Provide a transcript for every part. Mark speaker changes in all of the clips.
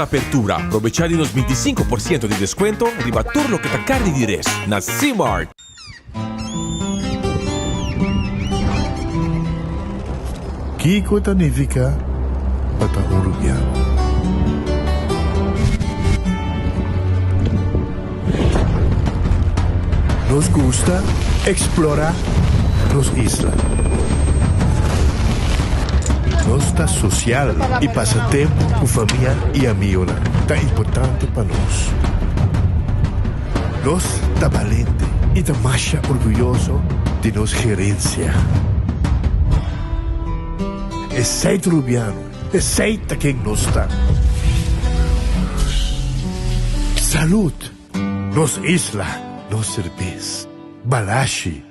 Speaker 1: na apertura, probecha di nos 25% di descuento riba tur loke ta carni di res na Cmart.
Speaker 2: Kiko ta nifiká pa ta un rubiano? Nos gusta eksplorá nos isla. Nos ta sosial i pasa tempu ku famia i amionan ta importante pa nos. Nos ta balente i ta masha orguyoso di nos gerensia. Esei ta Rubiano, esei ta ken nos ta. Salud! Nos isla, nos serbes. Balashi.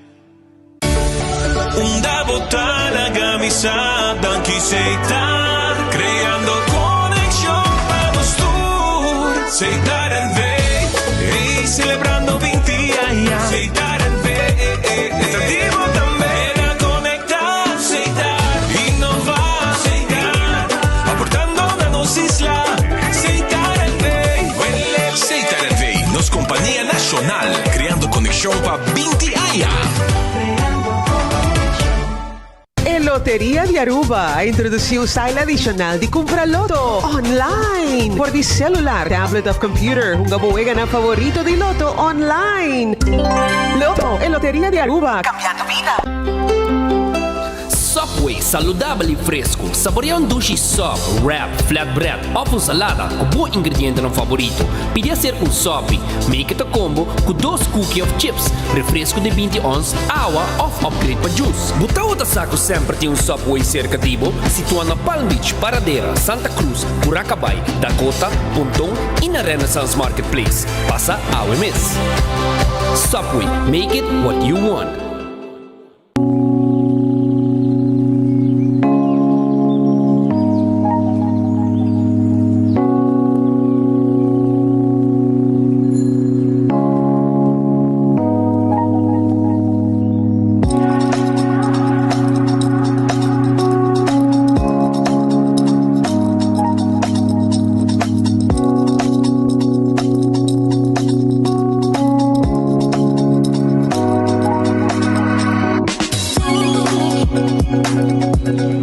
Speaker 3: Unda bo ta laga mi sa danki Setar creando conexion pa nos tur Setar NV ey celebrando 20 aña Setar NV ta di bo tambe na conecta Setar innova Setar aportando na nos isla Setar NV
Speaker 1: Setar NV nos compania nacional creando conexion pa 20 aña.
Speaker 4: E Loteria di Aruba a introduci un style adicional di cumpra loto online. Por di celular, tablet of computer, hunga bo weganan favorito di loto online. Loto, e Loteria di Aruba, cambiando bida.
Speaker 5: Subway, saludabel y fresco. Saborea un dushi sub, wrap, flatbread of un salada cu bo ingredientenan favorito. Pidi hacer un sopi. Make it a combo cu dos cookie of chips, refresco di 20 ons, awa of upgrade pa juice. Bo tawata sa cu semper tin un Subway cerca di bo? Situa na Palm Beach, Paradera, Santa Cruz, Curacabai, Dakota, Ponton y na Renaissance Marketplace. Pasa awe mes. Subway, make it what you want.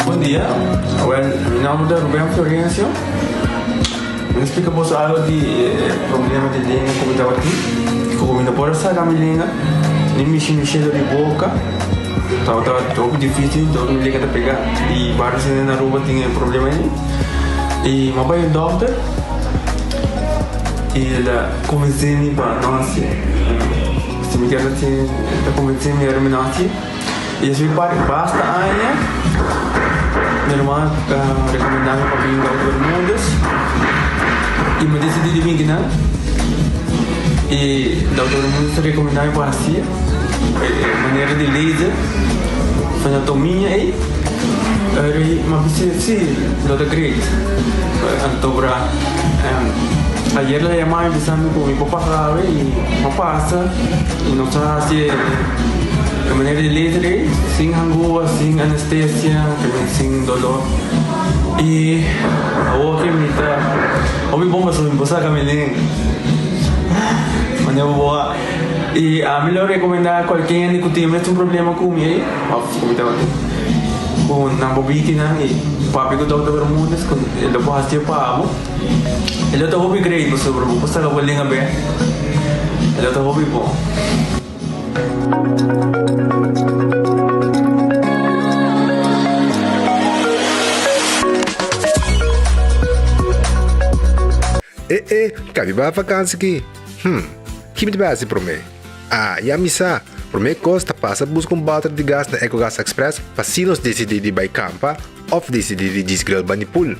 Speaker 6: Bon dia, awel mi nomber ta Ruben Florencio. Mi ta splika boso algo di e problema di lenga ku mi tabatin. Ku mi no por a saka mi lenga, ni mishi mi shelo di boka. Tabata hopi dificil, dor mi lenga ta pega. I varios hende na Aruba tin e problema ei. I mi a bai un dokter i el a konvensé mi pa no hasi. Si mi kier hasi, el a konvensé mi ora mi no hasi. I esei par basta aña mi ruman a rekomendá mi pa bin Dokter Bermudez i mi a disidí di bin kinan. I Dokter Bermudez a rekomendá mi pa hasi e manera di laser fenotomia ei. Ora mi a bisa si lo ta great. Anto bra ayer el a yama mi bisa mi ku mi por pasa awe i mi a pasa i nos a hasi e. E manera di laser ei, sin hangua, sin anestesia, también sin dolor. I awor ke mi ta hopi bon pasobra mi por saka mi lenga. Manera bo bo a. I ami lo rekomendá kualke hende ku tin mes un problema ku mi ei, òf ku mi tabatin, ku nan por bini kinan i papia ku Dòkter Bermudez ku e lo por hasié pa bo. E lo ta hopi great pasobra bo por saka bo lenga bèk. E lo ta hopi bon.
Speaker 7: E e, ka mi bai vakansi ki? Hm, ki mi ta bai hasi promé? Ah, ya mi sa! Promé kos ta pasa buska un bòter di gas na Ecogas Express pa si nos disidí di bai kampa òf disidí di djis grill bani pool.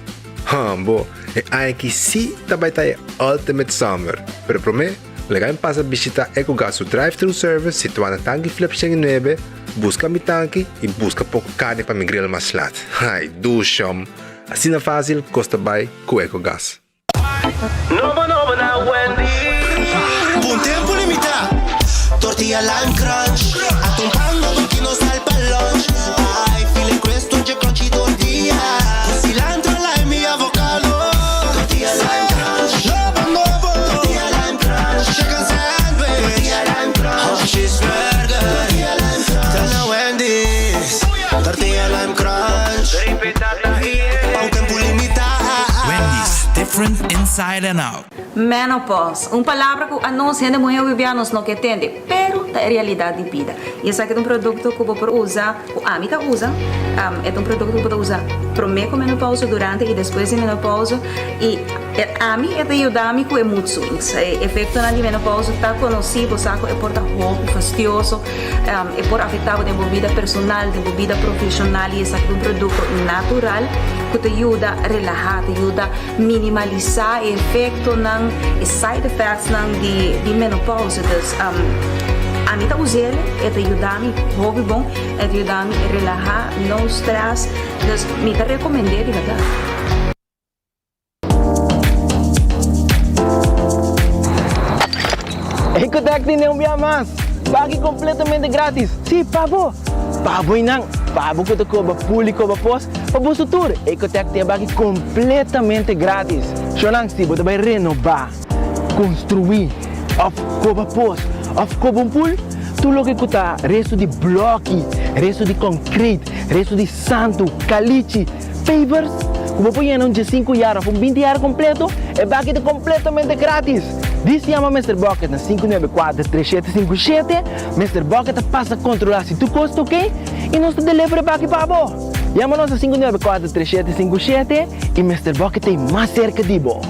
Speaker 7: Hòmbo, e aña aki sí ta bai ta e ultimate summer! Pero promé, Laga mi pasa bishita Ecogas su drive-thru service situá na Tanki Flip 109, buska mi tanki i buska poko karni pa mi grill mas lat. Ai, dushom! Asina fásil kos ta bai ku Ecogas.
Speaker 8: Nobo nobo na Wendy.
Speaker 9: P'un tempu limitá, tortilla lime crunch. Atun pan nobo ki no sal pa lunch. Ai, file crisp dje crunchy tortilla. Ku cilantro, lime i avocado. Tortilla lime crunch.
Speaker 10: Inside and Out.
Speaker 11: Menopause, un palabra ku anos hende muhé hopi nos no ke tende, pero ta e realidat di bida. I esaki ta un produkto ku bo por usa, ku ami ta usa, e ta un produkto ku bo ta usa promé ku menopause, durante i despues di menopause. I ami e ta yuda mi ku e mood swings. E efektonan di menopause ta konosí, bo sa ku e por ta hopi fastioso, e por afektá bo den bo bida personal, den bo bida profeshonal i esaki ta un produkto natural ku ta yuda relahá, ta yuda minimalisá e efektonan, e side effectsnan di menopause. Dus ami ta us'el, e ta yuda mi hopi bon, e ta yuda mi relahá, no stress, dus mi ta rekomend'é di bèrdat.
Speaker 12: Ecotec tene un bia mas! Baki completamente gratis! Sí, pa bo! Pa bo y nan! Pa bo cu ta coba pul y coba pos, pa boso tur! Ecotec tin e baki completamente gratis! Shownan, si bo ta bay renoba, construi, of coba pos, of coba un pul, tur loke cu ta resto di bloki, resto di concrete, resto di santu, calichi, Pavers ku bo por yena un diesinku yar òf un binti yar kompleto, e baki ta kompletamente gratis! Dis yama Mister Bucket na 594 3757, Mister Bucket ta pasa kontrolá si tur kos ta oke i nos ta deliver e baki pa bo! Yama nos na 594 3757 i Mister Bucket ta ei mas serka di bo!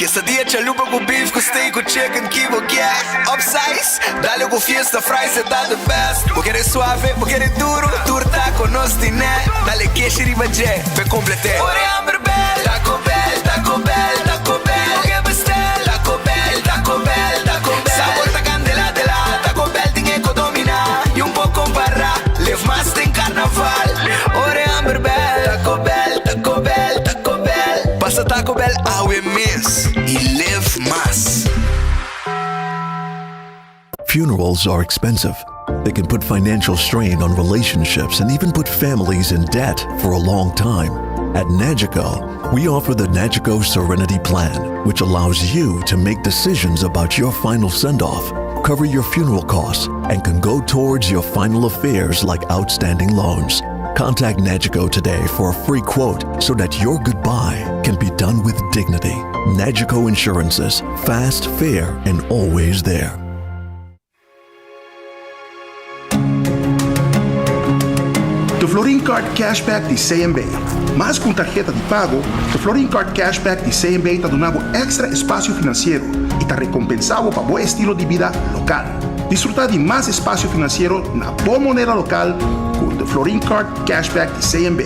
Speaker 13: Quesadilla chalupa cu beef cu steak cu chicken ki bo kier Upsize, dale cu fiesta fries e ta the best Bo kere suave, bo kere duro, tur taco nos tine Dale keshi riba dje, p'e complete Ora e hamber bel, Taco Bell, Taco Bell, Taco Bell Bo ke bestel, Taco Bell, Taco Bell, Taco Bell Sabor ta candela de la, Taco Bell tin e co domina Y un por compara, live mas den carnaval Ora e hamber bel, Taco Bell, Taco Bell, Taco Bell Pasa Taco Bell awe mes y live mas.
Speaker 14: Funerals are expensive. They can put financial strain on relationships and even put families in debt for a long time. At Nagico, we offer the Nagico Serenity Plan, which allows you to make decisions about your final send off, cover your funeral costs, and can go towards your final affairs like outstanding loans. Contact Nagico today for a free quote so that your goodbye can be done with dignity. Nagico Insurances, fast, fair, and always there.
Speaker 15: The Florin Card Cashback di CMB. Mas ku un tarheta di pago, The Florin Card Cashback di CMB ta duna bo èkstra espasio finansiero i ta rekompensá bo pa bo estilo di bida lokal. Disfrutá di mas espasio finansiero na bo moneda lokal ku The Florin Card Cashback di CMB.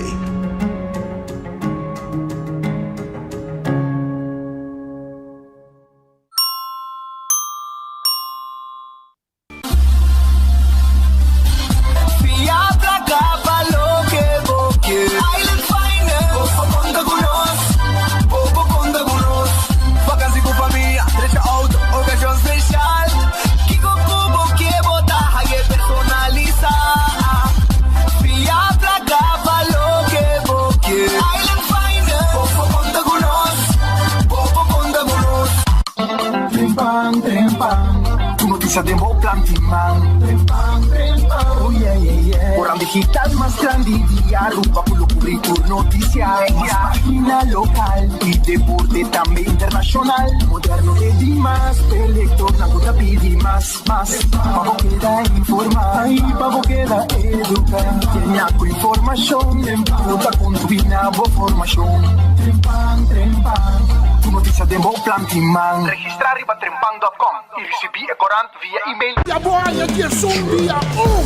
Speaker 13: Fia placa pa loke bo ke. Island Finance, bo por conta cu nos, bo por conta cu nos. Vakantie cu famia, drecha auto, ocasion special. Kico cu bo ke bo ta haye personalisa. Fia placa pa loke bo ke. Island Finance, bo por conta cu nos, bo por conta cu nos.
Speaker 16: Trempan, trempan, tur noticia den bo plan tin man. Trempan, trempan, oh yeah, yeah, yeah. Oran digital mas grandi di Aruba cu lo cubri tur noticia. Mas pagina local y deporte tambe internacional. Moderno e di mas, p'e lectornan cu ta pidi mas, mas. Pa bo keda informa y pa bo keda educa. Tenia cu informacion cu ta contribui na bo formacion. Trempan, trempan, tur noticia den bo plan tin man.
Speaker 17: Registra riba trempan dot com y ricibi e corant via email.
Speaker 18: Ya bo haña diesun dia un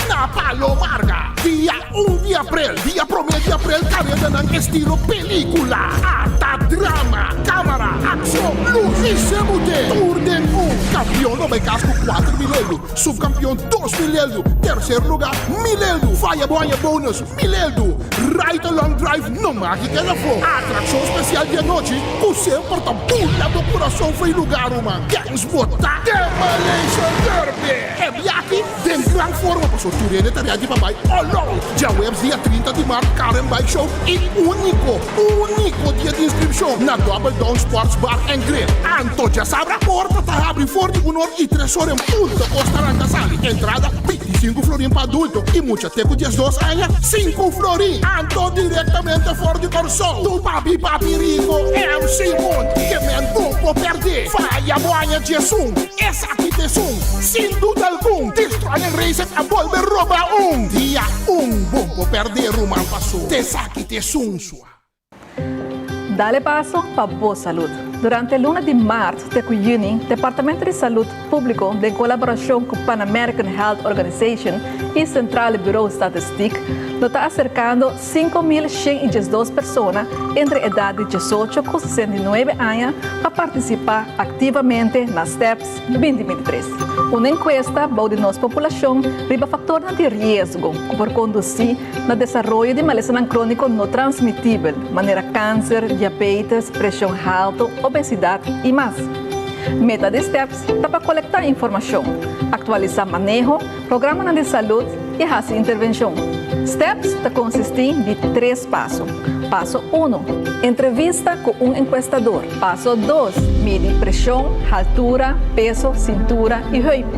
Speaker 18: na Palo Marga. Dia un di aprel, dia promé di aprel karedanan estilo pelíkula, ata drama, kámara, akshon, lus i semute. Tur den un. Kampion lo bai kas ku 4000 euro, supkampion 2000 euro, terser lugá 1000 euro. Faya bo haña bonus 1000 euro. Ride Along Drive no maki keda afó. Atrakshon spesial di anochi ku semper ta bula bo kurason fo'i lugá ruman. Kens bo ta Demolition Derby! E biahi den gran forma paso tur hende ta ready pa bai all out. Djaweps dia 30 di mart Car and Bike Show i úniko, úniko dia di inskripshon na Double Down Sports Bar and Grill. Anto djasabra porta ta habri for. For di un or i tres or en punto kos ta ranka sali. Entrada, 25 florin pa adulto i mucha te ku 12 aña, sinku florin. Anto direktamente for di Kòrsou, tu papi papi rico MC Moon ke men bo por pèrdè. Faya bo aña 11, esaki ta esun, sin duda algun, Destroying Racing a bolbe roba un. Dia un bo por pèrdè ruman paso, t'esaki ta esun sua.
Speaker 10: Dale paso pa bo salud. Durante luna di maart te cu juni, Departamento di Salud Publico den colaboracion cu Pan American Health Organization y Centrale Bureau Statistiek lo ta acercando 5112 persona entre edad di 18 cu 69 aña pa participa activamente na STEPS 2023. Un encuesta bou di nos populacion riba factornan di riesgo cu por conduci na desaroyo di malesanan króniko no transmitibel, manera kanser, diabetes, preshon haltu, obesidat i mas. Meta di STEPS ta pa kolektá informashon, aktualisá maneho, programanan di salud i hasi intervenshon. STEPS ta konsistí di tres paso. Paso uno, Entrevista ku un enkuestador. Paso dos, Midi preshon, haltura, peso, sintura i heup.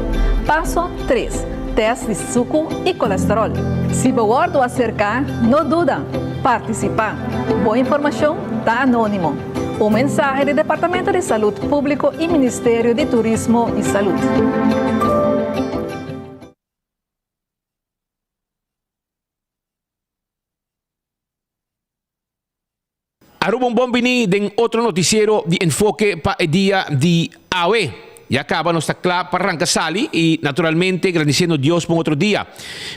Speaker 10: Paso tres, Test di suku i kolesterol. Si bo wòrdu aserká, no duda, partisipá. Bo informashon ta anónimo. Un mensahe di Departamento di Salud Públiko i Ministerio di Turismo i Salud.
Speaker 19: Aruba un bon bini den otro noticiero di Enfoke pa e dia di awe. Ya caba nos ta cla pa ranca sali y naturalmente gradiciendo Dios pa un otro dia.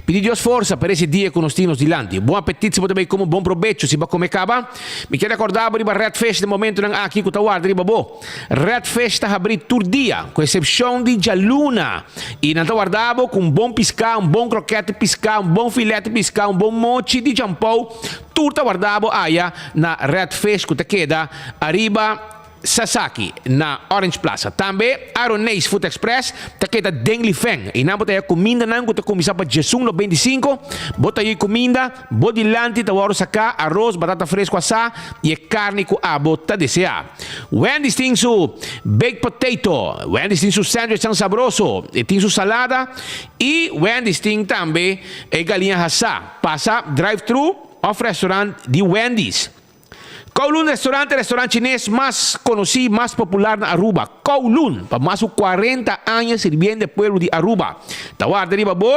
Speaker 19: Pidi Dios forsa pa reci dia cu nos tin nos dilanti. Bon apetit si bo ta bay come, bon probecho si bo a come caba. Mi kier recorda bo riba Red Fish den momentonan aki cu ta warda riba bo. Red Fish ta habri tur dia, cu excepcion di djaluna, y nan ta warda bo cu un bon pisca, un bon croquet di pisca, un bon filet di pisca, un bon mochi di jampou, Tur ta warda bo aya na Red Fish ku ta keda ariba Sasaki na Orange Plaza. Tambe Aroneis Food Express ta keda den Lifeng. Einan bo ta haya kumindanan ku ta kuminsá pa diesun 95. Bo ta yui kuminda, bo dilanti ta wòrdu saká aros, batata fresku asá i e karni ku abo ta deseá. Wendy's tin su baked potato, Wendy's tin su sandwichnan sabroso, e tin su salada i Wendy's tin tambe e galiña hasá. Pasa drive-thru òf restaurant di Wendy's. Kowloon Restaurant e restaurant chines mas konosí, mas popular na Aruba. Kowloon, pa mas ku 40 aña sirbiendo e pueblo di Aruba. Ta warda riba bo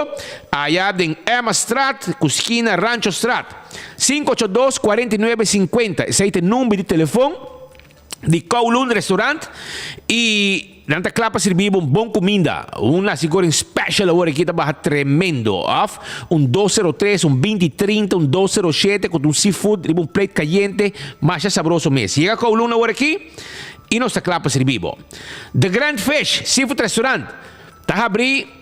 Speaker 19: aya den Emmastraat ku skina Ranchostraat. 582 49 50, esei ta e number di telefon. di Kowloon Restaurant y nan ta kla pa sirbi bo un bon cuminda. Un nasi goreng special awor aki ta baha tremendo. Of un 203, un 2030, un 207 cu ta un seafood riba un plate cayente masha sabroso mes. Yega Kowloon awor aki y nos ta kla pa sirbi bo. The Grand Fish Seafood Restaurant ta habri.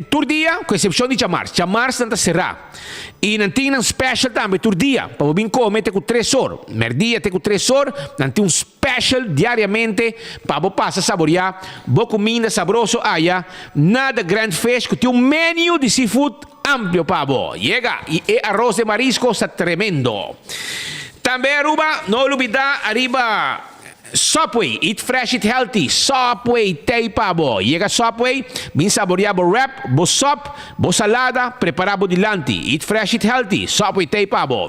Speaker 19: Tur dia, ku eksepshon di djamars. Djamars nan ta será. I nan tin nan special tambe tur dia, pa bo bin kome te ku tres or. Mèrdia te ku tres or, nan tin un special diariamente pa bo pasa saboriá bo kuminda sabroso aya na The Grand Fish ku tin un menu di seafood amplio pa bo. Yega! I e aros de marisco sta tremendo. Tambe Aruba, no lubidá ariba. Subway, eat fresh, eat healthy, Subway t'ei pa bo. Yega Subway, bin saborea bo wrap, bo sop, bo salada, prepara bo dilanti. Eat fresh, eat healthy, Subway t'ei pa bo.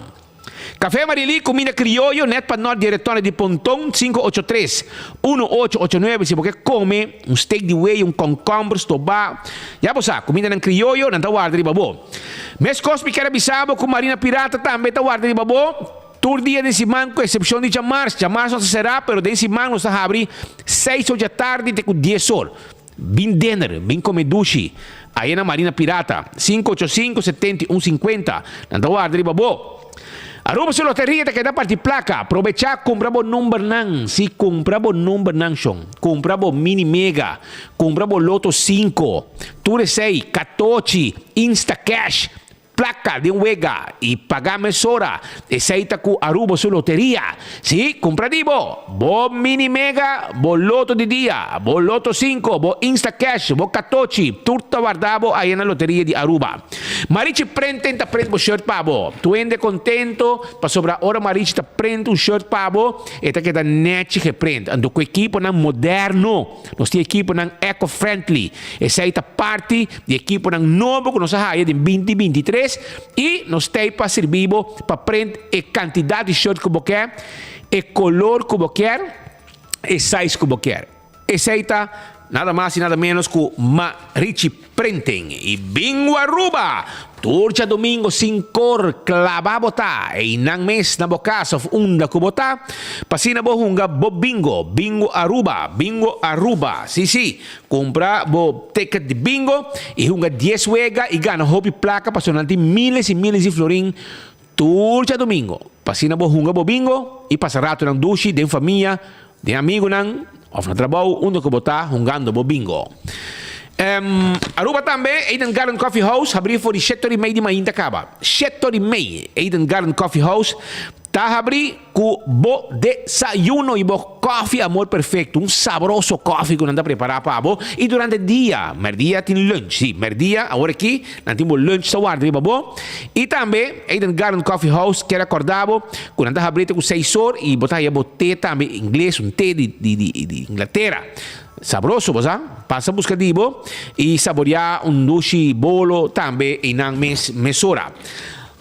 Speaker 19: Café Marily, cuminda crioyo net pa nort di e retorno di Ponton, 583 1889 si bo ke come un steak di wei, un concomber stobá, ya bo sa, cumindanan crioyo nan ta warda riba bo. Mescos mi kier a bisa bo cu Marina Pirata tambe ta warda riba bo. Tur dia den siman ku eksepshon di djamars. Djamars nos ta será pero den siman nos ta habri seis or djatardi te ku dies or. Bin dinner, bin kome dushi. Aya na Marina Pirata, 585 71 50. Nan ta warda riba bo. Aruba su loteria ta keda parti plaka. Probechá kumpra bo numbernan. Si kumpra bo numbernan shon. Kumpra bo mini mega. Kumpra bo loto sinku. Tur esei, katochi, instacash. Placa den wega y paga mesora. Esey ta cu Aruba su loteria. Si, cumpra di bo! Bo mini mega, bo loto di dia, bo loto cinco, bo insta cash, bo catochi, tur ta warda bo aya na loteria di Aruba. Marichi Printing ta print bo shirt pa bo. Tu hende contento pasobra ora Marichi ta print un shirt pa bo, e ta keda nechi geprint. Anto cu ekiponan moderno. Nos tin ekiponan eco-friendly. Esey ta parti di ekiponan nobo cu nos a haya den binti 23 y nos t'ey pa sirbi bo pa print e cantidad di shirt cu bo kier, e color cu bo kier, e size cu bo kier. Esey ta nada mas y nada menos cu Marichi Printing. Y bingo Aruba! Tur djadomingo sin cor claba bo ta eynan mes na bo cas of unda cu bo ta pa asina bo hunga bo bingo. Bingo Aruba! Bingo Aruba! Si si, cumpra bo ticket di bingo y hunga dies wega y gana hopi placa pasobra nan tin miles y miles di florin tur djadomingo. Pa asina bo hunga bo bingo y pasa ratonan dushi den famia Den amigunan of na trabou unda ku bo ta hungando bo bingo. Aruba tambe, Eden Garden Coffee House habrí for di shete ora i mei di mainta kaba. Shete ora i mei, Eden Garden Coffee House ta habrí ku bo desayuno i bo kòfi amor perfekto, un sabroso kòfi ku nan ta prepará pa bo. I durante dia, mèrdia tin lunch, sí, mèrdia awor aki nan tin bo lunch ta warda riba bo. I tambe Eden Garden Coffee House kier a kòrda bo ku nan ta habrí te ku seis or i bo ta haya bo te tambe ingles, un te di di di Inglatera. Sabroso, bo sa. Pasa buska di bo i saboriá un dushi bolo tambe einan mes mesora.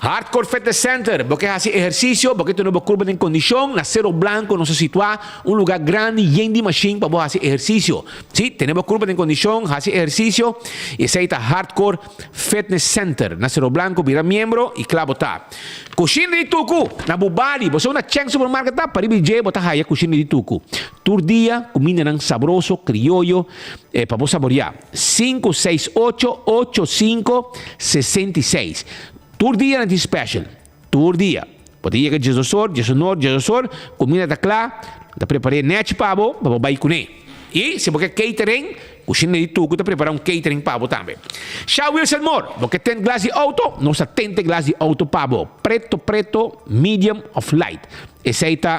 Speaker 19: Hardcore Fitness Center, bo ke hasi ehersisio, bo ke tene bo kurpa den kondishon, na Cerro Blanco nos ta situá, un lugá grandi yen di mashin pa bo hasi ehersisio. Sí, tene bo kurpa den kondishon, hasi ehersisio, i esei ta Hardcore Fitness Center na Cerro Blanco, bira miembro y cla bo ta. Cushina di Tucu na Bubali, bo sa unda Cheng Supermarket ta? Pariba di dje bo ta haya Cushina di Tucu. Tur dia cumindanan sabroso, crioyo, pa bo saboria. 568 85 66. Tur dia nan tin special. Tur dia. Bo ta yega diesdos or, diesunor, diesdos or, cuminda ta cla, ta prepare nechi pa bo, pa bo bay cune. Y si bo ke catering, cushina di Tucu ta prepara un catering pa bo tambe. Sha Wilson Moore, bo ke tint glas di auto? Nos ta tinte glas di auto pa bo. Preto preto, medium of light. Esey ta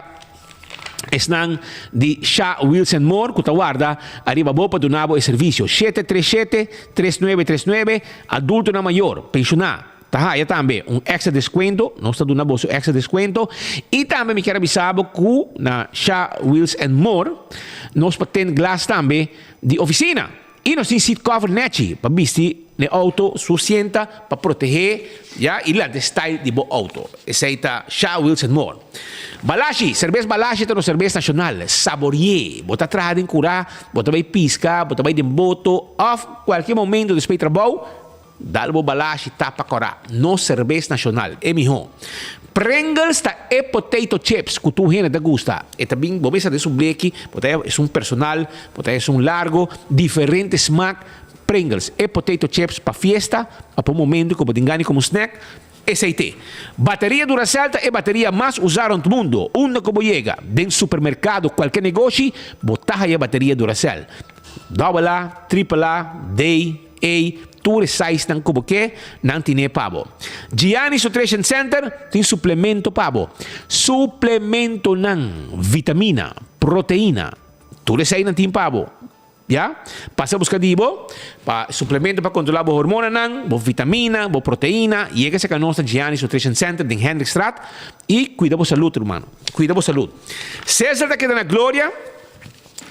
Speaker 19: esnan di Sha Wilson Moore cu ta warda ariba bo pa duna bo e servicio. 737 3939, adultonan mayor, pensiona. Ta haya tambe un extra descuento, nos ta duna boso extra descuento. Y tambe mi kier a bisa bo cu na Sha Wheels and More nos por tint glas tambe di oficina. Y nos tin seat cover nechi pa bisti n'e auto su sienta pa protehe ya y lanta e style di bo auto. Esey ta Sha Wheels and More. Balashi, cerbes Balashi ta nos cerbes nacional. Saborie. Bo ta traha den cura, bo ta bay pisca, bo ta bay den boto of cualkier momento despues di trabou, Dal bo balashi tapa kòrá. Nos serbes nashonal, e mihó. Pringles ta e potato chips ku tur hende ta gusta. E ta bin, bo mester den su bleki, bo ta esun personal, bo ta esun largo, diferente smak. Pringles, e potato chips pa fiesta òf pa un momento ku bo tin gana di komo snack, esei t'e. Bateria Duracell ta e bateria mas usá rònt mundu. Unda ku bo yega, den supermerkado, kualke negoshi, bo ta haya bateria Duracell. Dòbel A, tripel A, D, Ey, tur e sizenan ku bo ke, nan tine pa bo. Gianni's Nutrition Center tin suplemento pa bo. Suplementonan, vitamina, proteina, tur esei nan tin pa bo. Ya? Pasa buska di bo pa suplemento pa kontrola bo hormonanan, bo vitamina, bo proteina. Yega serka nos na Gianni's Nutrition Center den Hendrikstraat i kuida bo salud, ruman. Kuida bo salud. Cesar ta keda na Gloria.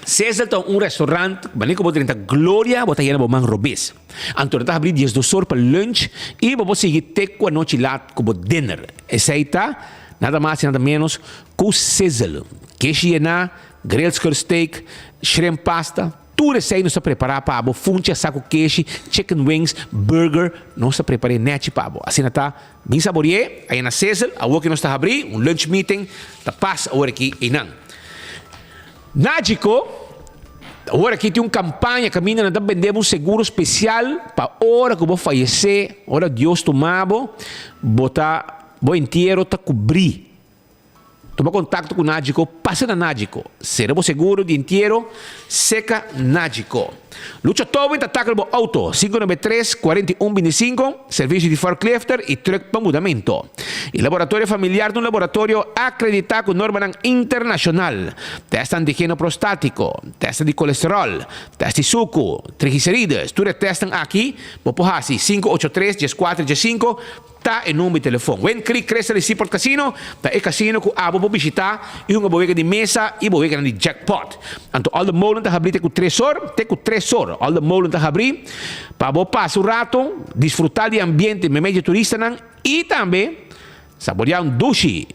Speaker 19: Cecil ta un restaurant, wanneer ku bo drenta Gloria bo ta yena bo man robes. Anto nan ta habri diesdos or pa lunch i bo por sigui te ku anochi lat ku bo dinner. Esei ta nada mas i nada menos ku Sizzle. Keshi yená, grilled skirt steak, shrimp pasta, tur esei nos ta prepará pa bo, funchi asá ku keshi, chicken wings, burger, nos ta prepar'é nèchi pa bo. Asina ta, bin sabori'é aya na Sizzle, awor ku nos ta habri un lunch meeting ta pas awor aki einan. Nagico, Awor aki tin un campaña caminda nan ta bende bo un seguro special pa ora cu bo fayece, ora Dios tuma bo, bo ta, bo entiero ta cubri. Tuma kontakto ku Nagico, pasa na Nagico. Sera bo seguro di entiero seka Nagico. Lucha Towing ta tackle bo auto, 593 41 25, servicio di forklifter y truck pa mudamento. E laboratorio familiar ta un laboratorio acredita cu normanan internacional. Test antigeno prostatico, test di colesterol, test di sucu, triglicerides, tur e testnan aki bo por haci, 583 14 15, Ta e number di telefon. Wind Creek Crystal y Seaport Casino ta e casino cu abo por bishita y hunga bo wega di mesa y bo weganan di jackpot. Anto Alde Molen ta habri te cu tres or, te cu tres or Alde Molen ta habri pa bo pasa un rato, disfruta di ambiente meimei di e turistanan y tambe saborea un dushi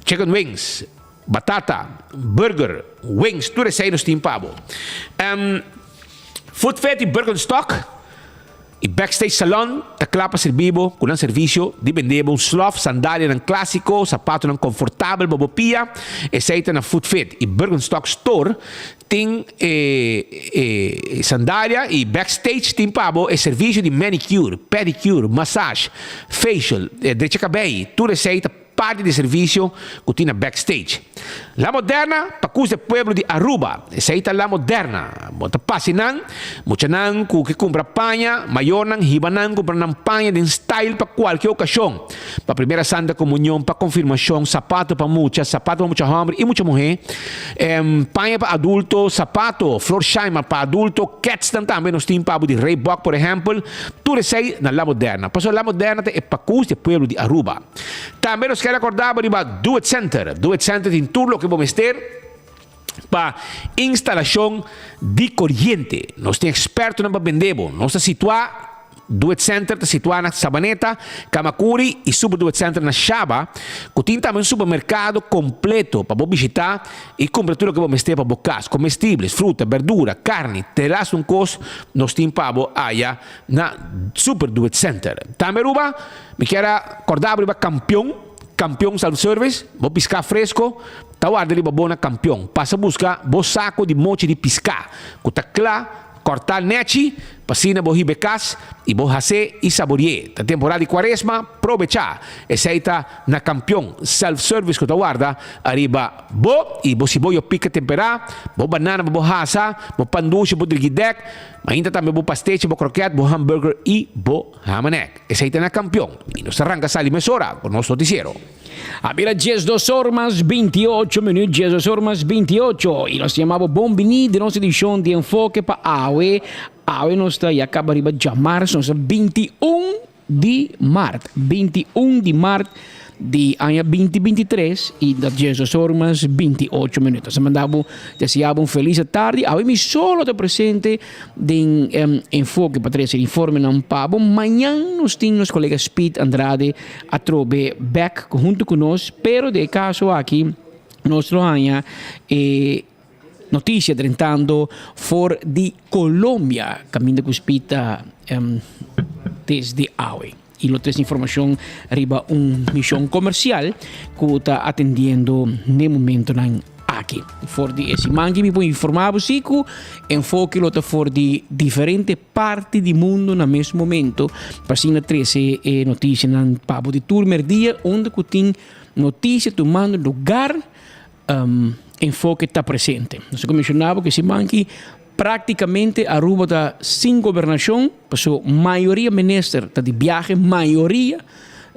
Speaker 19: chicken wings, batata, burger, wings, tur esey nos tin pa bo. Food Fit y Birkenstock. E Backstage Salon ta kla pa sirbi bo ku nan servisio di bende bo un slof, sandalianan klásiko, sapatonan konfortabel pa bo pia. Esei ta na Foot Fit i Birkenstock Store tin e e sandalia i Backstage tin pa bo e servisio di manicure, pedicure, massage, facial, drecha kabei. Tur esei ta Parti di servicio cu tin na backstage. La Moderna pa cus e pueblo di Aruba. Esey ta La Moderna. Bo ta pasa nan, muchanan cu ke cumpra paña, mayornan hiba nan cumpra nan paña den style pa cualke ocasion. Pa primera Santa Comunion, pa confirmacion, sapato pa mucha, sapato pa mucha homber y mucha muhe, paña pa adulto, sapato, Florsheim pa adulto, ketsnan tambe nos tin pa bo di Reebok por ehempel. Tur esey na La Moderna. Pasobra La Moderna ta e pacus di e pueblo di Aruba. Tambe nos kier acorda bo riba Do It Center. Do It Center tin tur loke bo mester pa instalacion di coriente. Nos tin expertonan pa bende bo. Nos ta situa, Do It Center ta situa na Sabaneta, Camacuri y Super Do It Center na Shaba, cu tin tambe un supermercado completo pa bo bishita y cumpra tur loke bo mester pa bo cas, comestibles, fruta, berdura, carni, te las un cos nos tin pa bo aya na Super Do It Center. Tambe Aruba. Mi kier a korda bo riba Kampion, Kampion Self Service, bo piská fresko ta warda riba bo na Kampion. Pasa buska bo sako di mochi di piská ku ta kla, kòrtá nèchi, pa asina bo hiba e kas i bo has'é i sabori'é. Ta temporada di kuaresma, probechá! Esei ta na Kampion Self Service ku ta warda ariba bo i bo siboyo pika temperá, bo banana pa bo hasa, bo pan dushi, bo drigidèk, mainta tambe bo pastechi, bo krokèt, bo hamburger i bo hamanek. Esei ta na kampion i nos ta ranka sali mesora ku nos notisiero.
Speaker 20: A bira diesdos or mas bintiocho minüt, diesdos or mas bintiocho, i nos ta yama bo bon biní den nos edishon di Enfoke pa awe. Awe nos ta ya kaba riba djamars, nos ta 21 di mart, 21 di mart di aña binti bintitres i ta diesdos or mas bintiocho minüt. Nos ta manda bo desea bo un felis tardi. Awe mi solo ta presente. Den enfoke pa trece informenan pa bo. Mañan nos tin nos colega Speed Andrade atrobe bek hunto cu nos, pero den e caso aki nos lo haña e noticia drentando for di Colombia caminda cu Speed ta desde awe. Y lo trece informacion riba un mision comercial cu ta atendiendo n'e momentonan aki. For di e siman aki mi por informa bo si cu Enfoke lo ta for di diferente parti di mundo na mes momento pa asina trece e noticianan pa bo di tur merdia unda cu tin noticia tumando lugar. Enfoke ta presente. Nos a mencioná bo ku e siman aki práktikamente Aruba ta sin gobernashon, paso mayoria minister ta di biahe, mayoria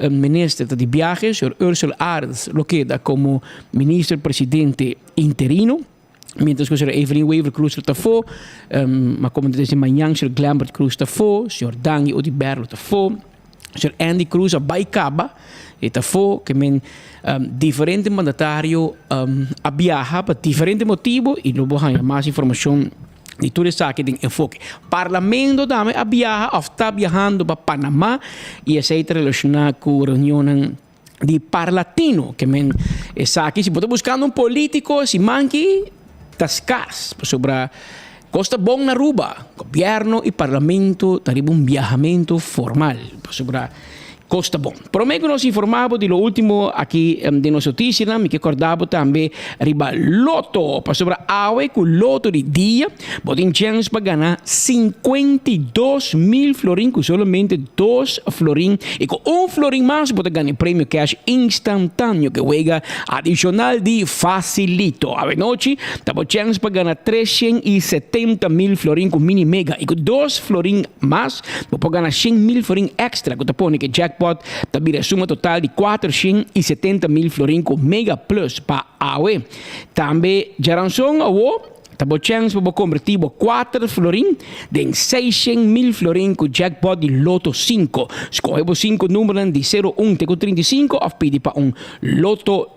Speaker 20: minister ta di biahe. Señor Ursell Arends lo keda komo minister presidente interino, mientras ku señor Evelyn Wever Croes lo ta afó, ma komo desde mañan señor Glenbert Croes ta afó, señor Dangui Oduber lo ta afó. Señor Andy Cruz a bai caba, e ta fo ke men diferente mandatario a biaha pa diferente motibo y lo bo haña mas informacion di tur esaki den Enfoke. Parlamento tambe a biaha of ta biahando pa Panama y esey ta relaciona cu reunionnan di Parlatino ke men esaki si bo ta buscando un politico si manki ta scars pasobra cos ta bon na Aruba gobierno y parlamento ta riba un biahamento formal pasobra. Kos ta bon. Promé ku nos informá bo di lo último aki den nos notisianan, mi ke kòrda bo tambe riba Lotto. Pasobra awe ku Lotto di dia, bo tin chèns pa gana 52 mil florin ku solamente dos florin. I ku un florin mas bo ta gana e premio cash instantáneo ku e wega adishonal di Facilito. Awe nochi ta bo chèns pa gana 370 mil florin ku Mini Mega i ku dos florin mas Bo por gana 100 mil florin extra ku ta pone ku e jackpot ta bira e suma total di 470 mil florin ku Mega Plus pa awe. Tambe djaranson awo ta bo chèns pa bo konvertí bo kuater florin den 600 mil florin ku jackpot di Lotto 5. Skohe bo sinku numbernan di sero un te ku 35 òf pidi pa un Lotto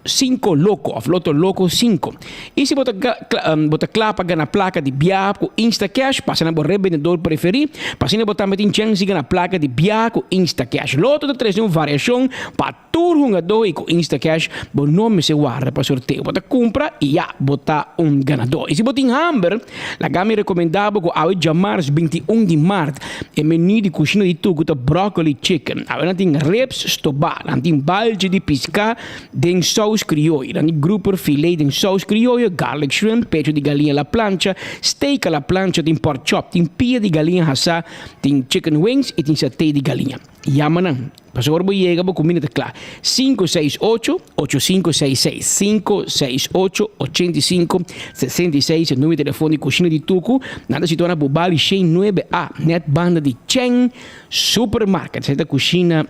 Speaker 20: 5 Loko òf Lotto Loko 5. I si bo ta bo ta kla pa gana plaka di biaha ku Instacash, pasa na bo rebendedor preferí pa asina bo tambe tin chèns di gana plaka di biaha ku Instacash. Lotto ta trese un variashon pa tur hungadó i ku Instacash bo no mester warda pa sorteo. Bo ta kumpra i ya, bo ta un ganadó. I si bo tin hamber, laga mi rekomendá bo ku awe djamars 21 di mart e menú di kushina di Tugu ta broccoli chicken. Awe nan tin ribs stobá, nan tin balchi di piská den saus krioyo, nan tin grouper filet den saus krioyo, garlic shrimp, pecho di galiña la plancha, steak a la plancha, tin pork chop, tin pia di galiña hasá, tin chicken wings i tin saté di galiña. Yama nan, pasobra ora bo yega bo kuminda ta kla. 568 8566, 568 8566 e numero di telefon di Kushina di Tuku. Nan ta situa na Bubali 109 A, net banda di Chen Supermarket. Esei ta Kushina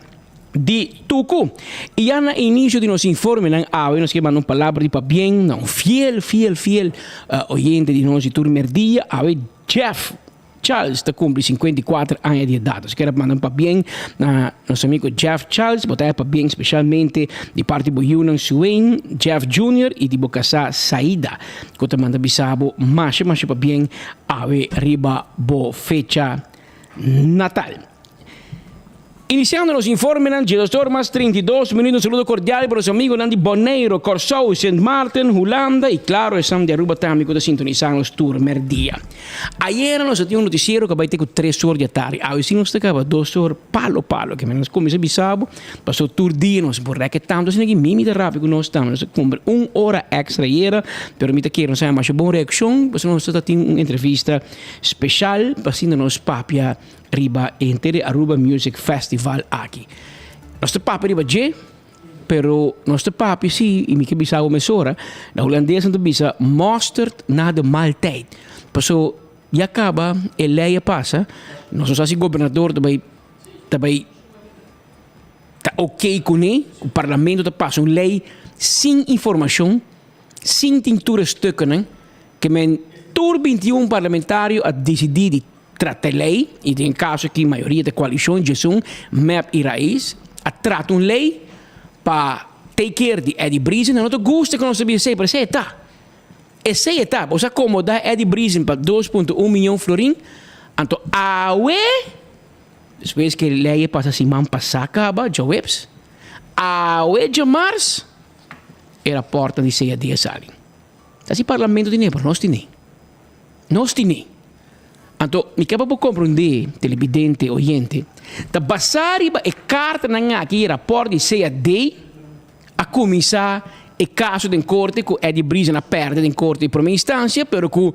Speaker 20: di Tuku. I ya na inisio di nos informenan awe nos ke manda un palabra di pabien na un fiel, fiel, fiel oyente di nos di tur merdia. Awe Jeff Charles ta kumpli 54 aña di edat. Nos kier manda un pabien na nos amigo Jeff Charles. Bo ta e pabien spesialmente di parti bo yunan Suwayne, Jeff Junior i di bo kasá Saida ku ta manda bisa bo masha masha pabien awe riba bo fecha natal. Iniciando nos informenan, 12 or mas 32 minuut, un saludo cordial pa nos amigonan di Boneiro, Corsou, Sint Maarten, Hulanda y claro esnan di Aruba tambe cu ta sintonisa nos tur merdia. Ayera nos a tin un noticiero cu a bay te cu tres or di atardi, awe si nos ta caba dos or palo palo, ke men nos cuminsa bisa bo, paso tur dia nos por reke tanto asina ki mimi ta rapi cu nos tambe, nos a cumpli un ora extra ayera, pero mi ta kere nos haya masha bon reaccion, pasobra nos ta tin un entrevista special pa asina nos papia riba e henter e Aruba Music Festival aki. Nos ta papia riba dje, pero nos ta papia si, y mi ke bisa bo mesora, na hulandes nan ta bisa mosterd na de maaltijd. Paso ya caba e ley a pasa, nos no sa si gobernador ta bay ta bay ta ok cune, cu parlamento ta pasa un ley sin informacion, sin tin tur e stukkennan, ke men tur 21 parlamentario a dicidi di trata e lei, i den e kaso aki mayoria ta koalishon djesun, mep i Raiz, a trata un lei pa take care di Eddy Briesen. Nan no ta gusta ku nos ta bisa esei, pero esei e ta. Esei e ta. Bo sa akomoda Eddy Briesen pa 2.1 miyon florin, anto awe, despues ku e lei a pasa siman pasá kaba, djaweps, awe djamars, e raportnan di CAD a sali. Ta si parlamento tine, pero nos tine. Nos tine. Anto, mi ke pa bo komprondé, telebidente, oyente, ta basá riba e kartanan aki, e rapòrt di CAD, a kuminsá e kaso den korte ku Eddy Briesen a pèrdè den korte di promé instansia, pero ku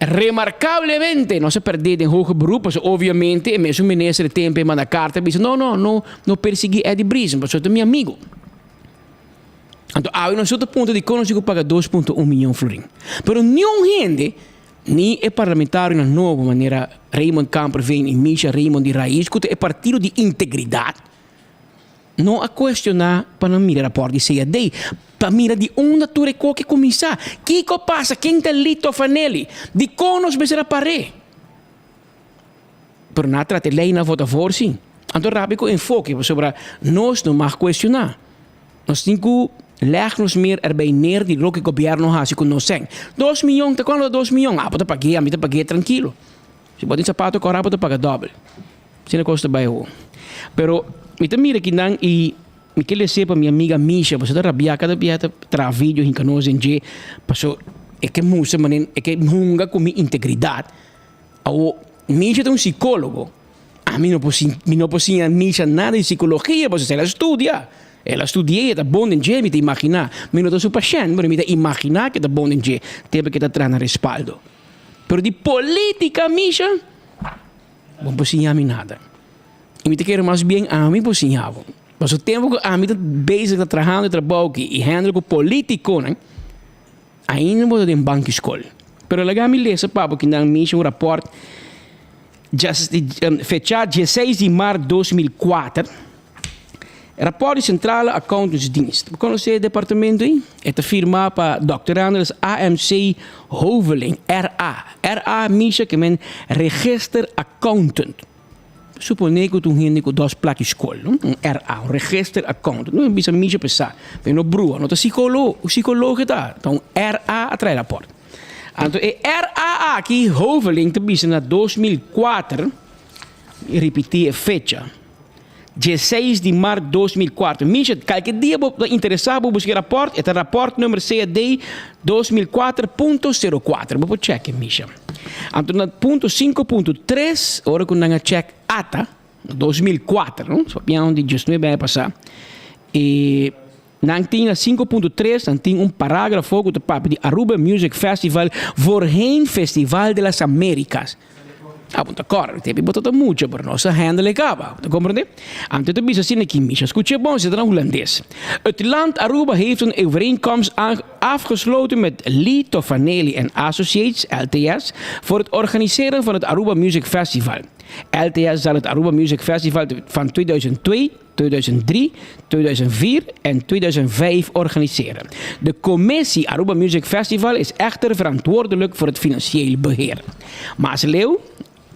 Speaker 20: remarkablemente nos a pèrdè den hoger beroep, pasobra obviamente e mesun minister e tempu e manda karta a bisa, no, no, no, no persiguí Eddy Briesen, pasobra e ta mi amigu. Anto awe nos ta puntra dikon nos tin ku paga 2.1 miyon florin. Pero niun hende, ni e parlamentarionan nobo manera Raymond Kamperveen i Misha Raymond di Raiz ku ta e partido di integridat, no a kuestioná pa nan mira rapòrt di CAD, pa mira di unda tur e koki kuminsá. Kiko pasa? Ken ta Lito Fanelli? Dikon nos mester a par'é? Pero nan a trata e lei nan vota voor si. Anto rabia ku enfoke pasobra nos no mag kuestioná. Nos tin ku lèg nos meer erbij neer di loke gobièrnu hasi ku nos sèn. 2 miyon, ta kuantu ta 2 miyon? Abo ta pag'é, ami ta pag'é trankilo. Si bo tin sapato kòrá bo ta paga dòbel. Asina kos ta bai awor. Pero mi ta mira kinan i mi ke les'é pa mi amiga Misha, pasobra ta rabiá kada bia ta traha video hinka nos den dje, pasobra e ke mustra manera e ke hunga ku mi integridat. Awor, Misha ta un sikólogo. Ami no por sin, mi no por siña Misha nada di psicologia pasobra el a studia. El a studi'é, e ta bon den dje, mi ta imaginá. Mi no ta su pashènt, pero mi ta imaginá ku e ta bon den dje, tempu ku e ta traha na respaldo. Pero di polítika, Misha, bo no por siña mi nada. I mi ta kere mas bien ami por siña bo. Pasobra tempu ku ami ta bezig ta trahando e trabou aki i handle ku polítikonan, ainda bo ta den banki skol. Pero laga mi lesa pa bo kinan Misha un rapòrt fechá dieseis di mart 2004. Rapport di Centrale Accountantsdienst. Bo konosé e departamento ei? E ta firmá pa Dòkter Andres AMC Hoveling, RA. RA misha ke men Register Accountant. Suponé ku ta un hende ku dos plaki skol, no? Un RA, un Register Accountant. No bisa misha p'e sa. Pero no brua, no ta sikolo, sikoloog e ta. Ta un RA a traha e rapòrt. Anto e RA aki, Hoveling, ta bisa na 2004, mi ripití e fecha. Dieseis di mart 2004. Misha, kalke dia bo ta interesá bo buska e rapòrt, e ta rapòrt number CAD 2004.04. Bo por chèk e, Misha. Anto na punto 5.3, ora ku nan a chèk ata, na 2004, no, papiando di diesnuebe aña pasá, e nan tin na 5.3, nan tin un parágrafo ku ta papia di Aruba Music Festival voorheen Festival de las Américas. Ah, bo ta kòrda, tempu bo ta ta mucha, pero nos a handle e kaba. Bo ta komprendé? Anto e ta bisa asina aki, Misha, skucha bon, si ta na hulandes. Het land Aruba heeft een overeenkomst afgesloten met Lee Tofanelli en Associates, LTS, voor het organiseren van het Aruba Music Festival. LTS zal het Aruba Music Festival van 2002 2003, 2004 en 2005 organiseren. De commissie Aruba Music Festival is echter verantwoordelijk voor het financieel beheer. Mas leu,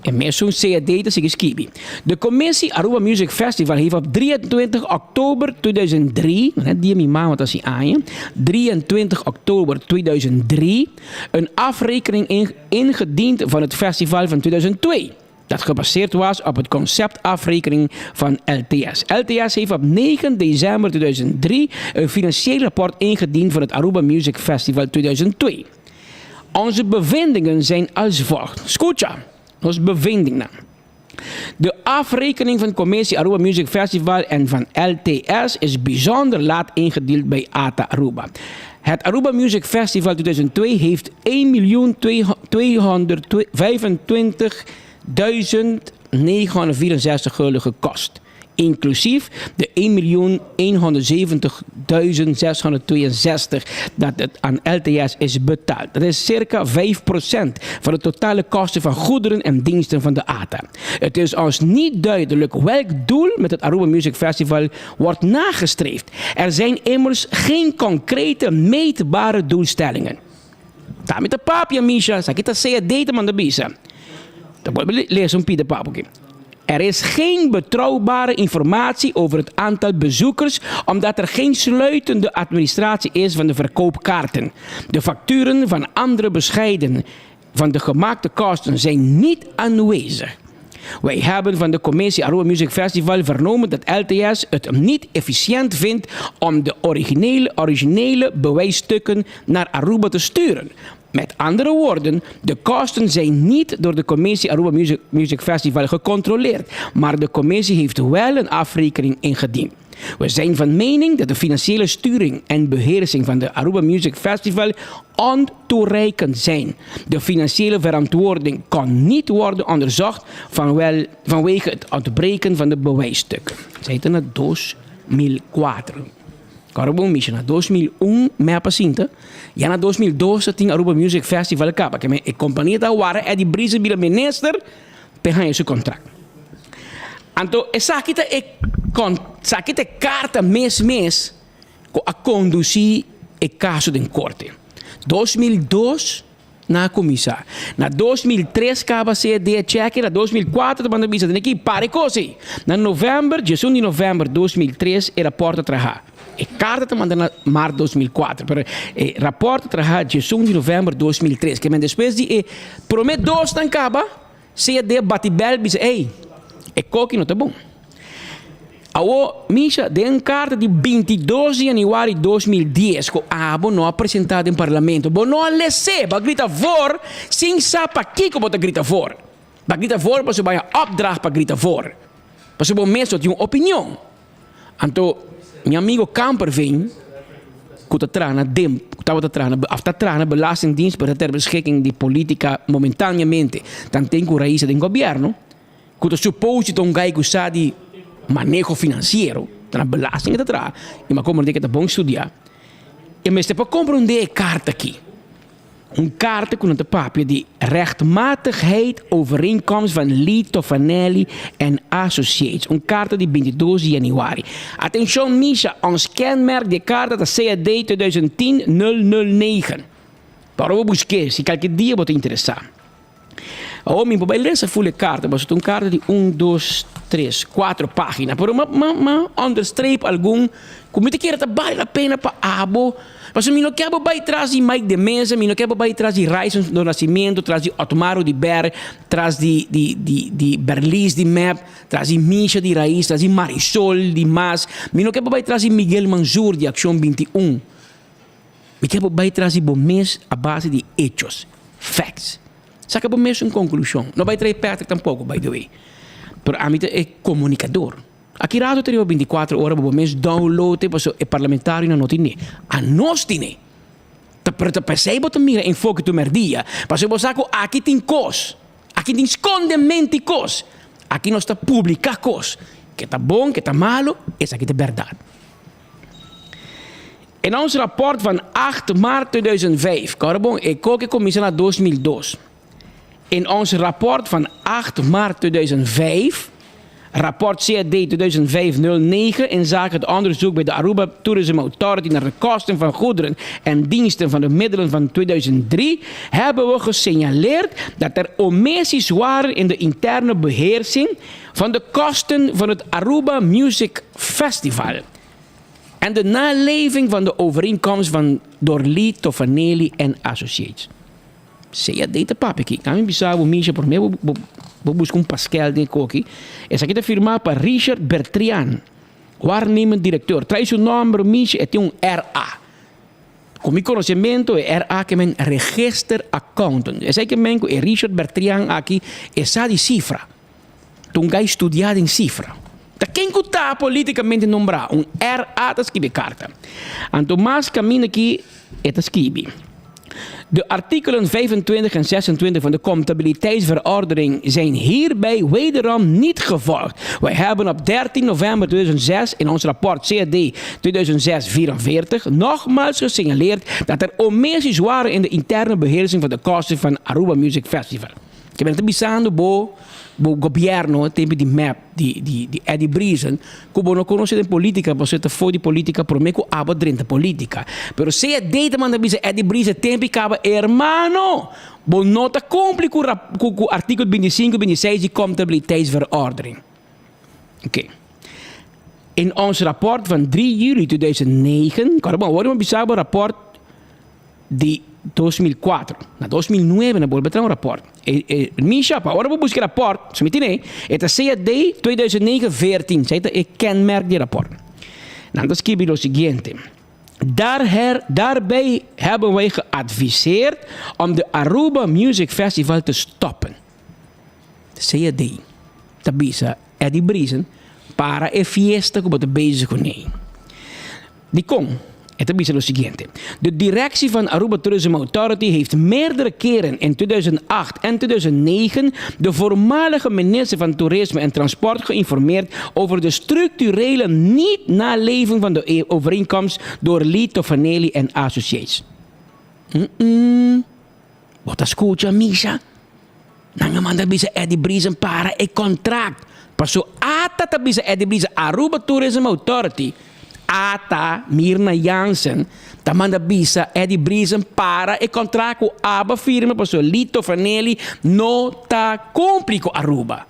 Speaker 20: e mesun CAD ta sigui skibi. De commissie Aruba Music Festival heeft op 23 oktober 2003, net dia mi mama ta hasi aña, 23 oktober 2003, een afrekening ingediend van het festival van 2002. Dat gebaseerd was op het conceptafrekening van LTS. LTS heeft op 9 december 2003 een financieel rapport ingediend voor het Aruba Music Festival 2002. Onze bevindingen zijn als volgt. Scucha, nos bevindingen. De afrekening van Commissie Aruba Music Festival en van LTS is bijzonder laat ingediend bij ATA Aruba. Het Aruba Music Festival 2002 heeft 1.225.964 gulden gekost. Inclusief de 1.170.662 dat het aan LTS is betaald. Dat is circa 5% van de totale kosten van goederen en diensten van de ATA. Het is ons niet duidelijk welk doel met het Aruba Music Festival wordt nagestreefd. Er zijn immers geen concrete meetbare doelstellingen. Ta mi ta papia, Misha, esaki ta CAD ta manda bisa. Ta bolbe lesa un pida papo aki. Er is geen betrouwbare informatie over het aantal bezoekers omdat er geen sluitende administratie is van de verkoopkaarten. De facturen van andere bescheiden van de gemaakte kosten zijn niet aanwezig. Wij hebben van de commissie Aruba Music Festival vernomen dat LTS het niet efficiënt vindt om de originele, originele bewijsstukken naar Aruba te sturen. Met andere woorden, de kosten zijn niet door de commissie Aruba Music, Music Festival gecontroleerd, maar de commissie heeft wel een afrekening ingediend. We zijn van mening dat de financiële sturing en beheersing van de Aruba Music Festival ontoereikend zijn. De financiële verantwoording kan niet worden onderzocht van vanwege het ontbreken van de bewijsstukken. Zij het na 2004. Kòrda bon Misha, na 2001 mep a sinta, ya na 2002 ta tin Aruba Music Festival kaba. Ke men e kompania ta wara Eddie Briesen bira minister p'e haña su kontrakt. Anto esaki ta e kon esaki ta e karta mes mes ku a kondusí e kaso den korte. 2002 nan a kuminsá. Na 2003 kaba CD a chèke, na 2004 ta manda bisa tene ki para e kos ei. Na novèmber, diesun di novèmber 2003 e rapòrt a traha. E karta ta manda na mart 2004, pero e rapòrt a traha diesun di novèmber 2003. Ke men despues di e promé dosnan kaba, CD a bati bèl bisa, Ey, e koki no ta bon. Awor, Misha, den un karta di 22 di januari 2010 ku abo no a presentá den parlamento, bo no a les'é, bo a grita voor sin sa pakiko bo ta grita voor. Bo a grita voor pasobra bo a haña opdracht pa grita voor. Pasobra bo mes no tin un opinion. Anto mi amigo Kamperveen ku ta traha na DIMP, ku tabata traha na, of ta traha na Belastingdienst pero ta ter beschikking di politica momentáneamente, tanten ku Raisa den gobierno, ku ta supose ta un guy ku sa di maneho finansiero, ta na belasting e ta traha, i mi a komprendé ku e ta bon studiá, e mester por komprendé e karta aki. Un karta ku nan ta papia di rechtmatigheid overeenkomst van Lee Tofanelli en Associates. Un karta di bintidos di januari. Atenshon Misha, ons kenmerk di e karta ta CAD 2010 009. Por bo busk'é si kalke dia bo ta interesá. Awor mi por bai lesa ful e karta, pasobra ta un karta di un, dos, tres, kuater página. Pero m'a m'a m'a onderstreep algun ku mi ta kere ta bale la pena pa abo. Pasobra mi no ke abo bai tras di Mike de Meza, mi no ke abo bai tras di Ryson do Nascimento, tras di Otmar Oduber, tras di di di di Berlies di mep, tras di Misha di Raiz, tras di Marisol di mas. Mi no ke abo bai tras di Miguel Manzur di Accion 21. Mi ke bo bai tras di bo mes a base di hechos, facts. Saka bo mes un konklushon. No bai trae Patrick tampoko, by the way. Pero ami ta e komunikador. Aki rato ta riba bintikuater ora bo bo mes download e pasobra e parlamentarionan no tine. Anos tine. Ta pero ta p'esei bo ta mira Enfoke tur merdia. Pasobra bo sa ku aki tin kos. Aki tin skondementi kos. Aki nos ta publiká kos. Ke ta bon, ke ta malu, esaki ta bèrdat. In ons rapport van 8 maart 2005, kòrda bon, e koke kuminsá na 2002. In ons rapport van 8 maart 2005, rapport CAD 2005-09 inzake het onderzoek bij de Aruba Tourism Authority naar de kosten van goederen en diensten van de middelen van 2003, hebben we gesignaleerd dat er omissies waren in de interne beheersing van de kosten van het Aruba Music Festival en de naleving van de overeenkomst van door Lee Tofanelli en Associates. CAD ta papia aki. Ami bisa bo Misha prome bo bo bo buska un paskel den e koki. Esaki ta firma pa Richard Bertrian, waarnemend directeur. Trae su nomber Misha e tin un RA. Ku mi konosementu e RA ke men Register Accountant. Esei ke men ku e Richard Bertrian aki e sa di sifra. Ta un gai studiá den sifra. Ta ken ku ta politikamente nombrá? Un RA ta skibi e karta. Anto mas kaminda ki e ta skibi. De artikelen 25 en 26 van de Comptabiliteitsverordening zijn hierbij wederom niet gevolgd. Wij hebben op 13 november 2006 in ons rapport CAD 2006-44 nogmaals gesignaleerd dat er omissies waren in de interne beheersing van de kosten van Aruba Music Festival. Ke men ta bisando bo bo gobierno e tempo di mep di di di Eddie Briesen ku bo no konosé den politica pasobra ta for di politica prome ku abo drenta politica pero sea dei ta manda bisa Eddie Briesen tempo i kaba hermano bo no ta kumpli ku rap ku ku artikel 25 26 di comptabiliteitsverordening oké in ons rapport van 3 juli 2009 kòrda bon awor mi a bisa bo rapport di 2004. Na 2009 na bolbe traha un rapport. E, e, Misha, pa ora bo busca e rapport, su mi tine, e ta CAD 2009-14, esei ta e kenmerk di e rapport. Nan ta skibi lo siguiente, Daarher, daarbij hebben wij geadviseerd om de Aruba Music Festival te stoppen. CAD ta bisa Eddie Briesen para e fiesta ku bo ta bezig kuné. Dikon? E ta bisa lo siguiente, De directie van Aruba Tourism Authority heeft meerdere keren in 2008 en 2009 de voormalige minister van Toerisme en Transport geïnformeerd over de structurele niet-naleving van de overeenkomst door Lee Tofanelli en Associates. Mm-mm. Bo ta skucha, Misha? Nan a manda bisa Eddie Briesen para e contract. Paso ata ta bisa Eddie Briesen, Aruba Tourism Authority, ata, Mirna Jansen, ta manda bisa Eddie Briesen para e contract cu aba firma paso Lito Fanelli no ta cumpli cu Aruba.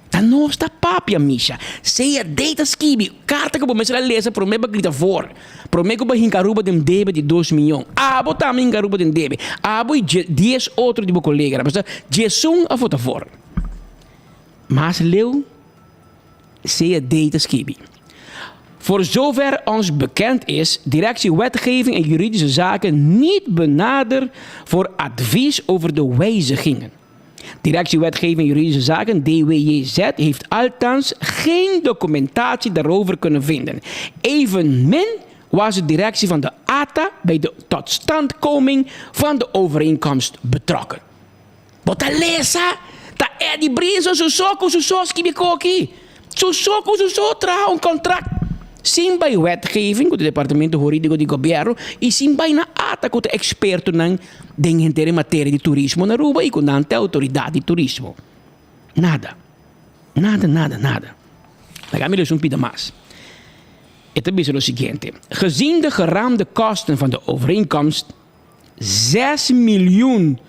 Speaker 20: Ta nos ta papia, Misha. Sea dei ta skibi. Karta ku bo mester a lesa promé bo grita voor. Promé ku bo hinka Aruba den debe di dos miyon. Abo tambe hinka Aruba den debe. Abo i dies otro di bo koleganan. Pasobra djesun a vota voor. Mas leu, sea dei ta skibi. Voor zover ons bekend is, Directie Wetgeving en Juridische Zaken niet benaderd voor advies over de wijzigingen. Directie Wetgeving Juridische Zaken, DWJZ, heeft althans geen documentatie daarover kunnen vinden. Evenmin was de directie van de ATA bij de totstandkoming van de overeenkomst betrokken. Bo ta lesa? Ta Eddie Brinson su so ku su so skibi koki. Su so ku su so traha un kontrakt sin bai wetgeving ku ta departamento hurídiko di gobièrnu i sin bai na ata ku ta ekspertonan den henter e materia di turismo na Aruba i ku nan ta e outoridat di turismo. Nada. Nada, nada, nada. Laga mi lesa un pida mas. E ta bisa lo siguiente, Gezien de geraamde kosten van de overeenkomst, 6 miljoen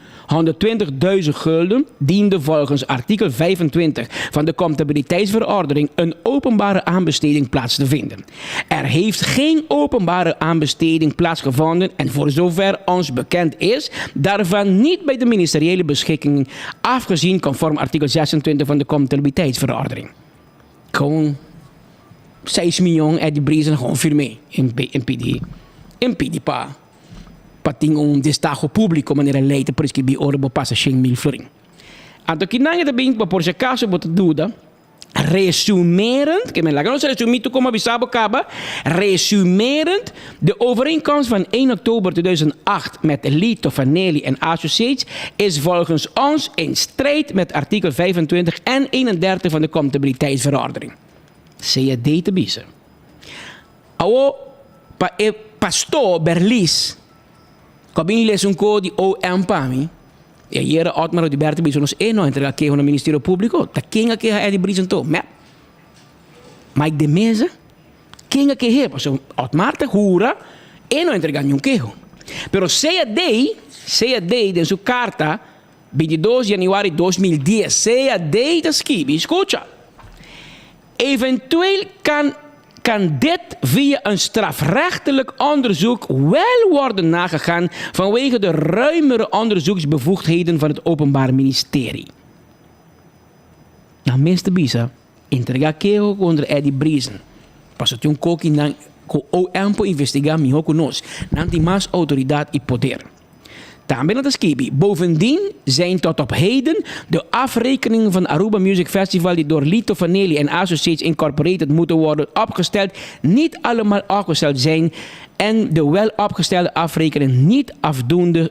Speaker 20: 120.000 gulden diende volgens artikel 25 van de Comptabiliteitsverordening een openbare aanbesteding plaats te vinden. Er heeft geen openbare aanbesteding plaatsgevonden en voor zover ons bekend is, daarvan niet bij de ministeriële beschikking afgezien conform artikel 26 van de Comptabiliteitsverordening. Gewoon 6 miljoen Eddie Briesen gewoon firmé in, in PD. In PD pa pa tin un destaho públiko manera lei ta preskribí ora bo pasa shen mil florin. Anto kinan e ta bin pa por si akaso bo ta duda, resumerend, ke men laga nos resumí tur komo a bisa bo kaba, resumerend, de overeenkomst van 1 oktober 2008 met Lito Fanelli en Associates is volgens ons in strijd met artikel 25 en 31 van de Comptabiliteitsverordening. CAD ta bisa. Awor pa e pastor Berlis ku a bin lesa un ko di OM pa mi, i ayera Otmar Oduber ta bisa nos e no a entrega keho na Ministerio Públiko. Ta ken a keha Eddie Briesen to? Mep? Mike de Meza? Ken a keh'é? Pasobra Otmar ta hura e no a entrega niun keho. Pero CAD, CAD den su karta 22 januari 2010, CAD ta skibi, skucha, Eventueel kan kan dit via een strafrechtelijk onderzoek wel worden nagegaan vanwege de ruimere onderzoeksbevoegdheden van het Openbaar Ministerie. Nan mes ta bisa, entrega keho kontra Eddie Briesen. Pasobra tin un koki nan ku OM por investigá mihó ku nos. Nan tin mas outoridat i poder. Tambe nan ta skibi, Bovendien zijn tot op heden de afrekeningen van Aruba Music Festival die door Lito Fanelli en Associates Incorporated moeten worden opgesteld niet allemaal opgesteld zijn en de wel opgestelde afrekeningen niet afdoende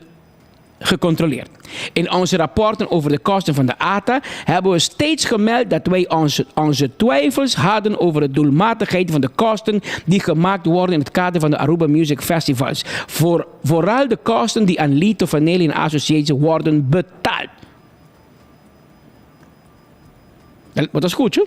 Speaker 20: gecontroleerd. In onze rapporten over de kosten van de ATA hebben we steeds gemeld dat wij onze, onze twijfels hadden over de doelmatigheid van de kosten die gemaakt worden in het kader van de Aruba Music Festivals. Voor, vooral de kosten die aan Lito Vanelli en Associates worden betaald. Bo ta skucha?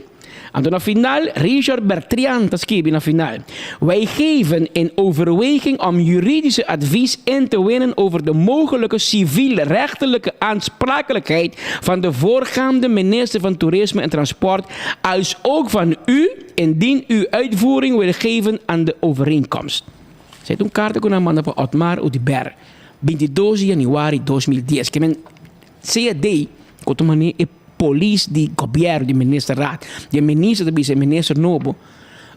Speaker 20: Anto na final, Richard Bertrian ta skibi na final, Wij geven in overweging om juridische advies in te winnen over de mogelijke civielrechtelijke aansprakelijkheid van de voorgaande minister van Toerisme en Transport, als ook van u, indien u uitvoering wil geven aan de overeenkomst. Esei ta un karta ku nan manda pa Otmar Oduber, 22 di januari 2010. Ke men CAD ku ta manera e polis di gobièrnu, di ministerraad, di e minister ta bisa e minister nobo,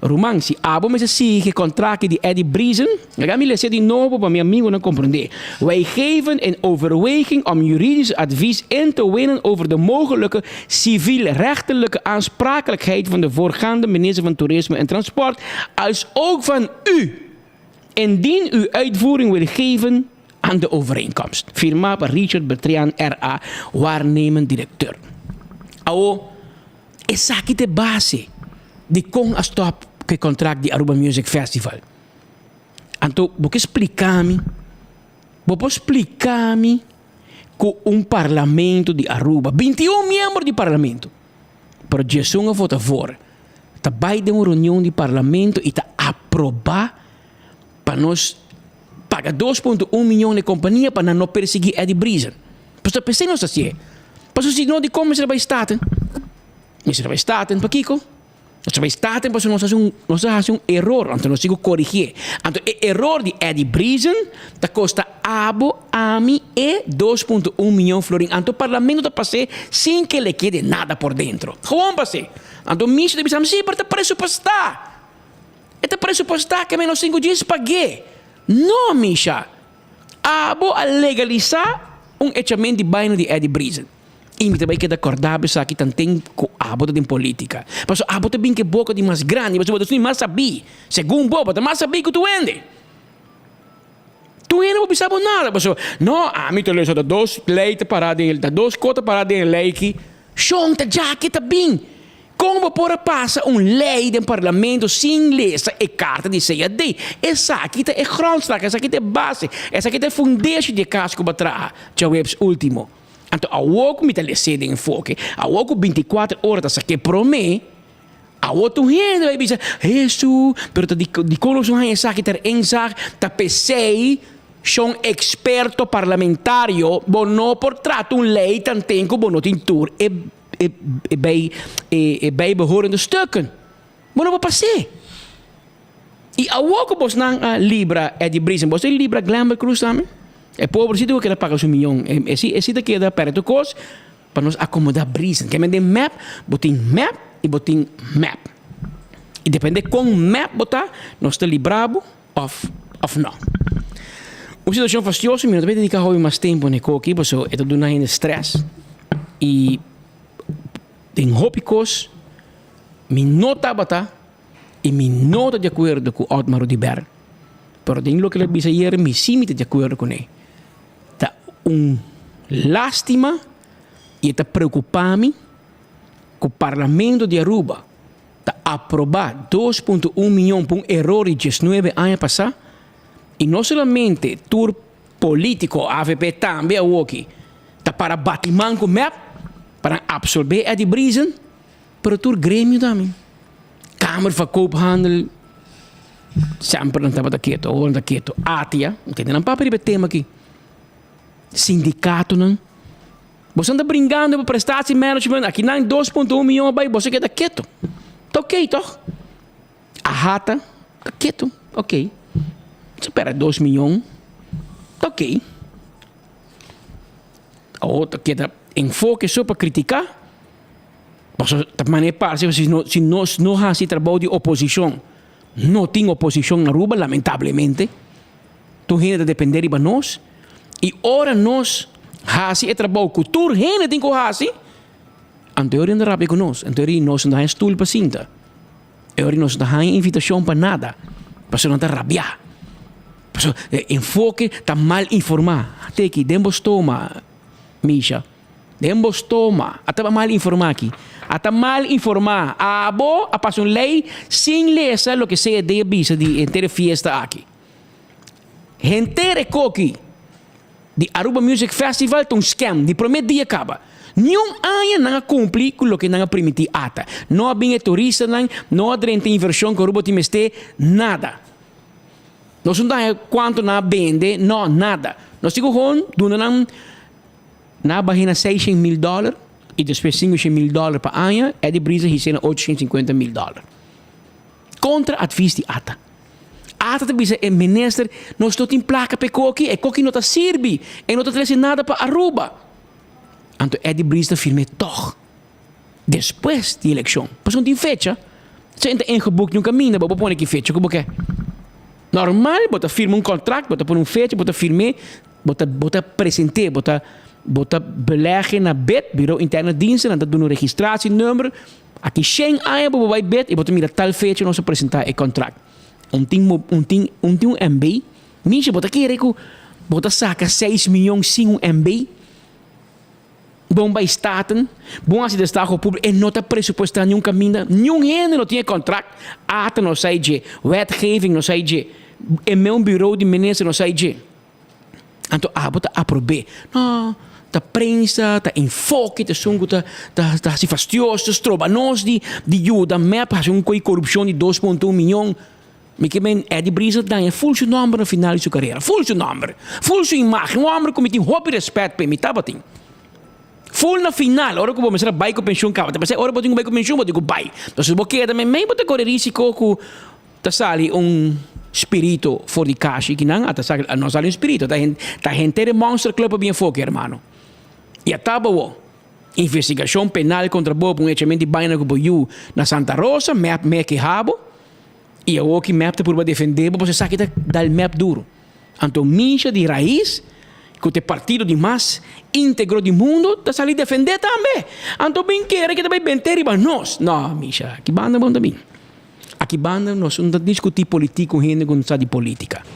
Speaker 20: Ruman, si abo mester sigui e kontrakt di Eddie Briesen, laga mi lesa di nobo pa mi amigonan komprendé. Wij geven in overweging om juridisch advies in te winnen over de mogelijke civielrechtelijke aansprakelijkheid van de voorgaande minister van Toerisme en Transport, als ook van u, indien u uitvoering wil geven aan de overeenkomst. Firmá pa Richard Bertrian RA, waarnemend directeur. Awo, esaki ta e base dikon a stòp ku e kontrakt di Aruba Music Festival. Anto bo ke splika mi, bo por splika mi ku un parlamento di Aruba, 21 miembro di parlamento, pero djesun a vota voor, ta bai den un reunion di parlamento i ta aprobá pa nos paga dos punto un miyon na e kompania pa nan no persiguí Eddie Briesen. Pasobra p'esei nos ta hasié. Pasobra si no dikon mester a bai Staten? Mester a bai Staten pakiko? Nos a bai Staten pasobra nos hasi un nos a hasi un eror, anto nos tin ku korigié. Anto e eror di Eddie Briesen ta kosta abo, ami e dos punto un miyon florin. Anto parlamento ta pas'é sin ke le kede nada por dentro. Gewoon pas'é. Anto Misha ta bisa mi, si, pero ta presupuestá. E ta presupuestá ke menos sinku djis pag'é. No, Misha. Abo a legalisá un echament di baina di Eddie Briesen. I mi ta bai keda kòrda bo esaki tanten ku abo ta den polítika. Pasobra abo ta bin ku e boka di mas grandi, pasobra bo ta esun di mas sabí. Segun bo, bo ta mas sabí ku tur hende. Tur hende no por bisa bo nada, pasobra, no, ami ta lesa ta dos lei ta pará den e, ta dos kos ta pará den e lei aki. Shon, ta djaki ta bin. Kon bo por a pasa un lei den parlamento sin lesa e karta di CAD? Esaki ta e grondslag, esaki ta e base, esaki ta e fundeshi di e kas ku bo a traha djaweps ultimo. Anto awor ku mi ta les'é den enfoke, awor ku bintikuater ora ta sak'é promé, awor tur hende bai bisa, Hesu, pero ta dikon nos no haña esaki ter inzag? Ta p'esei shon eksperto parlamentario bo no por trata un lei tanten ku bo no tin tur e e bij e bijbehorende stukken. Bo no por pas'é. I awor ku bosnan a libra Eddie Briesen, bos ta libra Glenbert Cruz tambe? E pobrecito ku a keda paga su miyon, e si e si ta keda perde tur kos pa nos akomoda Briesen. Ke men den mep, bo tin mep i bo tin mep. I depende kon mep bo ta, nos ta libra bo òf òf no. Un situashon fastioso, mi no ta bay dediká hopi mas tempu na e koki pasobra e ta duna hende strès i den hopi kos mi no tabata. I mi no ta di akuerdo ku Otmar Oduber, pero den loke el a bisa ayer mi sí mi ta di akuerdo kuné. Ta un lástima i e ta preokupá mi ku Parlamento di Aruba ta aprobá 2.1 mion pa un eror di diesnuebe aña pasá i no solamente tur polítiko, avp tambe awoki, ta para bati man ku mep pa nan apsolbé Eddie Briesen. Pero tur gremio tambe. Kamer van Koophandel semper nan tabata keto, awor nan ta keto. ATIA, no tende nan papia riba e tema aki. Sindikatonan. Boso ta bringando pa prestatiemanagement, aki nan 2.1 miyon a bai, boso keda keto. Ta oké toch? AHATA ta keto, oké. Bo perde 2 miyon, ta oké. Awor ta keda enfoke so pa kritiká. Pasobra ta manera parse si no si nos no hasi trabou di oposishon, no tin oposishon na Aruba lamentablemente. Tur hende ta depende riba nos i ora nos hasi e trabou ku tur hende tin ku hasi, anto e ora nan ta rabia ku nos, anto e ora nos no ta haña stul pa sinta, e ora nos no ta haña invitashon pa nada, pasobra nan ta rabia. Pasobra e enfoke ta mal informá. Teki den bo stoma, Misha. Den bo stoma. A ta mal informá aki. A ta mal informá. Abo a pasa un lei sin lesa loke CED a bisa di henter e fiesta aki. Henter e koki di Aruba Music Festival ta un scam di prome dia kaba. Niun aña nan a kumpli ku loke nan a primiti ata. No a bin e turistanan, no a drenta invershon ku Aruba tin mester, nada. Nos no ta haña kuantu nan a bende, no, nada. Nos tin ku hon duna nan. Nan a bahe na seishent mil dòler i despues sinkushent mil dòler pa aña, Eddie Briesen his'é na ochoshent sinkuenta mil dòler. Kontra advis di ata. Ata ta bisa e minister, nos no tin plaka pa e koki, e koki no ta sirbi, e no ta trese nada pa Aruba. Anto Eddie Briesen ta firm'é tòg. Despues di elekshon. Pasobra no tin fecha. Esei ta ingeboekt niun kaminda, bo por pone ki fecha ku bo ke. Normal bo ta firma un kontrakt, bo ta pone un fecha, bo ta firm'é. Bo ta bo ta present'é, bo ta bo ta beleg'é na bed, Bureau Interne Diensten, nan ta duna un registratienummer. Aki shen aña bo por bai bed i bo ta mira tal fecha nos a presentá e kontrakt. Un tin un tin un tin un MB. Misha, bo ta kere ku bo ta saka seis miyon sin un MB? Bon bai Staten, bon hasi destaho públiko, e no ta presupuestá niun kaminda, niun hende no tin e kontrakt, ata no sai dje, wetgeving no sai dje, e meun bureau di minister no sai dje. Anto abo ta aprob'é. No, ta prensa, ta enfoke, ta esun ku ta ta ta hasi fastioso, ta stroba nos di di yuda mep hasi un koi korupshon di 2.1 miyon. Mi ke men Eddie Briesen a daña ful su nòmber na final di su karera. Ful su nòmber, ful su imágen. Un hòmber ku mi tin hopi rèspèt p'e, mi tabatin. Ful na final, ora ku bo mester a bai ku penshun kaba. Ta p'esei ora bo tin ku bai ku penshun, bo tin ku bai. Entonces bo keda meimei bo ta kore risiko ku ta sali un spirito for di kashi kinan a ta sali no sali un spirito ta ta henter e monster club a bin afo ki hermano y a taba bo investigacion penal contra bo pa un hechament di baina cu bo yu na Santa Rosa mep me keha bo y awo ki mep ta purba defende bo pasobra esaki ta dal mep duro anto Misha di raiz. ku ta e partido di mas íntegro di mundu, ta sali defendé tambe. Anto bin kere ke ta bai bent'é riba nos. No, Misha, aki banda bo no ta bin. Aki banda nos no ta diskutí politik ku hende ku no sa di polítika.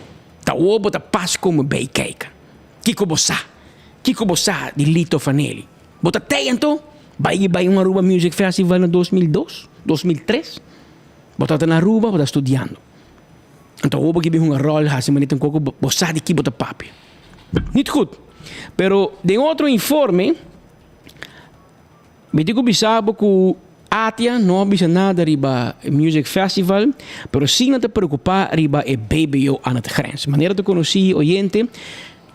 Speaker 20: Ta awor bo ta pas komo bei kijk. Kiko bo sa? Kiko bo sa di Lito Fanelli? Bo ta tei anto? Bai bai un Aruba Music Festival na 2002, 2003? Bo tabata na Aruba, bo ta studiando. Anto awor bo ke bin hunga ròl hasi manera un koko bo sa di ki bo ta papia. Niet goed. Pero den otro informe mi tin ku bisa bo ku Atia no a bisa nada riba e music festival, pero si nan ta preocupa riba e BBO aan het grens. Manera ta conoci oyente,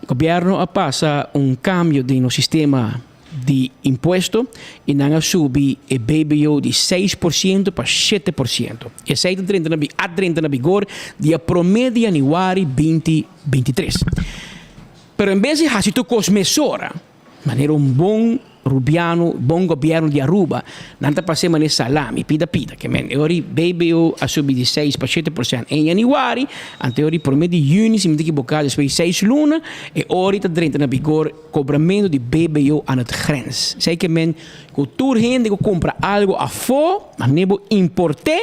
Speaker 20: gobierno a pasa un cambio den nos sistema di impuesto y nan a subi e BBO di 6% pa 7%. Esey ta drenta na a drenta na vigor dia prome di januari 2023. Pero en bes di haci tur cos mesora, Manera un bon rubiano, bon gobierno di Aruba, nan ta pas'é manera salami, pida pida. Ke men, e ora di BBO a subi di seis pa 7% en januari, anto e ora di prome di juni, si mi ta ekiboká, despues di seis luna, e ora ta drenta na vigor kobramento di BBO aan het grens. Esei ke men ku tur hende ku kumpra algu afó, manera bo import'é,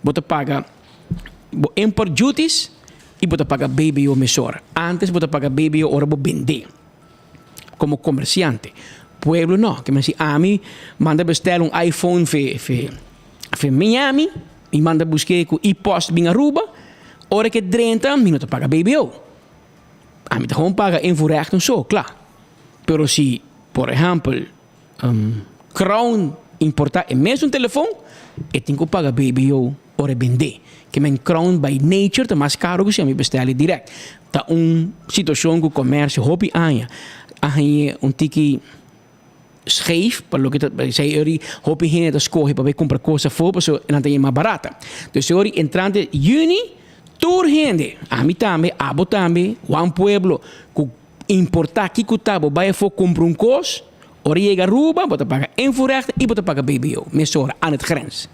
Speaker 20: bo ta paga bo import duties i bo ta paga BBO mesora. Antes bo ta paga BBO ora bo bend'é. Como comerciante. Pueblo no. Ke men si ami manda bestel un iPhone fe fe fe Miami mi manda buske ku e-post bin Aruba, ora ke drenta mi no ta paga BBO. Ami ta gewoon paga invoerrechten so, kla. Pero si por ehempel Crown importa e mesun telefon, e tin ku paga BBO ora e bendé. Ke men Crown by nature ta mas karo ku si ami bestel e direct. Ta un situashon ku komersio hopi aña a hañ'é un tiki scheef pa loke ta esei ori hopi hende ta skohe pa bai kumpra kos afó pasobra nan ta hañ'é mas barata. Dus e ori entrante yüni tur hende, ami tambe, abo tambe, Juan Pueblo ku Importa kico ta bo bay afo cumpra un cos, ora yega Aruba bo ta paga invoerrechten y bo ta paga BBO mesora aan het grens.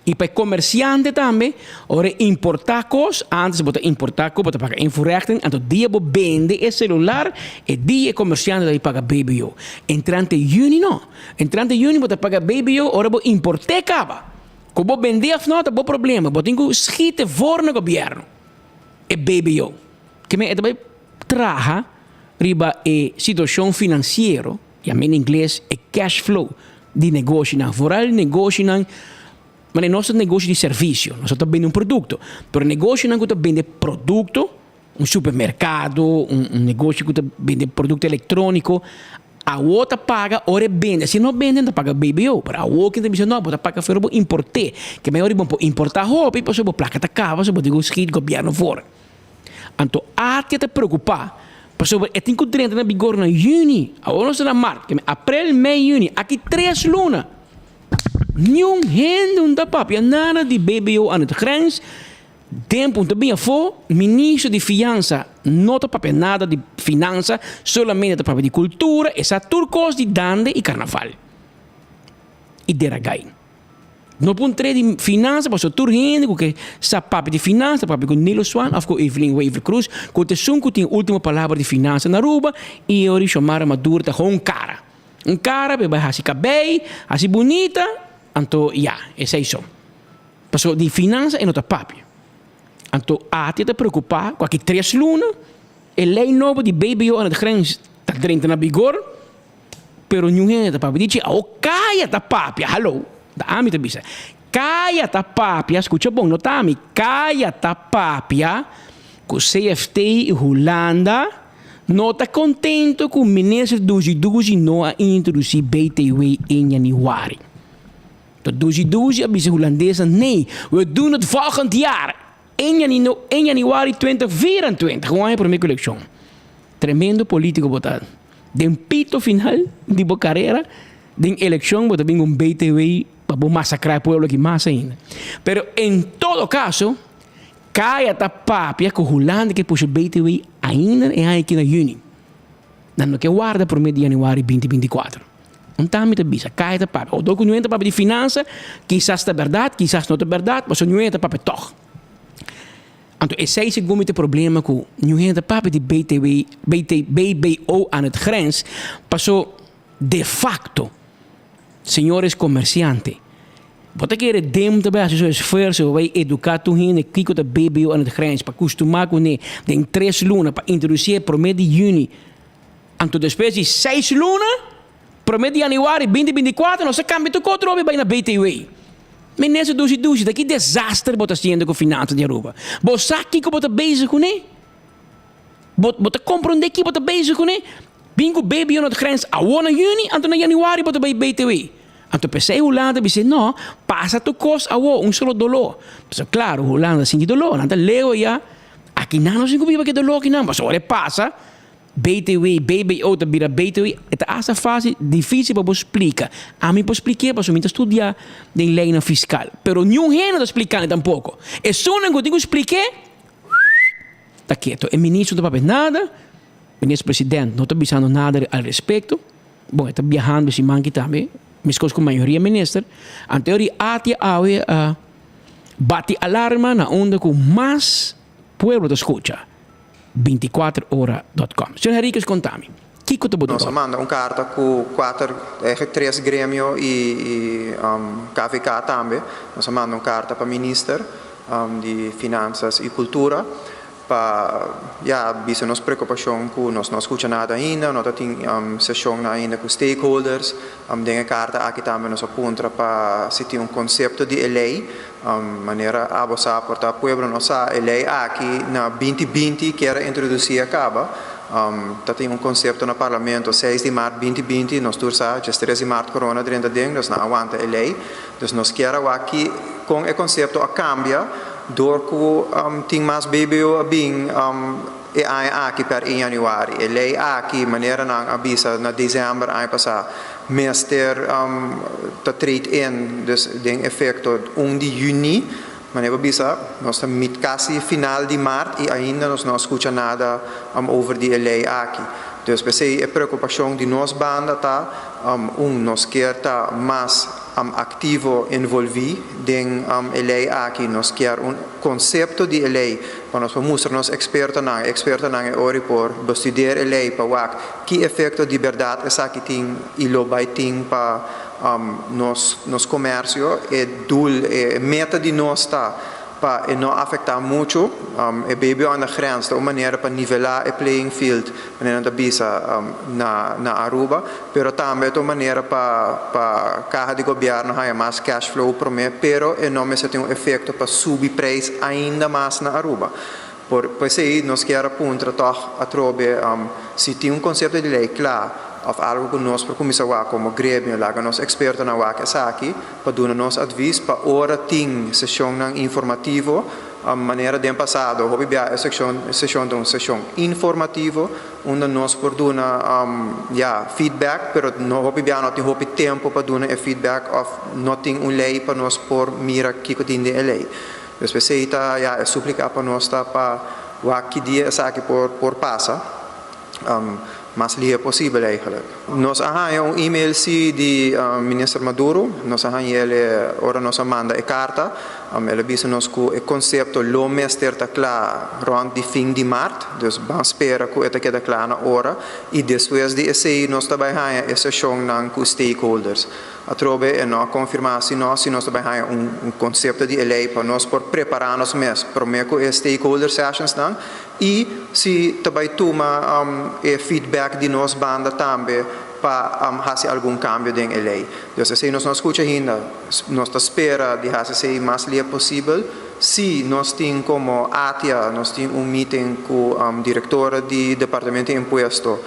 Speaker 20: Y pa e comerciante tambe, ora e importa cos, antes bo ta importa cos bo ta paga invoerrechten, anto dia bo bende e celular e dia e comerciante ta bay paga BBO. Entrante juni no, entrante juni bo ta paga BBO ora bo importe caba. Cu bo bende of no ta bo problema, bo tin cu schiete voor na gobierno e BBO. Kimen e ta bay traha riba e situashon finansiero, yam'é na ingles e cash flow, di negoshinan. Foral negoshinan, manera nos ta negoshi di servisio, nos no ta bende un produkto, pero negoshinan ku ta bende produkto, un supermerkado, un negoshi ku ta bende produkto elektróniko, awo ta paga ora e bende. Si no bende, no ta paga BBO, pero awo kin ta bisa no, bo ta paga fuera bo import'é. Ke mehor bo por importá hopi pasobra bo plaka ta kaba, pasobra bo tin ku skit gobièrnu for. Anto Atia ta preocupa pasobra e tin cu drenta na bigor na juni. Awor nos ta na mart, keme aprel, mei, juni, aki tres luna. Niun hende un ta papia nada di BBO aan het grens. Tempo un ta bin afo, ministro di fiansa no ta papia nada di finansa, solamente ta papia di cultura, e sa tur cos di dande y carnaval y deragai. No por un di finansa pasobra tur hende ku ke sa papia di finansa ta papia ku Nilo Swan of ku Evelyn Wever Croes ku ta esun ku tin e ultimo palabra di finansa na Aruba i ora Xiomara Maduro ta gewoon kara. Un kara pa e bai hasi kabei, hasi bunita, anto ya, esei so. Pasobra di finansa e no ta papia. Anto ATIA ta preokupa ku aki tres luna e lei nobo di BBO aan het grens ta drenta na bigor. Pero niun hende ta papia. Dici, awo kaya ta papia. Hallo, ta ami ta bisa. Kaya ta papia, skucha bon, no ta ami. Kaya ta papia ku CFT i Hulanda no ta kontento ku minister Duzi Duzi no a introdusí BTW in januari. To Duzi Duzi a bisa Hulandesnan, nee, we doen het volgend jaar. In januari 2024, un aña promé ku elekshon. Tremendo politico bo ta. Den pito final di bo carera, den eleccion bo ta bin un BTW pa bo masacra e pueblo aki mas ainda. Pero en todo caso, Kaya ta papia cu Hulanda ke pusha BTW ainda e aña aki na juni. Nan no ke warda prome di januari 2024. Un ta mi ta bisa, Kaya ta papia. Odo cu ñuenta papia di finansa, kisas ta berdad, kisas no ta berdad, pasobra ñuenta ta papia tog. Anto esei segun mi ta e problema ku niun hende ta papia di BTW, BT, BBO aan het grens, paso de facto, señores comerciante, bo ta kere dem ta bai hasi su esfuerso pa bai educa tur hende kiko ta BBO aan het grens pa kustuma kuné den tres luna pa introdusié prome di juni, anto despues di seis luna, prome di januari binti 24 nos ta kambia tur kos atrobe bai na BTW. Minister dushi dushi ta ki desaster bo ta haciendo cu finansa di Aruba? Bo sa kico bo ta bezig cune? Bo bo ta comprende ki bo ta bezig cune? Bin cu BBO na grens awor na juni anto na januari bo ta bay BTW. Anto pesey Hulanda bisa no, pasa tur cos awor un solo dolor. Pasobra claro Hulanda sinti dolor, nan ta leu aya, aki nan no sin cu biba ki dolor akinan, pasobra ora e pasa BTW, BBO ta bira BTW, e ta asta fácil, difícil pa bo splika. Ami por splik'é pasobra mi ta studia den leynan fiskal. Pero niun hende ta splika'ne tampoko. Esunnan ku tin ku splik'é, ta keto. E ministro no ta papia nada, minister president no ta bisando nada al respekto. Bon, e ta biahando siman aki tambe, meskos ku mayoria minister. Anto di atia awe a bati alarma na unda ku mas pueblo ta skucha. 24 ora dot com. Señor Henriquez konta mi, kiko ta bo
Speaker 21: Nos a
Speaker 20: dolor?
Speaker 21: manda un karta ku kuater, eigenlijk tres gremio i KVK tambe. Nos a manda un karta pa minister di Finansas i Kultura pa ya bisa nos preokupashon ku nos no a skucha nada ainda, no ta tin seshonnan ainda ku stakeholders. Den e karta aki tambe nos a puntra pa si tin un konsepto di e lei. Manera abo sa por ta pueblo no sa e ley aki na 2020 kier a introduci a caba. Ta tin un concepto na parlamento 6 di maart 2020 nos tur sa djes 3 di maart corona drenta den dus nan a wanta e ley. Dus nos kier a wak ki con e concepto a cambia door cu tin mas BBO a bin e aña aki per 1 januari. E ley aki manera nan a bisa na december aña pasa Mester ta trade in, dus den efecto 1 di juni, manera bo bisa, nos ta mit casi final di maart y ainda nos no a scucha nada over di e ley aki. Dus p'esey e preocupacion di nos banda ta, un, nos kier ta mas activo envolvi den e ley aki, nos kier un concepto di e ley pa nos por mustra nos expertonan, e expertonan e ora y por bestudeer e ley pa wak Ki efekto di bèrdat esaki tin i lo bai tin pa nos nos komersio? E doel, e meta di nos ta pa e no afektá muchu. E BBO aan de grens ta un manera pa nivelá e playing field, manera nan ta bisa na na Aruba, pero tambe ta un manera pa pa kaha di gobièrnu haña mas cash flow promé, pero e no mester tin un efekto pa subi preis ainda mas na Aruba. Por p'esei nos kier a puntra tòg atrobe si tin un konsepto di lei kla òf algu ku nos por kuminsá wak komo gremio, laga nos ekspertonan wak esaki pa duna nos advis pa ora tin seshonnan informativo, manera den pasado hopi bia e sekshon seshon ta un seshon informativo unda nos por duna ya feedback pero no hopi bia no tin hopi tempu pa duna e feedback òf no tin un lei pa nos por mira kiko tin den e lei. Dus p'esei ta ya e suplica pa nos ta pa wak ki dia esaki por por pasa mas lihe posibel eigenlijk. Nos a haña un email si di Minister Maduro, nos a haña el ora nos a manda e carta, el a bisa nos cu e concepto lo mester ta cla rond di fin di maart, dus ban spera cu e ta keda cla na ora y despues di esey nos ta bay haña e sesionnan cu stakeholders. Atrobe e no a konfirmá si no si nos ta bai haña un konsepto di e lei pa nos por prepará nos mes promé ku e stakeholder sessionsnan i si ta bai tuma e feedback di nos banda tambe pa hasi algun kambio den e lei. Dus esei nos no a skucha ainda. Nos ta spera di hasi esei mas lia posibel. Si nos tin komo ATIA nos tin un meeting ku direktora di Departamento di Impuesto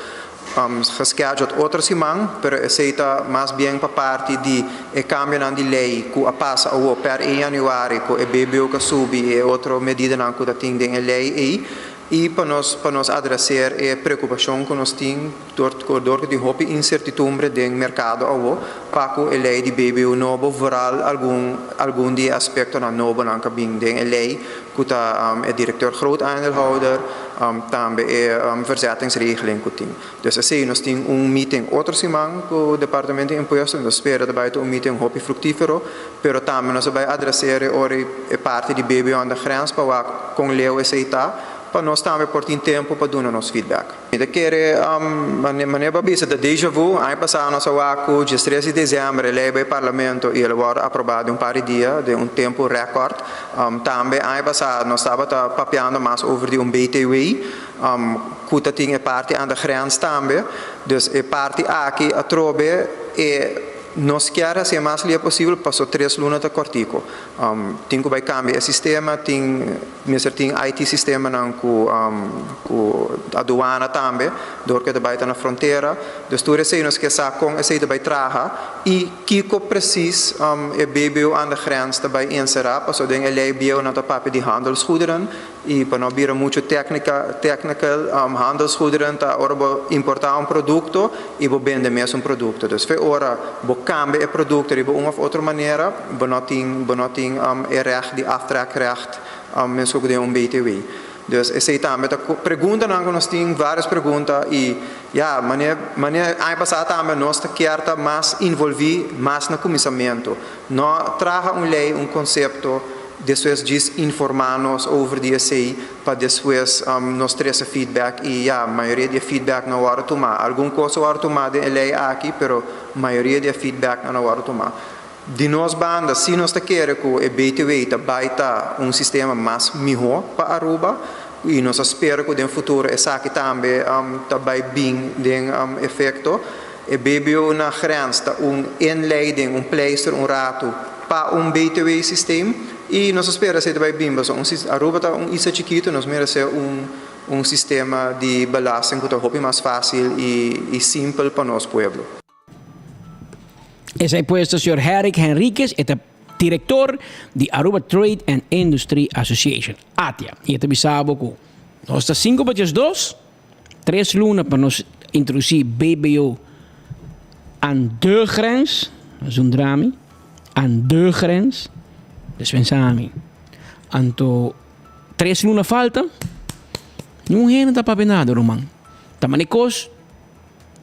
Speaker 21: Gescheduled otro siman, pero esey ta mas bien pa parti di e cambionan di ley cu a pasa awo per 1 januari cu e BBO cu a subi y e otro medidanan cu ta tin den e ley ey. I pa nos pa nos adreser e preokupashon ku nos tin dor dor ku tin hopi insertitumbre den merkado awo pa ku e lei di BBO nobo vooral algun algun di e aspektonan nobonan ku a bin den e lei ku ta e direkteur grootaandeelhouder tambe e verzettingsregeling ku tin. Dus esei nos tin un meeting otro siman ku departamento di impuesto nos ta spera ta bai ta un meeting hopi fruktífero pero tambe nos a bai adreser e ora e parti di BBO aan de grens pa wak kon leu esei ta pa nos tambe por tin tempu pa duna nos feedback. Mi ta kere manera bo a bisa ta deja vu, aña pasá nos a wak ku diestres di desèmber e lei bai parlamento i el a wòrdu aprobá den un par di dia, den un tempu rèkòrt. Tambe aña pasá nos tabata papiando mas over di un BTW ku ta tin e parti aan de grens tambe. Dus e parti aki atrobe e nos kier hasi e mas lia posibel paso tres luna ta kòrtiku. Tin ku bai kambia e sistema, tin mester tin IT sistemanan ku ku aduana tambe dor ku e ta bai ta na frontera. Dus tur esei nos ke sa kon esei ta bai traha i kiko presis e BBO aan de grens ta bai enserá pasobra den e lei bieu nan ta papia di handelsgoederen I pa no bira muchu tèknika, technical, handelsgoederen ta ora bo importá un produkto i bo bende mesun produkto. Dus fe ora bo kambia e produkto riba un òf otro manera, bo no tin, bo no tin e règt di aftrekrecht meskos ku den un BTW. Dus esei tambe ta preguntanan ku nos tin, vários pregunta i ya, manera, manera aña pasá tambe nos ta kier ta mas involví mas na kuminsamentu. No traha un lei, un konsepto. Despues djis informá nos over di esei pa despues nos trese feedback i ya, mayoria di e feedback no a wòrdu tumá. Algun kos a wòrdu tumá den e lei aki, pero mayoria di e feedbacknan no a wòrdu tumá. Di nos banda si nos ta kere ku e BTW ta bai ta un sistema mas mihó pa Aruba i nos a spera ku den futuro esaki tambe ta bai bin den efekto. E BBO na grens ta un inleiding, un pleister un ratu pa un BTW systeem y nos ta spera esey ta bay bin pasobra un Aruba ta un isla chikito nos merece un un sistema di belasting cu ta hopi mas facil y y simpel pa nos pueblo.
Speaker 20: Esey pues ta señor Herrick Henriquez, e ta director di Aruba Trade and Industry Association, ATIA, y e ta bisa bo cu nos ta cinco pa diesdos. Tres luna pa nos introducí BBO aan de grens, dat un drami, aan de grens, despensa mi. Anto tres luna falta, niun hende ta papia nada ruman. Ta mane kos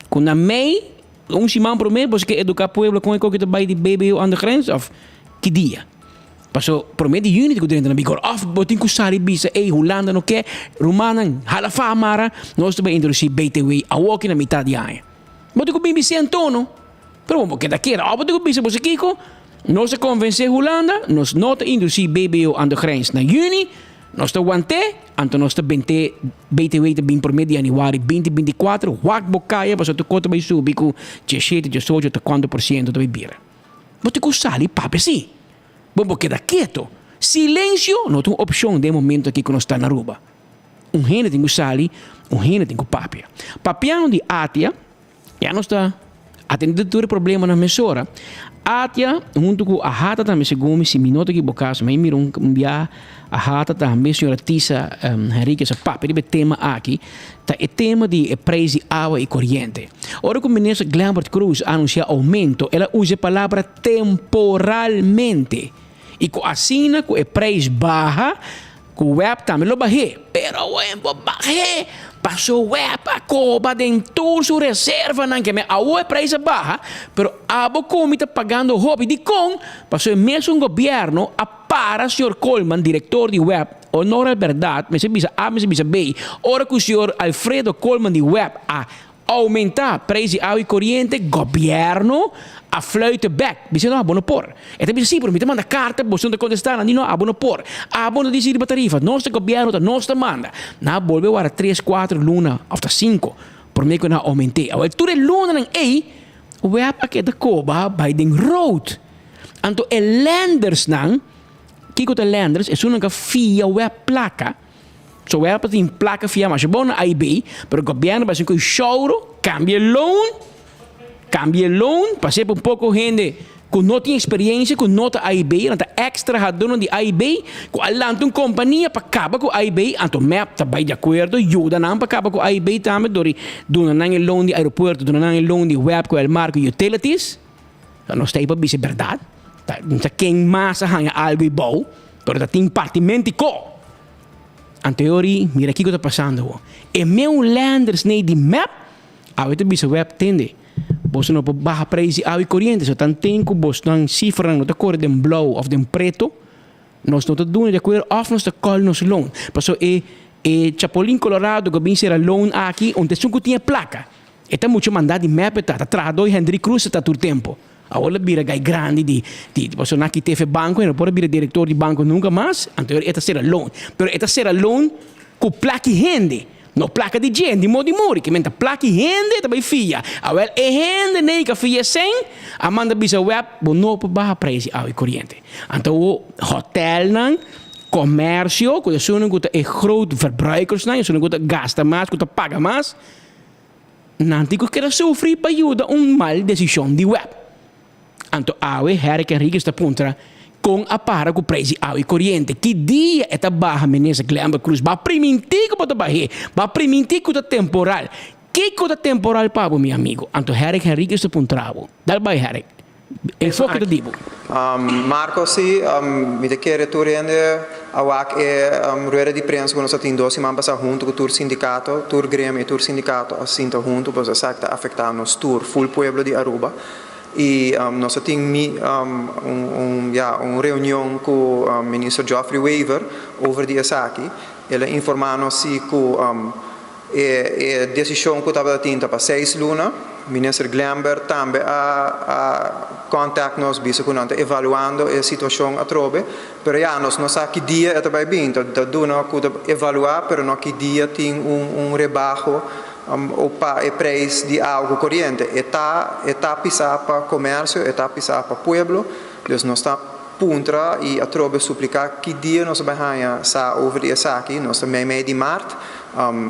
Speaker 20: ku na mei, un siman promé boso ke eduká pueblo kon e koki ta bai di BBO aan de grens òf ki dia? Paso prome di juni ku drenta na bigor of bo tin ku sali bisa ey Hulanda no ke rumannan hala fa mara nos ta bai introduci BTW awoki na mitad di aña. Bo tin ku bin bisa e antono pero bo keda keda of bo tin ku bisa boso kiko nos a konvense Hulanda nos no ta introduci BBO aan de grens na juni nos ta wante anto nos ta bente BTW ta bin prome di januari 2024 wak bo kaya pasobra tur kos ta bai subi ku diesshete diesocho ta kuantu por siento ta bai bira. Bo tin ku sali papia si. Bo por keda keto. Silencio no ta un opcion den e momento aki cu nos ta na Aruba. Un hende tin cu sali, un hende tin cu papia. Papiando di ATIA, ya nos ta atende tur e problemanan mesora. ATIA hunto cu AHATA tambe segun mi, si mi no ta ekiboca, si mi a mira un bia AHATA tambe, señora Tisa Henriquez a papia riba e tema aki. Ta e tema di e prijs di awa y coriente. Ora cu Minister Glenbert Croes a anuncia aumento, el a usa e palabra temporalmente. Y cu asina cu e prijs baha, cu web tambe lo bah'é. Pero awe bo bah'é, paso web a coba den tur su reservanan ke men awo e prijs a baha, pero abo cu mi ta pagando hopi. Dicon? Paso e mesun gobierno a para señor Koolman, director di web, Honor al berdad, mester bisa A, mester bisa B. Ora cu señor Alfredo Koolman di web a aumenta prijs di awa y coriente, gobierno a fluiten bek. Bisa no, abo no por. E ta bisa si, pero mi ta manda carta, boso no ta contesta, nan di no, abo no por. Abo no dicidi riba tarifa, nos ta gobierno, ta nos ta manda. Nan a bolbe wara tres, cuatro luna, of ta cinco, prome cu nan a aumente. Awel tur e lunanan ey, web a keda coba bay den rood. Anto e lendersnan. Kiko ta lenders? Esunnan ka fia web plaka. So web ta tin plaka fia masha bon na AIB, pero gobierno bai haci un shouro, cambia e loan, cambia e loan, pa sepa un poco hende. ku no tin eksperiencia, ku no ta AIB, nan ta eks trahadónan di AIB, ku a lanta un kompania pa kaba ku AIB, anto mep ta bai di akuerdo yuda nan pa kaba ku AIB tambe dor di duna nan e loan di aeropuerto, duna nan e loan di web ku Elmar ku utilities. Ta nos ta ei pa bisa e bèrdat, ta no sa ken mas a haña algu ei bou, pero ta tin partimentico. Anto e ori mira kiko ta pasando awor. E meu lenders nei di mep awe ta bisa web tende boso no por baha prijs di awa y coriente so tanten cu bosnan cifranan no ta core den blauw of den preto nos no ta duna di acuerdo of nos ta call nos loan pasobra e e chapulin colorado cu a bin cera loan aki un ta esun cu tin e placa e ta mucho manda di mep e ta ta trahador Hendrik Croes ta tur tempo. Awor lo bira gai grandi di di pasobra nan a kita efe banco e no por a bira director di banco nunca mas, anto e ta cera loan. Pero e ta cera loan cu plaki hende, no placa di dje, di modi muri, ke men ta plaki hende ta bay fia. Awel e hende nei ka fia esei a manda bisa web bo no por baha prijs di awa y coriente. Anto awor hotelnan, comercio, cu esunnan cu ta e groot verbruikersnan, esunnan cu ta gasta mas, cu ta paga mas, Nan tin ku keda sufri pa yuda un mal desishon di web. Anto awe Herrick Henriquez ta puntra kon a para ku preis di awa i koriente. Ki dia e ta baha Minister Glenbert Croes? Bo a primintí ku bo ta bah'é. Bo a primintí ku ta temporal. Kiko ta temporal pa bo mi amigo? Anto Herrick Henriquez ta puntra bo. Dal bai Herrick. Enfoke ta di bo.
Speaker 21: Marco, Si, mi ta kere tur hende a wak e rueda di prensa ku nos a tin dos siman pasá huntu ku tur sindikato, tur gremio i tur sindikato a sinta huntu pasobra esaki ta afektá nos tur, ful pueblo di Aruba. I nos a tin un ya un reunion ku Minister Geoffrey Wever over di esaki. El a informá nos si ku E desishon ku tabata tin ta pa seis luna. Minister Glenbert tambe a a contact nos bisa ku nan ta evaluando e situashon atrobe. Pero ya, nos no sa ki dia e ta bai bin. Ta ta duna ku ta evaluá pero no ki dia tin un un rebaho o pa e preis di awa ku koriente. E ta e ta pisá pa komersio, e ta pisá pa pueblo. Dus nos ta. Puntra i atrobe supliká ki dia nos a bai haña sa over di esaki. Nos ta meimei di mart.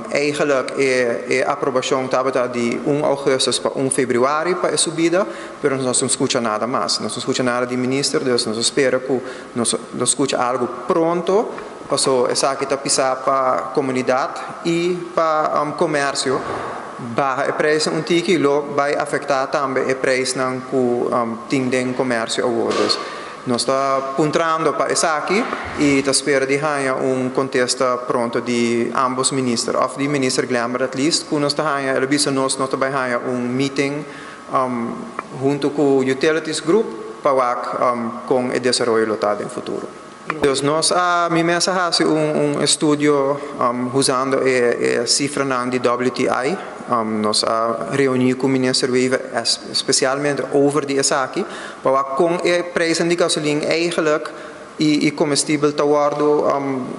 Speaker 21: Eigenlijk e e aprobashon tabata di un augustus pa un februari pa e subida, pero nos no skucha nada mas. Nos no skucha nada di minister, dus nos a spera ku nos lo skucha algu pronto, paso esaki ta pisá pa komunidat i pa komersio. Baha e prijsnan un tiki lo bai afektá tambe e prijsnan ku tin den komersio awor. Dus nos ta puntrando pa esaki i ta spera di haña un kontesta pronto di ambos minister òf di minister Glenbert at least ku nos ta haña el a bisa nos nos ta bai haña un meeting huntu ku Utilities Group pa wak kon e desaroyo lo ta den futuro. Dus nos a, mi mes a hasi un un estudio usando e e sifranan di WTI. Nos a reuní ku Minister Wever spesialmente over di esaki pa wak kon e prijsnan di gasolin eigenlijk i i komestibel ta wòrdu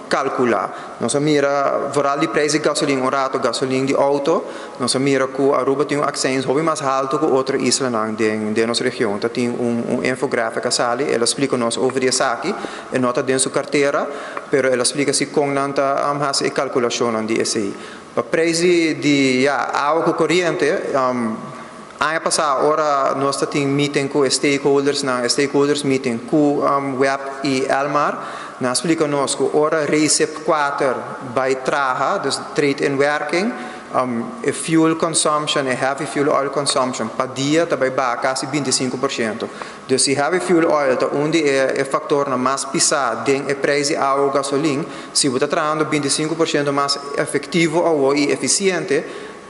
Speaker 21: kalkulá. Nos a mira vooral di prijs di gasolin un rato gasolin di outo, nos a mira ku Aruba tin un akseins hopi mas haltu ku otro islanan den den nos region. Ta tin un un infographic a sali, el a splika nos over di esaki, e no ta den su kartera, pero el a splika si kon nan ta hasi e kalkulashonnan di esei. Pa prijs di di ya awa ku koriente, aña pasá ora nos ta tin meeting ku e stakeholdersnan, e stakeholders meeting ku web i Elmar, nan a splika nos ku ora Recip kuater bai traha, dus trade in werking, E fuel consumption, e heavy fuel oil consumption pa dia ta bai baha kasi 25%. Dus si heavy fuel oil ta un di e e factornan mas pisa den e prijs di awa o gasolin, si bo ta trahando 25% mas efectivo awo y eficiente,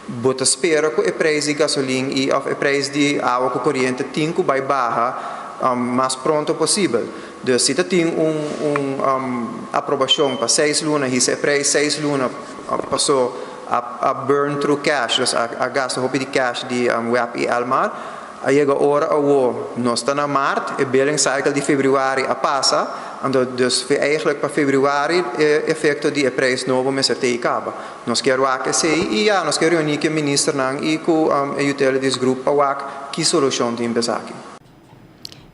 Speaker 21: bo ta spera cu e prijs di gasolin y of e prijs di awa cu coriente tin cu bai baha mas pronto posibel. Dus si ta tin un un aprobacion pa seis luna, hisa e prijs seis luna paso a a burn through cash, dus a a gasta hopi di cash di web y Elmar. A yega ora awo, nos ta na maart, e billing cycle di februari a pasa, anto dus eigenlijk pa februari e efecto di e prijs nobo mester tei caba. Nos kier wak esei y ya, nos kier reuni cu e ministernan y cu e utilities group pa wak ki solucion tin pa esaki.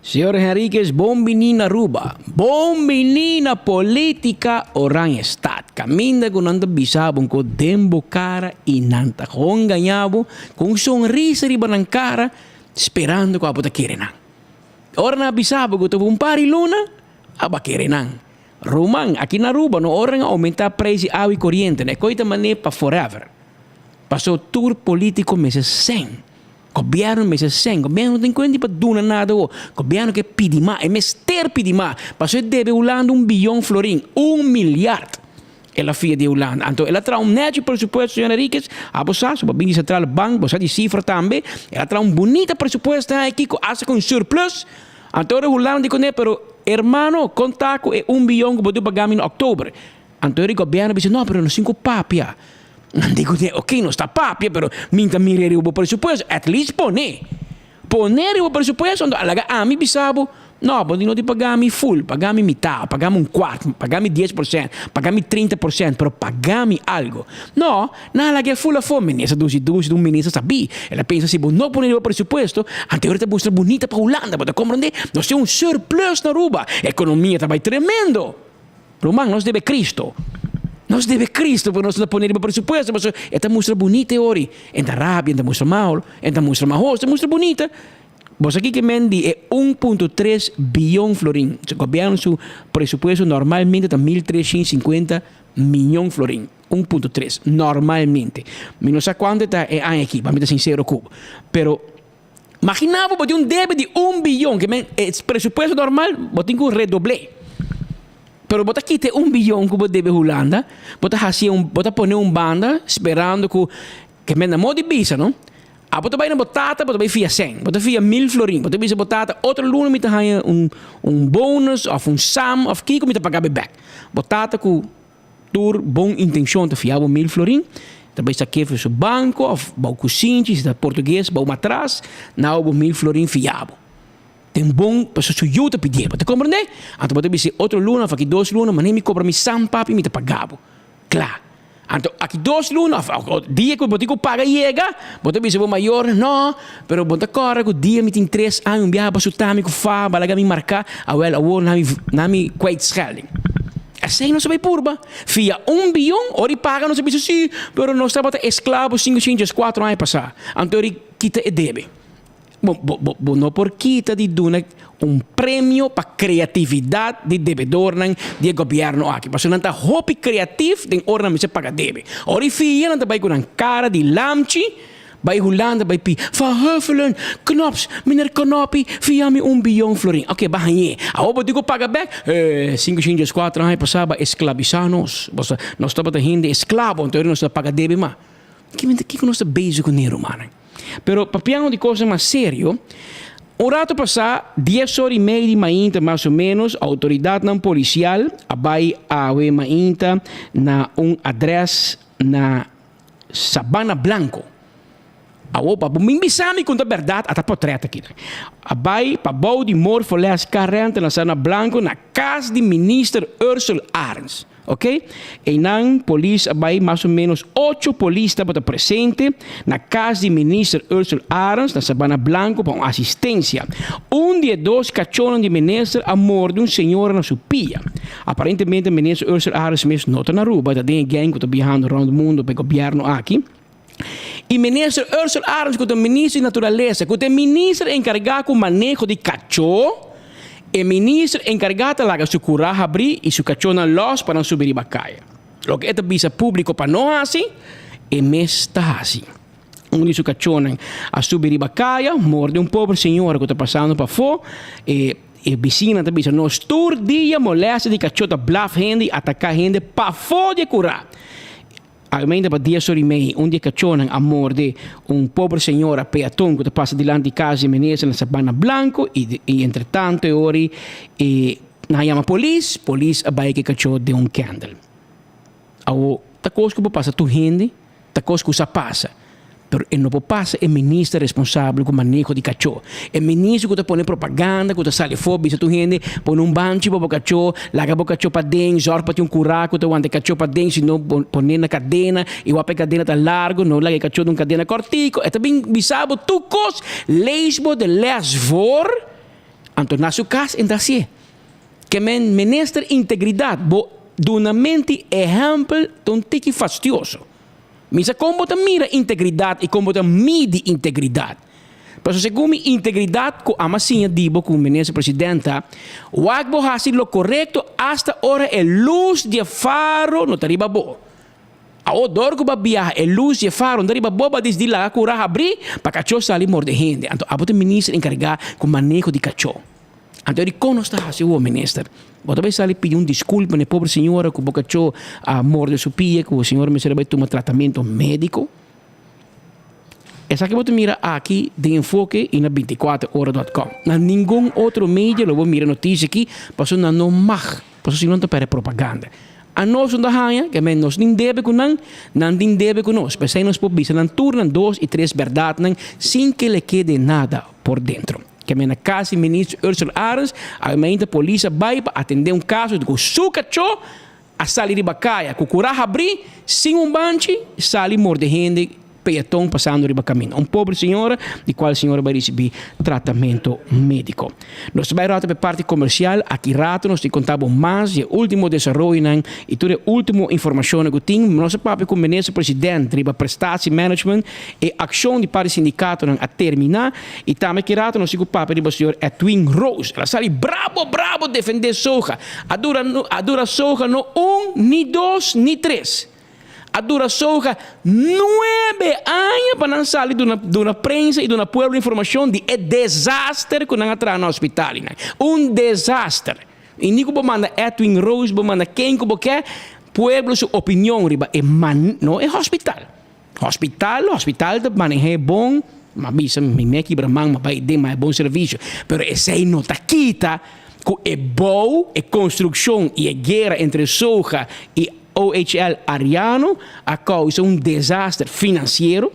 Speaker 20: Señor Henriquez bon bini na Aruba. Bon bini na politica Oranjestad. Caminda cu nan ta bisa bo cu den bo cara y nan ta gewoon gaña bo cu un sonrisa riba nan cara sperando cu abo ta kere nan. Ora nan a bisa bo ku ta un par di luna, abo a kere nan. Ruman, aki na Aruba no ora nan a oumentá preis di awa i koriente, e koi ta man'é pa forever. Paso tur polítiko mester sèn. Gobièrnu mester sèn. Gobièrnu no tin kuenta di pa duna nada awor. Gobièrnu ke pidi mas, e mester pidi mas. Paso e debe Hulanda un biyon florin, un milyard el a fia di Hulanda. Anto el a traha un nèchi presupuesto, señor Henriquez, abo sa, su bo bin di Centrale Bank, bo sa di sifra tambe. El a traha un bunita presupuesto aki ku asta ku un surplus. Anto ora Hulanda di kuné, pero hermano, konta ku e un biyon ku bo debe paga mi na òktober. Anto e gobièrnu bisa, no, pero nos tin ku papia. Nan di kuné, oké, nos ta papia, pero mi ta mira riba bo presupuesto. At least pone. Pone riba bo presupuesto, anto a laga ami bisa bo, no, bo no tin paga mi full, paga mi mitad, paga mi un kuart, paga mi 10%, paga mi 30%, pero paga mi algo. No, nan a laga e full afó. Minister dushi dushi ta un minister sabí. El a pensa si bo no pone riba presupuesto, anto e ora ta mustra bunita pa Hulanda, bo ta komprendé? Nos tin un surplus na Aruba, ekonomia ta bai tremendo. Ruman, nos debe Cristo. Nos debe Cristo porque nos ta pone riba presupuesto, pasobra e ta mustra bunita e ori. En ta rabia, en ta mustra mal, en ta mustra mahos, ta mustra bunita. Bo sa kiko men di e 1.3 biyon florin. So, gobierno su presupuesto normalmente ta 1350 miyon florin. 1.3, normalmente. Mi no sa cuanto ta e aña aki, pa mi ta sincero cu bo. Pero Magina bo bo tin un debe di un biyon, ke men e presupuesto normal bo tin ku redobl'é. Pero bo ta kita e un biyon ku bo debe Hulanda, bo ta hasi un, bo ta pone un banda sperando ku, ke men na modo di bisa no, abo ta bai na bo tata bo ta bai fia sèn, bo ta fia mil florin, bo ta bisa bo tata otro luna mi ta haña un un bonus òf un sam òf kiko mi ta paga bo bèk. Bo tata ku. Tur bon intencion ta fia bo mil florin, ta bay saké for su banco of bou cusinchi, si ta portugues bou matras, nao bo mil florin fia bo. Den bon, pasobra su yu ta pidié bo, ta comprende? Anto bo ta bisa otro luna of aki dos luna, manera mi cobra mi san papi mi ta paga bo. Cla. Anto aki dos luna of dia cu bo tin cu paga yega, bo ta bisa bo mayornan, no, pero bo ta corda cu dia mi tin tres aña un biaha bo a suta mi cu fa, bo a laga mi marca, awel awor na mi na mi kwijtschelding. Esei nos a bai purba. Fia un bion, ora i paga nos a bisa si, pero nos tabata esklabo sinku shin dieskuatro aña pasá. Anto ora i kita e debe. Bo, bo, bo, bo no por kita di duna un premio pa kreatividat di debedornan di e gobièrnu aki. Pasobra nan ta hopi kreatif den ora nan mester paga debe. Ora i fia nan ta bai ku nan kara di lamchi. Bai Hulanda bai pi Van Huffelen, Knops, meneer Knoppie, fia mi un biyon florin. Oké, ba hañ'é. Awor bo tin ku paga bèk? Eh, sinku shin dieskuater aña pasá ba esklabisá nos. Boso, nos tabata hende esklabo, anto nos ta paga debe mas. Kiko nos ta bezig kuné, rumannan? Pero papiando di kosnan mas serio, un rato pasá, dies ora i mei di mainta mas o ménos, outoridatnan polisial a bai awe mainta na un adrès na Sabana Blanco. Awor pa bo min bisa mi ku ta bèrdat ata potrèt aki. A bai pa bou di Morfoles Carrente na Sabana Blanco na kas di Minister Ursell Arends. Ok. Einan polis a bai mas o menos ocho polis tabata presente na kas di Minister Ursell Arends na Sabana Blanco pa un asistensia. Un di e dos kachónan di minister a morde un señora na su pia. Aparentemente minister Ursell Arends mes no ta na Aruba, e ta den e gang ku ta biahando rond mundo pa e gobièrnu aki. I minister Ursell Arends ku ta minister di naturalesa, ku ta e minister enkargá ku maneho di kachó, e minister enkargá ta laga su kurá habrí i su kachónan lòs pa nan subi riba kaya. Loke e ta bisa públiko pa no hasi, e mes ta hasi. Un di su kachónan a subi riba kaya, morde un pober señora ku ta pasando pafó, e E bisiñanan ta bisa nos tur dia molestia di kachó ta blaf hende i ataká hende pafó di e kurá. Almenda pa dies ora i mei un di e kachónan a morde un pober señora peaton ku ta pasa dilanti di kas di minister na Sabana Blanco i i entretanto e ora i nan a yama polis, polis a bai ku e kachó den un kèndel. Awor ta kos ku por pasa tur hende, ta kos ku sa pasa, pero e no por pasa e minister responsabel ku maneho di kachó. E minister ku ta pone propaganda, ku ta sali afó bisa tur hende, pone un banchi pa bo kachó, laga bo kachó paden, zòrg pa tin un kurá ku ta wanta e kachó paden, si no pon'é na kadena, i wak pa e kadena ta largu, no laga e kachó den un kadena kòrtiku. E ta bin bisa bo tur kos, lees bo de les voor, anto na su kas e ta hasié. Ke men minister integridat bo duna menti ehempel ta un tiki fastioso. Mi sa kon bo ta mira integridat i kon bo ta midi integridat. Pasobra segun mi integridat ku ama siña di bo ku Minister President ta, wak bo hasi lo korekto asta ora e lus di e faro no ta riba bo. Awor dor ku bo a biaha e lus di e faro no ta riba bo, bo a disidi laga kura habrí pa kachó sali morde hende. Anto abo ta e minister enkargá ku maneho di kachó. Anto dikon nos ta hasi awor, Minister? Bo ta bai sali pidi un diskulpa na e pobre señora ku bo kachó a morde su pia ku e señora mester a bai tuma tratamentu médiko? Esaki bo ta mira aki den Enfoke i na bintikuater ora dòt kòm. Na ningun otro media lo bo mira notisia aki pasobra nan no mag, pasobra si no nan ta pèrdè propaganda. Anos no ta haña, ke men nos tin debe ku nan, nan tin debe ku nos. P'esei nos por bisa nan tur nan dos i tres bèrdatnan sin ke le kede nada por dentro. Ke men na kas di Minister Ursula Arends, awe mainta polis a bai pa atendé un kaso di ku su kachó A sali riba kaya ku kurá habrí, sin un banchi, sali morde hende peaton pasando riba kaminda. Un pobre señora, di kual señora bai risibí tratamentu médiko. Nos ta bai ròt op e parti komersial, aki rato nos tin konta bo mas di e último desaroyonan i tur e último informashonnan ku tin. Nos a papia ku Minister President riba prestatie management, e akshon di parti sindikatonan a terminá i tambe aki rato nos tin ku papia riba señor Edwin Roos. El a sali brabo brabo defendé soja. A dura a dura soja no un, ni dos, ni tres. A dura soja nuebe aña pa nan sali duna duna prensa i duna pueblo informashon di e desaster ku nan a traha na hospitalnan. Un desaster. I ni ku bo manda Edwin Roos, bo manda ken ku bo ke, pueblo su opinion riba e man no e hospital. Hospital, hospital ta maneh'é bon, m'a bisa mi me kibra man, m'a bai den, m'a bon servisio. Pero esei no ta kita ku e bou, e konstrukshon i e guera entre Soga i OHL Ariano a kousa un desaster finansiero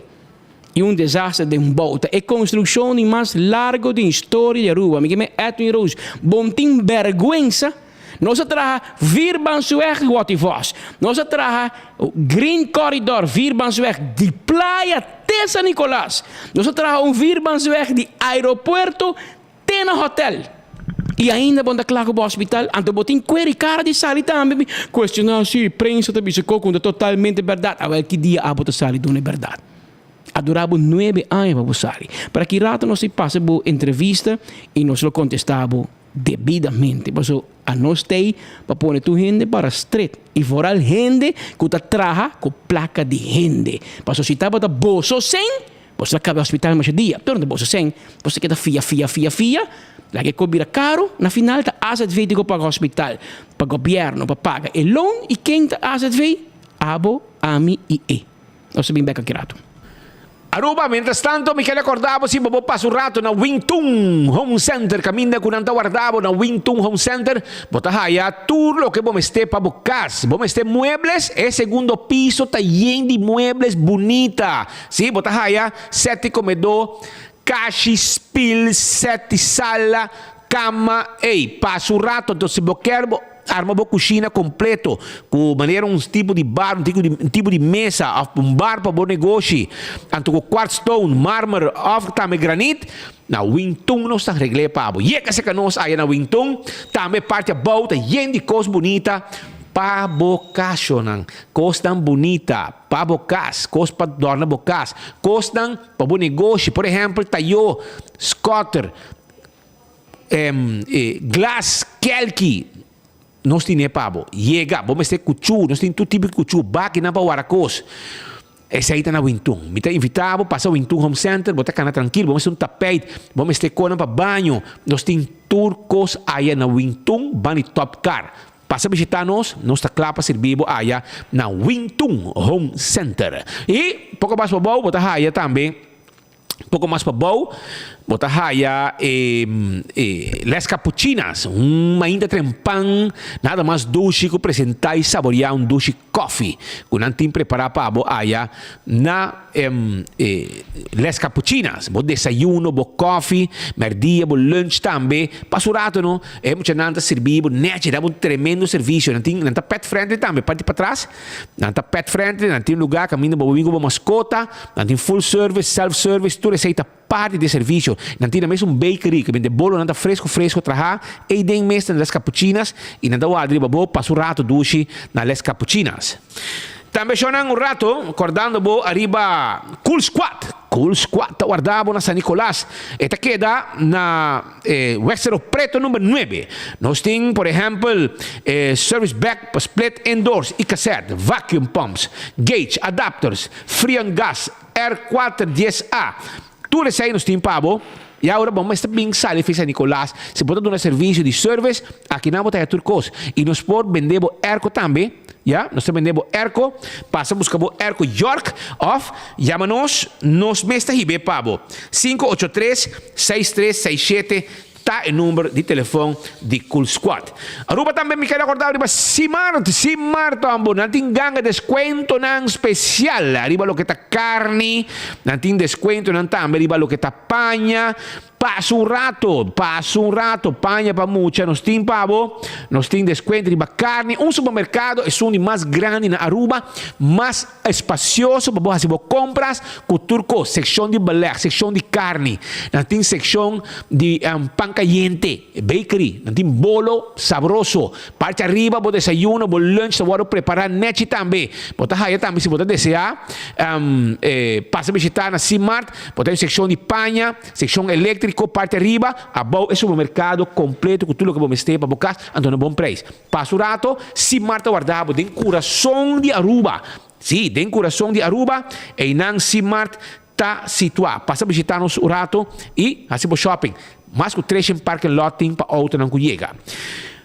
Speaker 20: i un desaster den bou. Ta e konstrukshon di mas largo den historia di Aruba. Mi ke men Edwin Roos, bon tin bèrgwensa. Nos a traha Vierbansweg Watty Vos. Nos a traha Green Corridor Vierbansweg di Playa te San Nicolas. Nos a traha un Vierbansweg di aeropuerto te na hotel. I ainda bo no ta kla ku bo hospital? Anto bo tin kuer i kara di sali tambe mi kuestioná si prensa ta bisa koko no ta totalmente bèrdat. Awèl ki dia abo ta sali duna e bèrdat? A dura bo nuebe aña pa bo sali. Pero aki rato nos ta pasa bo entrevista i nos lo kontestá bo. Debidamente, paso anos t'ei pa pone tur hende para stret i foral hende ku ta traha ku plaka di hende. Paso si tabata boso sen, boso ta kabe hospital masha dia, pero no ta boso sen, boso ta keda fia, fia, fia, fia, laga e kos bira karu, na final ta azv tin ku paga hospital, pa gobièrnu pa paga e loon i ken ta azv? Abo, ami i e. Nos ta bin bek aki ratu.
Speaker 19: Aruba, Mientras tanto mi ker recorda bo si bo bo pasa un rato na Wing Tun Home Center caminda cu nan ta warda bo na Wing Tun Home Center bo ta haya tur loke bo mester pa bo cas. Bo mester muebles? E segundo piso ta yen di muebles bunita. Si, bo ta haya set di comedor, kashi, spil, set di sala, cama. Ey, pasa un rato entonces si bo ker bo. Arma bo kushina kompleto ku manera un tipo di bar, un tipo di un tipo di mesa òf un bar pa bo negoshi, anto ku quartz stone, marmer òf tambe granit, na Wingtun nos ta regl'é pa bo. Yega serka nos aya na Wingtun, tambe parti abou ta yen di kos bunita pa bo kashonan, kosnan bunita pa bo kas, kos pa dòrna bo kas, kosnan pa bo negoshi, por ehèmpel tayó, skòter, Glas kelki nos tine pa bo. Yega, bo mester kuchú, nos tin tur tipo di kuchú, bakinan pa wara kos. Esei ta na Wintun. Mi ta invitá bo pasa Wintun Home Center, bo ta kana trankil, bo mester un tapijt, bo mester konan pa baño. Nos tin tur kos aya na Wintun, ban di Top Car. Pasa bishitá nos, nos ta kla pa sirbi bo aya na Wintun Home Center. I poko mas pabou bo ta haya tambe. Poko mas pabou bo ta haya e Les Capuchinas, un mainta trempan nada mas dushi ku presentá i saboreá un dushi kòfi ku nan tin prepará pa bo aya na Les Capuchinas. Bo desayuno, bo kòfi, mèrdia, bo lunch tambe. Pas un rato no, e muchanan ta sirbi bo nèchi, da bo un tremendo servisio. Nan tin, nan ta pet friendly tambe, parti patras. Nan ta pet friendly, nan tin lugar kaminda bo por bin ku bo maskota, nan tin full service, self service, tur esei ta parti di e servisio. Nan tin na mes un bakery ku bende bolonan ta fresku fresku traha, ei den mes ta na Les Capuchinas i nan ta warda riba bo pasa un rato dushi na Les Capuchinas. Tambe shownan un rato kordando bo ariba Cool Squad. Cool Squad ta warda bo na San Nicolas. E ta keda na Weg Cerro Preto number nuebe. Nos tin por ehempel service bag pa split indoors y cassette, vacuum pumps, gauge, adapters, freon gas, R kuater dies A. Tur esei nos tin pa bo. Y awor bo mester bin sali fi San Nicolas. Si bo ta duna servicio di service, akinan bo ta haya tur cos. Y nos por bende bo airco tambe. Ya, nos ta bende bo airco. Pasa busca bo airco York of yama nos, nos mes ta hib'é pa bo. 583 6367 Ta e number di telefon di Cool Squad. Aruba tambe mi keda acorda riba Simart, Simart hombo, nan tin ganga descuentonan special riba loke ta carni, nan tin descuentonan tambe riba loke ta paña. Pasa un rato, pasa un rato, paña pa mucha nos tin pa bo, nos tin descuento riba carni. Un supermercado esun di mas grandi na Aruba, mas espacioso pa bo haci bo compras cu tur cos, seccion di beleg, seccion di carni, nan tin seccion di pan cayente, bakery, nan tin bolo sabroso, parti ariba bo desayuno, bo lunch ta wordo prepara nechi tambe, bo ta haya tambe si bo ta desea pasa bishita na Simart, bo ta haya seccion di paña, seccion electrico, parti ariba, abao e supermercado completo cu tur loke bo mester pa bo cas, anto na bon prijs. Pasa un rato, Simar ta warda bo den kurason di Aruba. Sí, den kurason di Aruba, einan Simart ta situá. Pasa bishitá nos un rato i hasi bo shopping. Mas ku treshen parking lot tin pa outonan ku yega.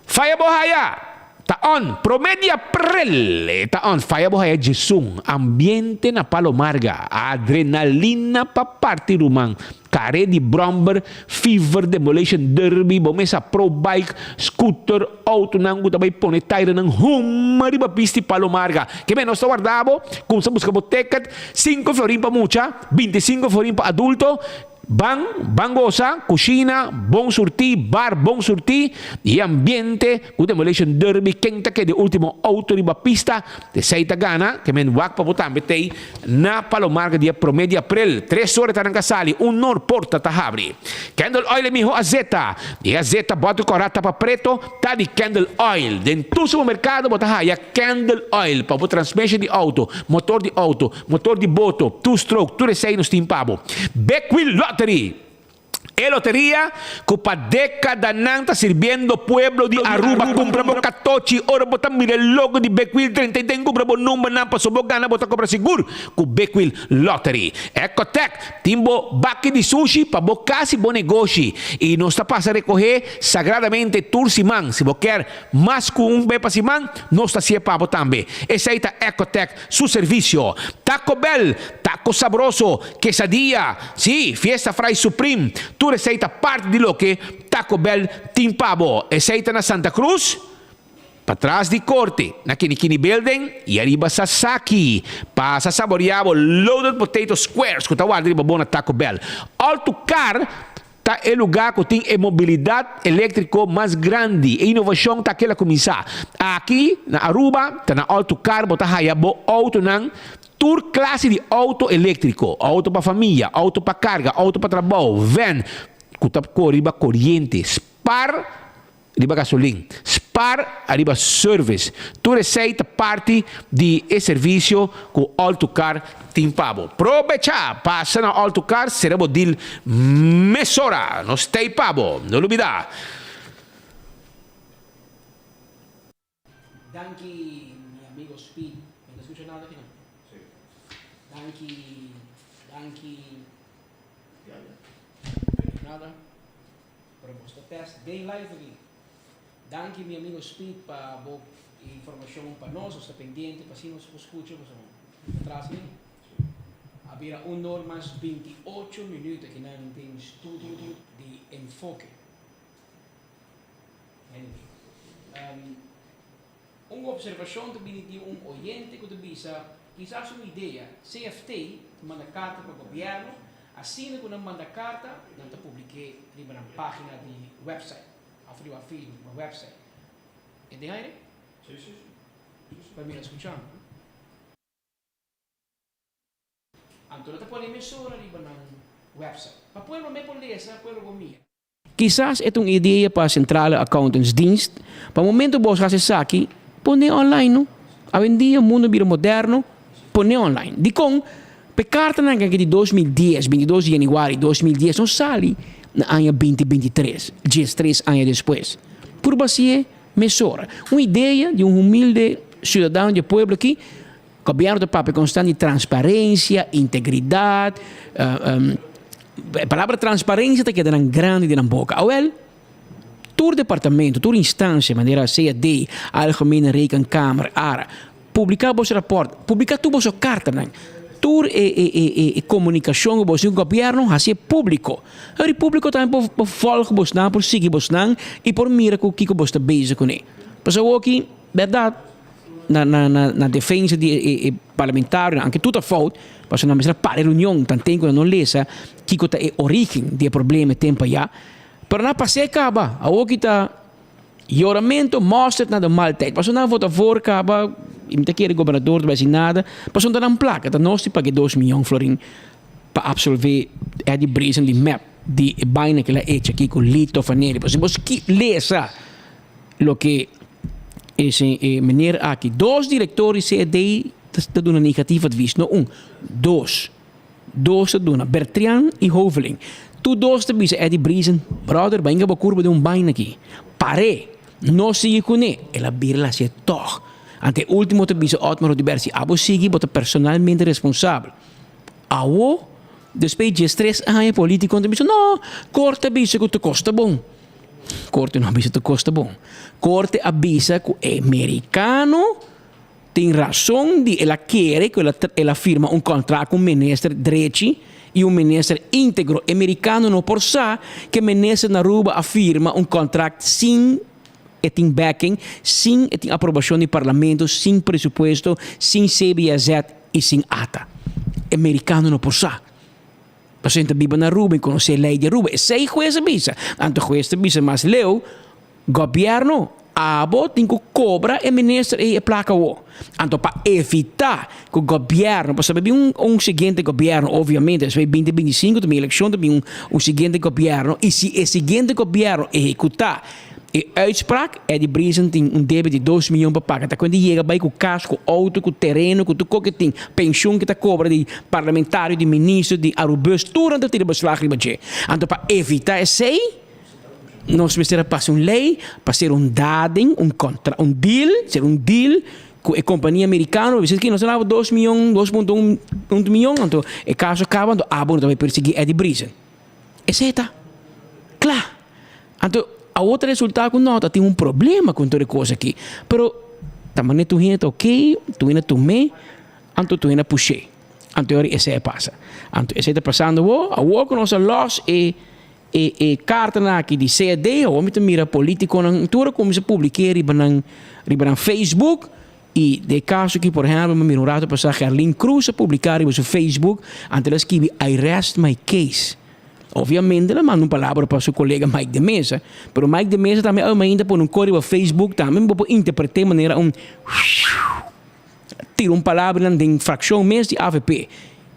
Speaker 19: Faya bo haya! Ta on! Promé di aprel e ta on! Faya bo haya djesun! Ambiente na Palo Marga. Adrenalina pa parti ruman. Kare di bromber, fever, demolition derby, bo mesa pro bike, scooter, autonan ku ta bai pone tairenan huma riba pista di Palo Marga. Ke men nos ta warda bo, kumsa buska bo ticket, sinku florin pa mucha, bintisinko florin pa adulto, ban, ban gosa, kushina, bon surtí, bar bon surtí, i e ambiente ku demolition derby, ken ta keda e ultimo auto riba pista, esei ta gana, ke men wak pa bo tambe tei. Na Palo Marga dia prome di aprel, tres ora ta ranka sali, un nor porta ta habri. Candle Oil e miho azeta. E azeta bòter kòrá tapa preto ta di Candle Oil. Den tur supermerkado bo ta haya Candle Oil pa bo transmission di outo, motor di outo, motor di boto, two stroke, tur esei nos tin pa bo. Big Wheel Lottery! E loteria cu pa decadanan ta sirbiendo pueblo di Aruba cumpra bo catochi ora bo ta mira e logo di Bekwil drenta y den cumpra bo numbernan paso bo gana bo ta cobra sigur cu Bekwil Lottery. Ecotec tin bo baki di sushi pa bo cas y bo negoshi y nos ta pasa recoge sagradamente tur siman si bo kier mas cu un be pa siman nos ta haci'e pa bo tambe. Esey ta Ecotec su servicio. Taco Bell, taco sabroso, Quesadilla, sí, Fiesta Fry Supreme, tur esei ta parti di loke Taco Bell tin pa bo. Esei ta na Santa Cruz, patras di Corte, na Kinikini Building y ariba Sasaki. Pasa saborea bo Loaded Potato Squares cu ta warda riba bo na Taco Bell. All to Car ta e lugar cu tin e mobilidad electrico mas grandi. E innovacion ta kela cuminsa. Aki na Aruba ta na All to Car bo ta haya bo autonan Tur klase di outo eléktriko, outo pa famia, outo pa karga, outo pa trabou, vèn ku ta kore riba koriente, spar riba gasolin, spar ariba service. Tur esei ta parti di e servisio ku All to Car tin pa bo. Probechá! Pasa na All to Car, sera bo deal mesora! Nos t'ei pa bo! No lubidá!
Speaker 20: Danki mi amigo Speed. Mi ta scucha nada kinan?
Speaker 2: Si.
Speaker 20: Danki, danki.
Speaker 2: Ya, ya.
Speaker 20: Nada. Pero bos ta test den live aki. Danki mi amigo Speed pa bo informacion pa nos. Nos ta pendiente pa si nos por scucha pasobra mi ta tras mi.
Speaker 2: Si.
Speaker 20: A bira un or mas 28 minuut akinan den studio di Enfoke. Un observashon ta bini di un oyente ku ta bisa, Kisas un idea, CFT ta manda karta pa gobièrnu, asina ku nan manda karta, nan ta publik'é riba nan página di wèpsait òf riba Facebook, riba wèpsait. E den aire?
Speaker 2: Sí, sí, sí.
Speaker 20: Pa mira skuchando. Anto nan ta pone mesora riba nan wèpsait. Pa pueblo me por lesa, pueblo por mira. Kisas e ta un idea pa Centrale Accountantsdienst, pa momento bos hasi esaki, pone online no. Awendia mundo bira moderno, pone online. Dikon? P'e kartanan aki di 2010, 22 di yanüari 2010, no sali na aña 2023, diestres aña despues. Purba hasié mesora. Un idea di un humilde siudadano di e pueblo aki, gobièrnu ta papia konstant di transparensia, integridat, e palabra transparensia ta keda nan grandi den nan boka. Awèl, tur departamento, tur instansia manera CAD, Algemene Rekenkamer, ara, publiká boso rapòrt, publiká tur boso kartanan, tur e e e e komunikashon ku boso tin ku gobièrnu, hasié públiko. Awor e públiko tambe por por vòlg bosnan, por sigui bosnan i por mira ku kiko bos ta bezig kuné. Pasobra awoki, bèrdat, na na na na defensa di e e parlamentarionan, anke tur ta fout, pasobra nan mester a para e reunion tanten ku nan no lesa kiko ta e orígen di e problema e tempu ayá. Pero nan a pas'é kaba. Awoki ta yoramento, mosterd na de maaltijd. Pasobra nan a vota voor kaba, i mi ta kere gobernador ta bai hasi nada, pasobra ta nan plaka, ta nos di paga e dos miyon florin pa absolve Eddy Briesen di mep di e baina ku el a echa aki ku Lito Faneri. Pasobra si bo lesa loke ese e meneer aki, dos direktor di CED ta duna negatief advies, no un, dos. Dos ta duna, Bertrian i Hoveling. Tur dos ta bisa Eddy Briesen, Brother, bainga bo kurpa den un baina aki. Par'é! No sigui kuné! El a bira el hasié tòg. Ante e último ta bisa Otmar Oduber, si abo sigui, bo ta personalmente responsabel. Awo, despues di diestres aña polítikonan ta bisa, No, korte a bisa ku tur kos ta bon. Korte no a bisa tur kos ta bon. Korte a bisa ku e merikano Tin rason di el a kere ku el a firma un kontrakt ku un minister drechi i un minister íntegro. E merikano no por sa ku e minister na Aruba a firma un kontrakt sin e tin backing, sin e tin aprobashon di parlamento, sin presupuesto, sin CBSZ i sin ata. E merikano no por sa. Pasobra e ta biba na Aruba i konosé lei di Aruba. Esei hues a bisa. Anto hues ta bisa mas leu. Gobierno, abo tin cu cobra e minister ey e placa awo. Anto pa evita cu gobierno, pasobra bin un un siguiente gobierno, obviamente, despues binti binti sinku ta bin eleccion, ta bin un un siguiente gobierno, y si e siguiente gobierno ehecuta e uitspraak, Eddy Briesen tin un debe di dos miyon pa paga. Ta cuenta yega bay cu cas, cu auto, cu tereno, cu tur co ke tin, pensioen ke ta cobra di parlamentario, di minister, di Arubus, tur nan ta tira beslag riba dje. Anto pa evita esey, Nos mester a pasa un ley pa ser un dading, un contra, un deal, ser un deal cu e compania americano, bisa ki nos ta daba dos miyon, dos punto un un miyon, anto e caso caba, anto abo no ta bay persegui Eddy Briesen. Esey ta cla. Anto awor ta resulta cu no ta tin un problema cu tur e cos aki, pero ta manera tur hende ta ok, tur hende a tum'e, anto tur hende a push'e. Anto e ora esey a pasa. Anto esey ta pasando awor, awor cu nos a los e. E e kartanan aki di CAD awor mi ta mira politikonan tur a kuminsá publik'é riba nan riba nan Facebook i den e kaso aki por ehèmpel mi a mira un rato pasá Gerlin Cruz a publiká riba su Facebook anto el a skibi I rest my case. Obviamente el a manda un palabra pa su kolega Mike de Meza pero Mike de Meza tambe a mainta pone un kos riba Facebook tambe bo por interpret'é manera un tira un palabranan den frakshon mes di avp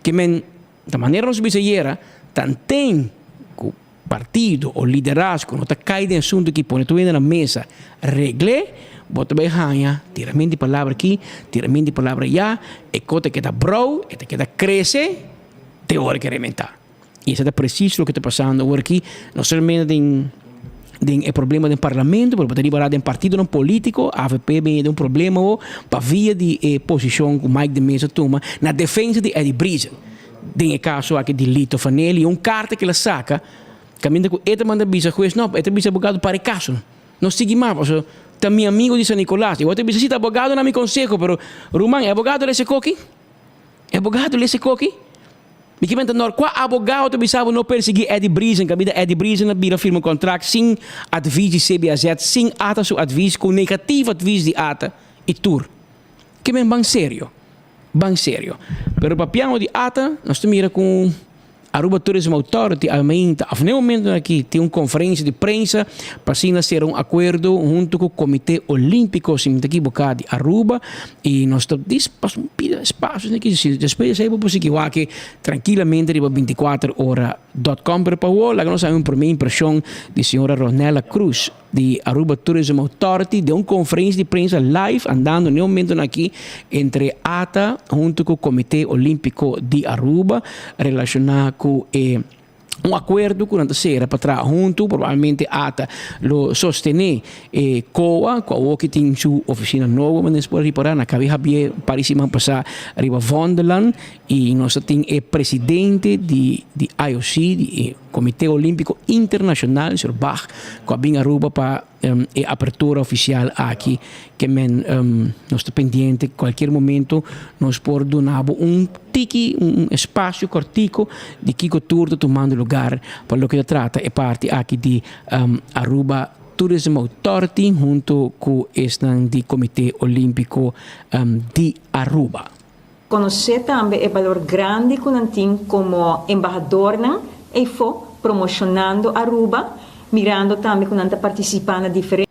Speaker 20: ke men Ta manera nos bisa ayera, tanten ku partido o liderazgo no ta kai den asuntu ki pone tur hende na mesa regl'é, bo ta bai haña tirament di palabra aki, tirament di palabra ayá, e kos ta keda brou, e ta keda krese te ora ke rementá. I esei ta presis loke ta pasando awor aki, no solamente den den e problema den parlamento, pero bo ta riba den partidonan politico, avp bini den un problema awo pa via di e posicion cu Mike de Meza tuma na defensa di Eddy Briesen, den e caso aki di Lito Fanelli, un carta cu el a saca caminda cu e ta manda bisa hues, no, e ta bisa abogado para e caso, no sigui mas pasobra ta mi amigo di San Nicolas, y bo ta bisa si ta abogado na mi conseho, pero ruman e abogado lesa e koki? E abogado lesa e koki? Mi ke menta nor kua abogado ta bisa bo no persegui Eddy Briesen kabida Eddy Briesen a bira firma un kontrakt sin advis di CBAZ sin ata su advis ku negativo advis di ata i tur ke men ban serio ban serio pero papiando di ata nos ta mira ku Aruba Tourism Authority a meinta of ne momento aki tin un konferensia di prensa pa asina sera un akuerdo hunto ku Komite Olimpico si mi ta ekiboká di Aruba I nos ta dis pas un pida espacio esaki si despues di esei bo por sigui wak trankilamente riba 24 ora. Dot com pero pa awor laga nos haña un prome impresion di señora Ronella Cruz di Aruba Tourism Authority den un conferencia di prensa live andando n'e momentonan aki entre ata hunto cu Comite Olimpico di Aruba relaciona cu e un acuerdo cu nan ta cera pa traha hunto probablemente ata lo sostene e COA cu awor ki tin su oficina nobo manera por ripara na Cabe Javier un par di siman pasa riba Vondelland. Y nos ta tin e presidente di di IOC, di e Comite Olimpico Internacional, señor Bach, cu a bin Aruba pa e apertura oficial aki. Ke men nos ta pendiente, cualkier momento nos por duna bo un tiki, un espacio cortico di kico tur ta tumando lugar pa loke ta trata e parti aki di Aruba Tourism Authority hunto cu esnan di Comite Olimpico di Aruba.
Speaker 3: Konosé tambe e balor grandi ku nan tin komo embahadornan eifó promoshonando Aruba, mirando tambe ku nan ta partisipá na diferente.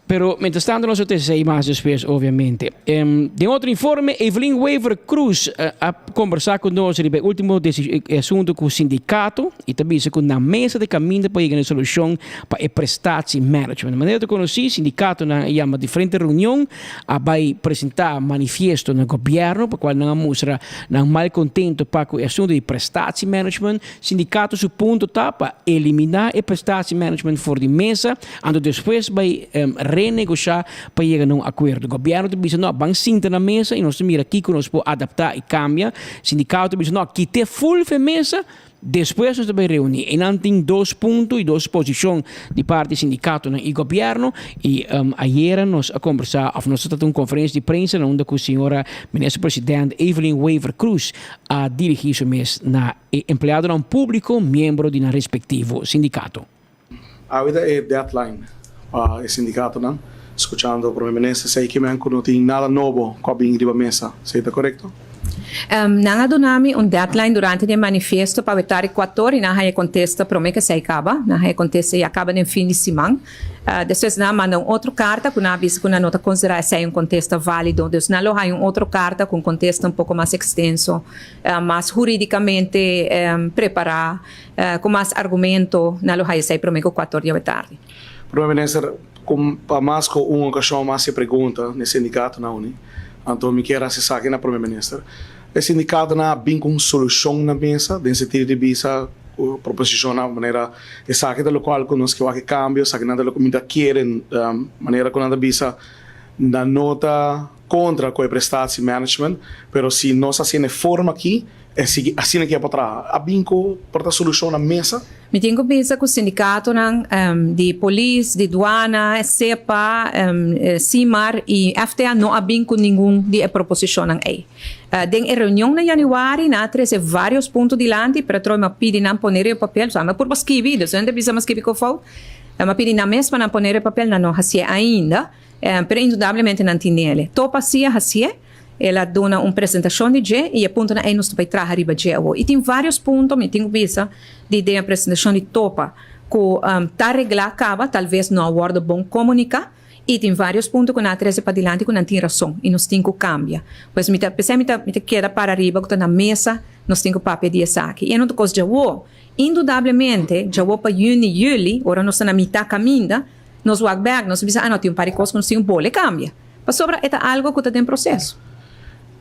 Speaker 20: Pero mientras tanto nos lo ta esei mas despues obviamente. Den otro informe Evelyn Wever Croes a combersa cu nos riba e ultimo e asunto cu sindicato y ta bisa cu na mesa ta caminda pa yega na e solucion pa e prestatie management. Manera ta conoci sindicatonan a yama diferente reunion a bai presentá manifiesto na gobièrnu pa kual nan a mustra nan malkontento pa ku e asuntu di prestatiemanagement. Sindikato su punto ta pa eliminá e prestatiemanagement for di mesa, anto despues bai renegoshá pa yega na un akuerdo. Gobièrnu ta bisa no, ban sinta na mesa i nos ta mira kiko nos por adaptá i kambia. Sindikato ta bisa no, kit'é ful f'e mesa. Despues nos ta bay reuni. Eynan tin dos punto y dos posicion di parti sindicatonan y gobierno y ayera nos a conversa of nos a trata un conferencia di prensa na unda cu señora Minister President Evelyn Wever Croes a dirigi su mes na e empleadonan publico miembro di nan respectivo sindicato.
Speaker 22: Awe ta e deadline pa e sindicatonan. Scuchando Prome Minister esey ki men cu no tin nada nobo cu a bin riba mesa. Esey ta corecto?
Speaker 23: Nan a duna mi un deadline durante di e manifiesto pa wetari kuator i nan haña kontesta promé ku esei kaba. Nan haña kontesta ya kaba den fin di siman. Despues nan a manda un otro karta ku nan a bisa ku nan no ta konsiderá esei un kontesta válido. Dus nan lo haña un otro karta ku un kontesta un poko mas ekstenso, mas hurídikamente prepará. Ku mas argumento nan lo haya esei promé ku kuator di awe tardi.
Speaker 22: Prome Minister, ku pa mas ku un okashon mas e pregunta na e sindikatonan uni, anto mi kier hasi esaki na Prome Minister. E sindikatonan a bin ku un solushon na mesa den sentido di bisa ku proposishonnan manera esaki ta lokual ku nos ke wak e kambio, esakinan ta loke mi ta kere manera ku nan ta bisa nan no ta kontra ku e prestatie management, pero si nos hasi na e forma aki, E sigui asina ki a por traha. A bin ku por ta solushon na mesa.
Speaker 23: Mi tin ku bisa ku sindikatonan di polis, di duana, sepa, Simar i FTA no a bin ku ningun di e proposishonnan ei. Den e reunion na yanüari nan a trese vários punto dilanti, pero atrobe mi a pidi nan pone riba papel, so ami a purba skibi, dus nan ta bisa mi a skibi ku fout. Mi a pidi nan mes pa nan pone riba papel, nan no hasié ainda, pero indudablemente nan tin nele. Topa si a hasié. El a duna un presentacion di dje y e puntonan ey nos ta bay traha riba dje awo. Y tin varios punto, mi tin cu bisa, di den e presentacion di Topa cu ta regla caba, tal vez no a wordo bon comunica y tin varios punto cu nan a trece padilanti cu nan tin razon y nos tin cu cambia. Pues mi ta, p'esey mi ta, mi ta keda para riba cu ta na mesa nos tin cu papia di esaki. Y e no ta cos djawo. Indudablemente, djawo pa juni, juli, ora nos ta na mitad caminda, nos wak bek, nos ta bisa, ah no, tin un par di cos cu nos tin cu bole cambia. Pasobra e ta algo ku ta den proseso.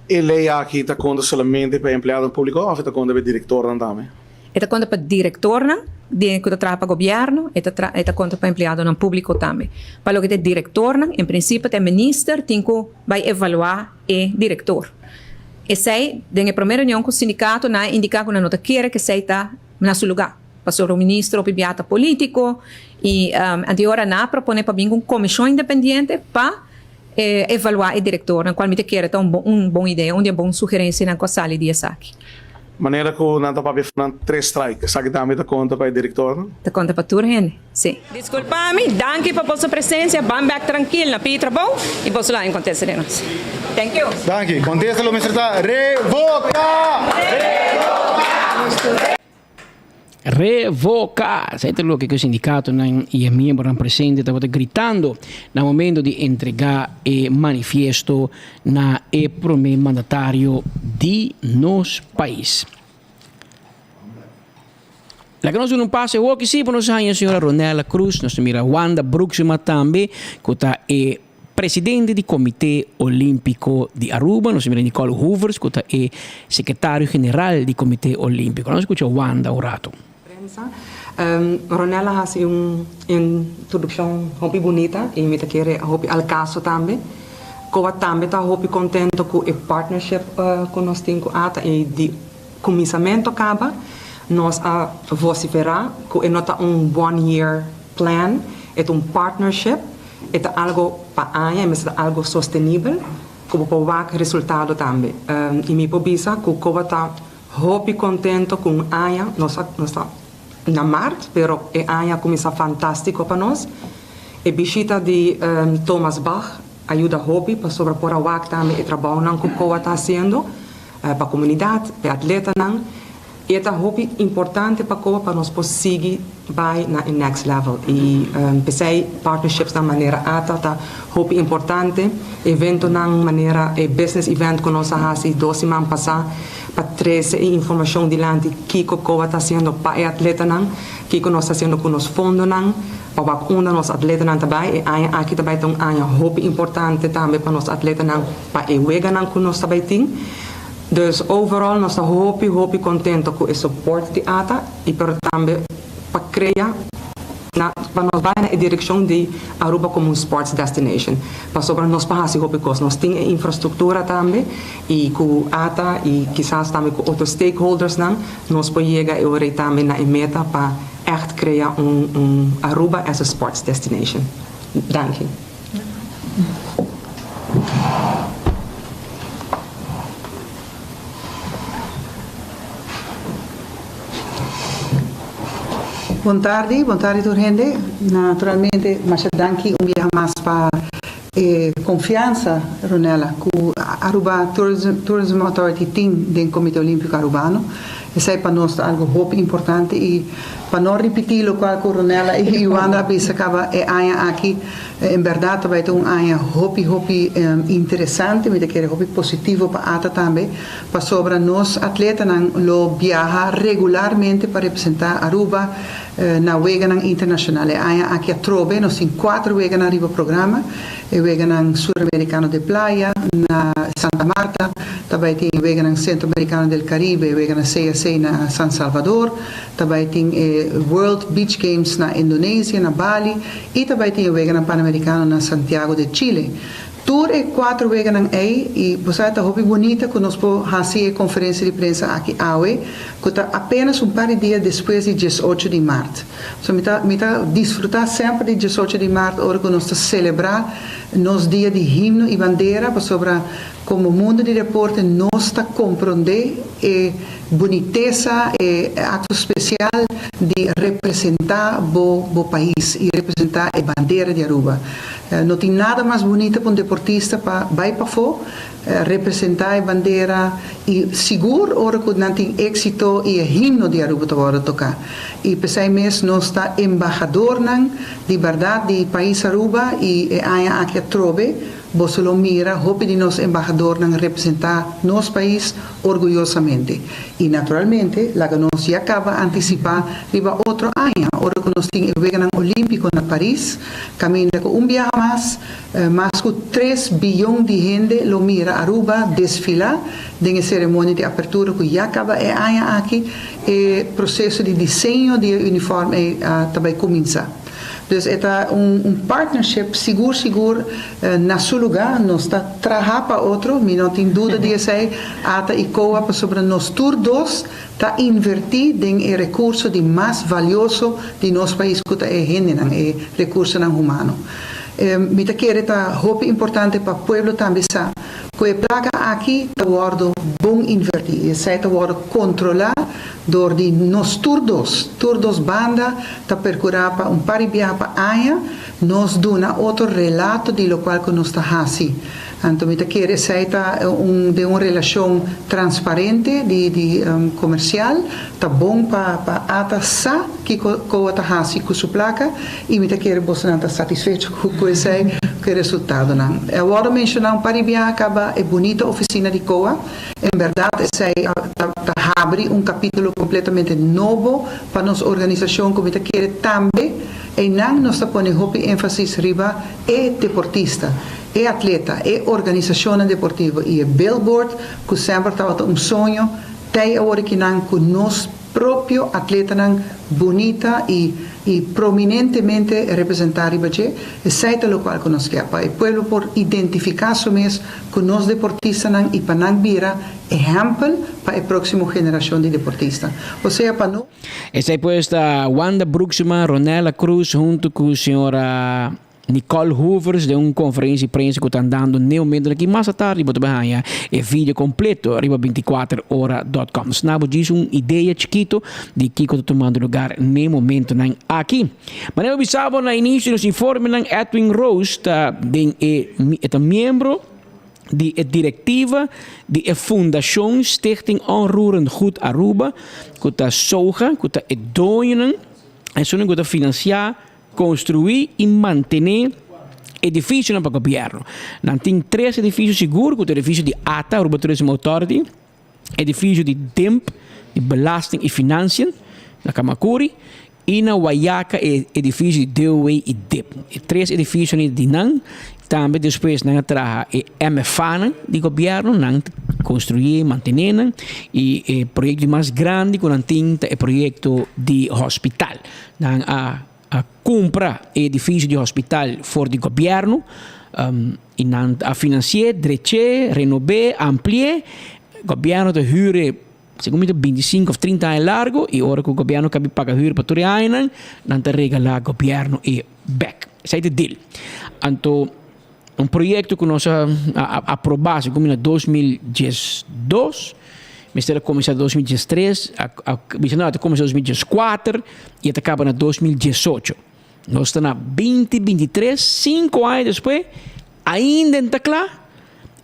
Speaker 22: E lei aki ta konta solamente pa empleadonan públiko òf e ta konta pa e direktornan tambe?
Speaker 23: E ta konta pa direktornan di ku ta traha pa gobièrnu, e ta e ta konta pa empleadonan públiko tambe. Pa loke ta e direktornan, en prinsipio ta e minister tin ku bai evaluá e direktor. Esei, den e promé reunion ku sindikato nan a indiká ku nan no ta kere ku esei ta na su lugá. Pasobra un ministro hopi bia ta politico y anteora nan a propone pa bin cu un comision independiente pa evalua e directornan, cual mi ta kere ta un un bon idea, un di e bon sugerencianan cu a sali di esaki.
Speaker 22: Manera cu nan ta papia nan tres strike, esaki tambe ta conta pa e directornan?
Speaker 23: Ta conta pa tur hende, si.
Speaker 24: Disculpa mi, danki pa boso presencia, ban bek trankil na pidi trabou y boso lo haña contesta di nos. Thank you.
Speaker 25: Danki. Contesta lo mester ta revoca! Revoca!
Speaker 20: Revoca! Esei ta loke ku e sindikatonan i e miembronan presente tabata gritando na momento di entregá e manifiesto na e prome mandatario di nos pais. Laga nos duna un paso awoki sí pa nos haña señora Ronella Cruz, nos ta mira Wanda Broeksema tambe ku ta e presidente di Comité Olimpico di Aruba, nos ta mira Nicole Hoevers ku ta e secretario general di Comité Olimpico. Nos skucha Wanda un rato.
Speaker 1: Prensa, Ronella a hasi un introduccion hopi bunita y mi ta kere hopi al caso tambe. Coa tambe ta hopi contento cu e partnership cu nos tin cu ata y di cuminsamento caba nos a vocifera cu e no ta un one year plan, e ta un partnership, e ta algo pa aña y mester ta algo sostenibel cu bo por wak resultado tambe. Y mi por bisa cu Coa ta Hopi contento cu un aña, nos a nos ta na maart, pero e aña a cuminsa fantastico pa nos. E bishita di Thomas Bach a yuda hopi pasobra por a wak tambe e trabounan cu COA ta haciendo pa comunidad, pa e atletanan. E ta hopi importante pa COA pa nos por sigui bai na e next level y p'esey partnershipsnan manera ata ta hopi importante. Eventonan manera e business event cu nos a haci dos siman pasa pa trece e informacion dilanti kico COA ta haciendo pa e atletanan, kico nos ta haciendo cu nos fondonan pa wak unda nos atletanan ta bai. E aña aki ta bai ta un aña hopi importante tambe pa nos atletanan pa e weganan cu nos ta bai tin. Dus overall nos ta hopi hopi contento cu e support di ata y pero tambe pa crea na pa nos bay na e direccion di Aruba como un sports destination pasobra nos por haci hopi cos nos tin e infrastructura tambe y cu ata y kisas tambe cu otro stakeholders nan nos por yega e ora tambe na e meta pa echt crea un un Aruba as a sports destination. Danki.
Speaker 4: Bon tardi, bon tardi tur hende. Naturalmente masha danki un biaha mas pa e confiansa, Ronella, cu Aruba Tourism Authority tin den Comite Olimpico Arubano. Esey pa nos ta algo hopi importante y pa no ripiti locual cu Ronella y Wanda a bisa caba e aña aki, En berdad ta bay ta un aña hopi hopi interesante, mi ta kere hopi positivo pa ata tambe, pasobra nos atletanan lo biaha regularmente pa representa Aruba na weganan internacional. E aña aki atrobe nos tin cuater weganan riba programa, e weganan Suramericano de Playa na Santa Marta, ta bay tin e weganan Centroamericano del Caribe, e weganan CAC na San Salvador, Ta bai tin e World Beach Games na Indonesia, na Bali, i ta bai tin e Weganan Panamericano na Santiago de Chile. Tur e kuater weganan ei, i bo sa e ta hopi bunita ku nos por hasi e konferensia di prensa aki awe, ku ta apenas un par di dia despues di diesocho di mart. So mi ta mi ta disfrutá semper di diesocho di mart ora ku nos ta selebrá nos dia di himno i bandera, pasobra Komo mundu di deporte nos ta komprondé e bunitesa, e akto spesial di representá bo bo pais i representá e bandera di Aruba. No tin nada mas bunita pa un deportista pa bai pafó, representá e bandera i sigur ora ku nan tin éksito i e himno di Aruba ta wòrdu toká. I p'esei mes nos ta embahadornan di bèrdat di pais Aruba i e aña aki atrobe Boso lo mira hopi di nos embahadornan representá nos pais orguyosamente. I naturalmente, laga nos ya kaba antisipá riba otro aña, ora ku nos tin e Weganan Olímpiko na Paris, kaminda ku un biaha mas, mas ku tres biyon di hende lo mira Aruba desfilá den e seremonia di apertura ku ya kaba e aña aki, e proseso di diseño di e unifòrm ei ta bai kuminsá. Dus e ta un partnership sigur sigur na su lugá. Nos ta traha pa otro, mi no tin duda di esei, ata i COA, pasobra nos tur dos ta invertí den e rekurso di mas valioso di nos pais ku ta e hendenan, e rekursonan humano. Mi ta kere ta hopi importante pa pueblo tambe sa ku e plaka aki ta wòrdu bon invertí i esei ta wòrdu kontrolá dor di nos tur dos, tur dos banda ta percura pa un par di biaha pa aña nos duna otro relato di locual cu nos ta haci. Anto mi ta kere esey ta un den un relacion transparente di di comercial ta bon pa pa ata sa kico coa ta haci cu su placa y mi ta kere bosonan ta satisfecho cu cu esey cu e resultadonan. A wordo menciona un par di biaha caba e bunita oficina di coa. En berdad esey ta ta. habri un kapítulo kompletamente nobo pa nos organisashon ku mi ta kere tambe einan nos ta pone hopi énfasis riba e deportista, e atleta, e organisashonnan deportivo i e billboard ku semper tabata un soño tei awor kinan ku nos propio atletanan bunita i i prominentemente representá riba dje, esei ta lokual ku nos ke, pa e pueblo por identifiká su mes ku nos deportistanan i pa nan bira ehèmpel pa e próksimo generashon di deportista. Osea pa no.
Speaker 20: Esei pues ta Wanda Broeksema, Ronella Cruz hunto ku señora Nicole Hoovers den un conferencia di prensa cu ta andando n'e momento aki. Mas atardi bo ta bay haña e video completo riba binticuater ora dot com. Asina bo djis un idea chikito di kico ta tumando lugar n'e momentonan aki. Manera bo bisa bo na inicio di nos informenan, Edwin Roos ta den e e ta miembro di e directiva di e fundacion Stichting Onroerend Goed Aruba cu ta SOGA, cu ta e doñonan, esunnan cu ta financia Construi y mantene edificionan pa gobierno. Nan tin tres edificio sigur cu ta edificio di ata, Aruba Tourism Authority, edificio di DIMP, di Belasting y Financiën, na Camacuri, y na Wayaca e edificio di DOW y dip. E tres edificionan di nan. Tambe despues nan a traha e MFAnan di gobierno, nan ta construi y mantene nan. Y e proyecto di mas grandi cu nan tin ta e proyecto di hospital. Nan a a kumpra e edifisio di hospital for di gobièrnu i nan a finansi'é, drech'é, renob'é, ampli'é. Gobièrnu ta hür e segun mi ta bintisinku òf trinta aña largu i ora ku gobièrnu kabi paga hür pa tur e añanan, nan ta regalá gobièrnu e bèk. Esei ta e deal. Anto Un proyecto cu nos a aproba segun mi na 2012, mester a cuminsa 2013, a bisa no a cuminsa 2014 y a ta caba na 2018. Nos ta na 2023, cinco aña despues, ainda no ta cla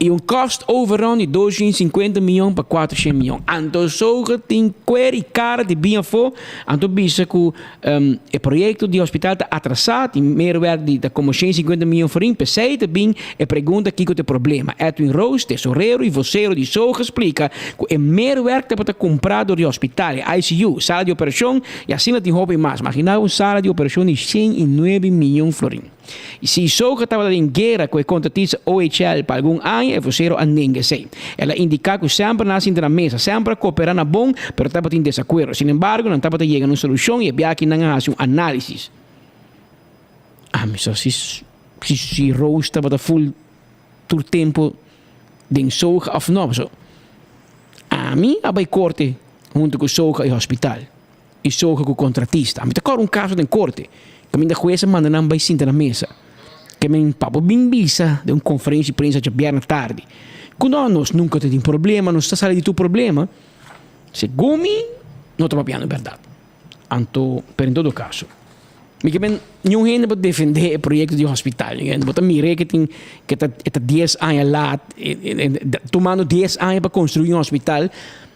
Speaker 20: y un cost overrun di 250 miyon pa 400 miyon. Anto Soga tin cuer y cara di bin afo, anto bisa cu E proyekto di hospital ta atrasá, tin meerwerk di ta komo 150 mion forin, p'esei ta bin e pregunta kiko ta e problema. Edwin Roos, tesorero i vosero di SOGA splika ku e meerwerk tabata kumprá dor di hospital, e ICU, sala di operashon i asina tin hopi mas. Maginá un sala di operashon di 109 mion florin. I si Soga tabata den guera ku e kontratista OHL pa algun aña, e vosero a nenga esei. El a indiká ku semper nan a sinta na mesa, semper a kooperá na bon, pero tabatin desakuerdo. Sin embargo, nan tabata yega na un solushon i e biaha aki nan a hasi un análisis. Ami sa si si Rose tabata ful tur tempu den Soga òf no, pasobra ami a bai korte huntu ku Soga i hospital. i soga ku kontratista. Mi ta kòrda un kaso den korte kaminda hues a manda nan bai sinta na mesa. Ke men pa bo bin bisa den un konferensia di prensa djabièrnè tardi ku no nos nunka ta tin problema, nos ta sali di tur problema. Segun mi no ta papiando bèrdat. Anto, pero en todo kaso mi ke men niun hende por defendé e proyekto di hospital. Bo ta mir'é ke tin ke ta e ta dies aña lat tumando dies aña pa konstruí un hospital.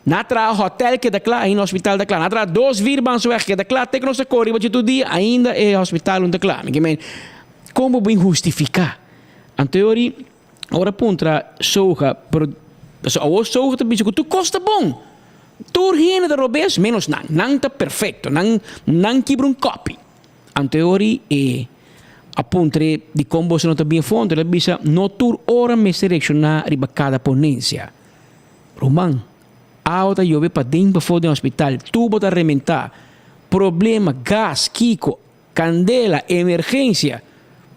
Speaker 20: Na traha hotel keda kla, ainda hospital ta kla. Na traha dos vierbansweg keda kla, te ku nos ta kore riba dje tur dia, ainda e hospital no ta kla. Mi ke men, kon bo bin hustifiká? Anto e ora, ora puntra Soga, pero pasobra awor Soga ta bisa ku tur kos ta bon. Tur hende ta robes, ménos nan. Nan ta perfekto, nan nan kibra un kòpi. Anto e ora e a puntr'é dikon boso no ta bin afó, anto el a bisa, no tur ora mester reakshoná riba kada ponensia. Ruman, awa ta yobe paden pafó den hospital, tubo ta rementá, problema, gas, kiko, kandela, emergensia.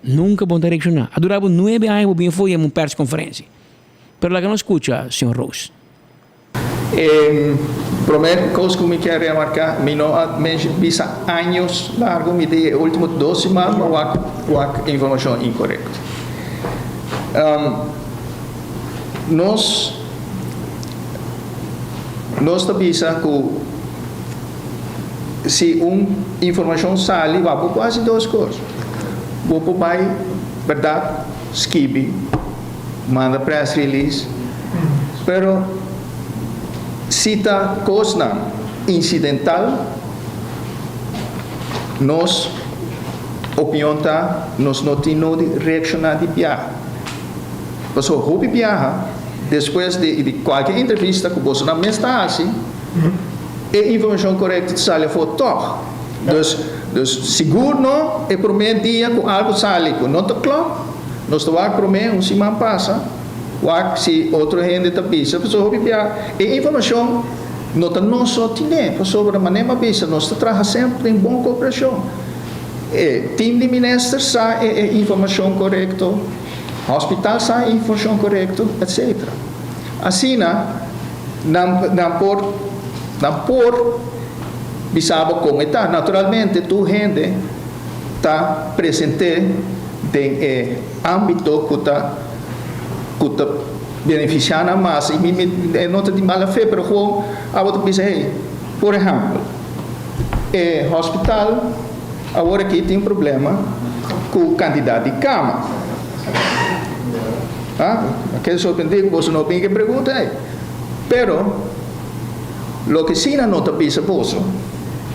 Speaker 20: Nunka bo no ta reakshoná. A dura bo nuebe aña bo bin afó yama un perskonferensia. Pero laga nos skucha señor Roos.
Speaker 5: E promé kos ku mi kier remarká, mi no a bisa años largu, mi di e último dos siman mi a wak wak informashon inkorekto. Nos nos ta bisa ku si un informashon sali bo por hasi dos kos, bo por bai bèrdat skibi, manda press release, pero si ta kosnan insidental nos opinion ta nos no tin nodi reakshoná di biaha. Pasobra hopi biaha despues di di kualke entrevista ku bosonan mes ta hasi. E informashon korekto ta sali afó tòg. Dus, dus sigur no e promé dia ku algu sali ku no ta klòp, nos ta wak promé un siman pasa, wak si otro hende ta bisa, pasobra hopi bia e informashon no ta nos so tine, pasobra manera mi a bisa nos ta traha semper den bon kooperashon. E team di minister sa e e informashon korekto, hospital sa e informashon korekto, etcetera. Asina nan nan por nan por bisa bo kon e ta. Naturalmente tur hende ta presente den e ámbito ku ta ku ta benefisiá nan mas i mi mi e no ta di mala fe pero gewoon abo ta bisa hey por ehèmpel e hospital awor aki tin problema ku kantidat di kama. Ah, a keda sorprendí ku boso no bin ke pregunta ei. Pero, loke sí nan no ta bisa boso,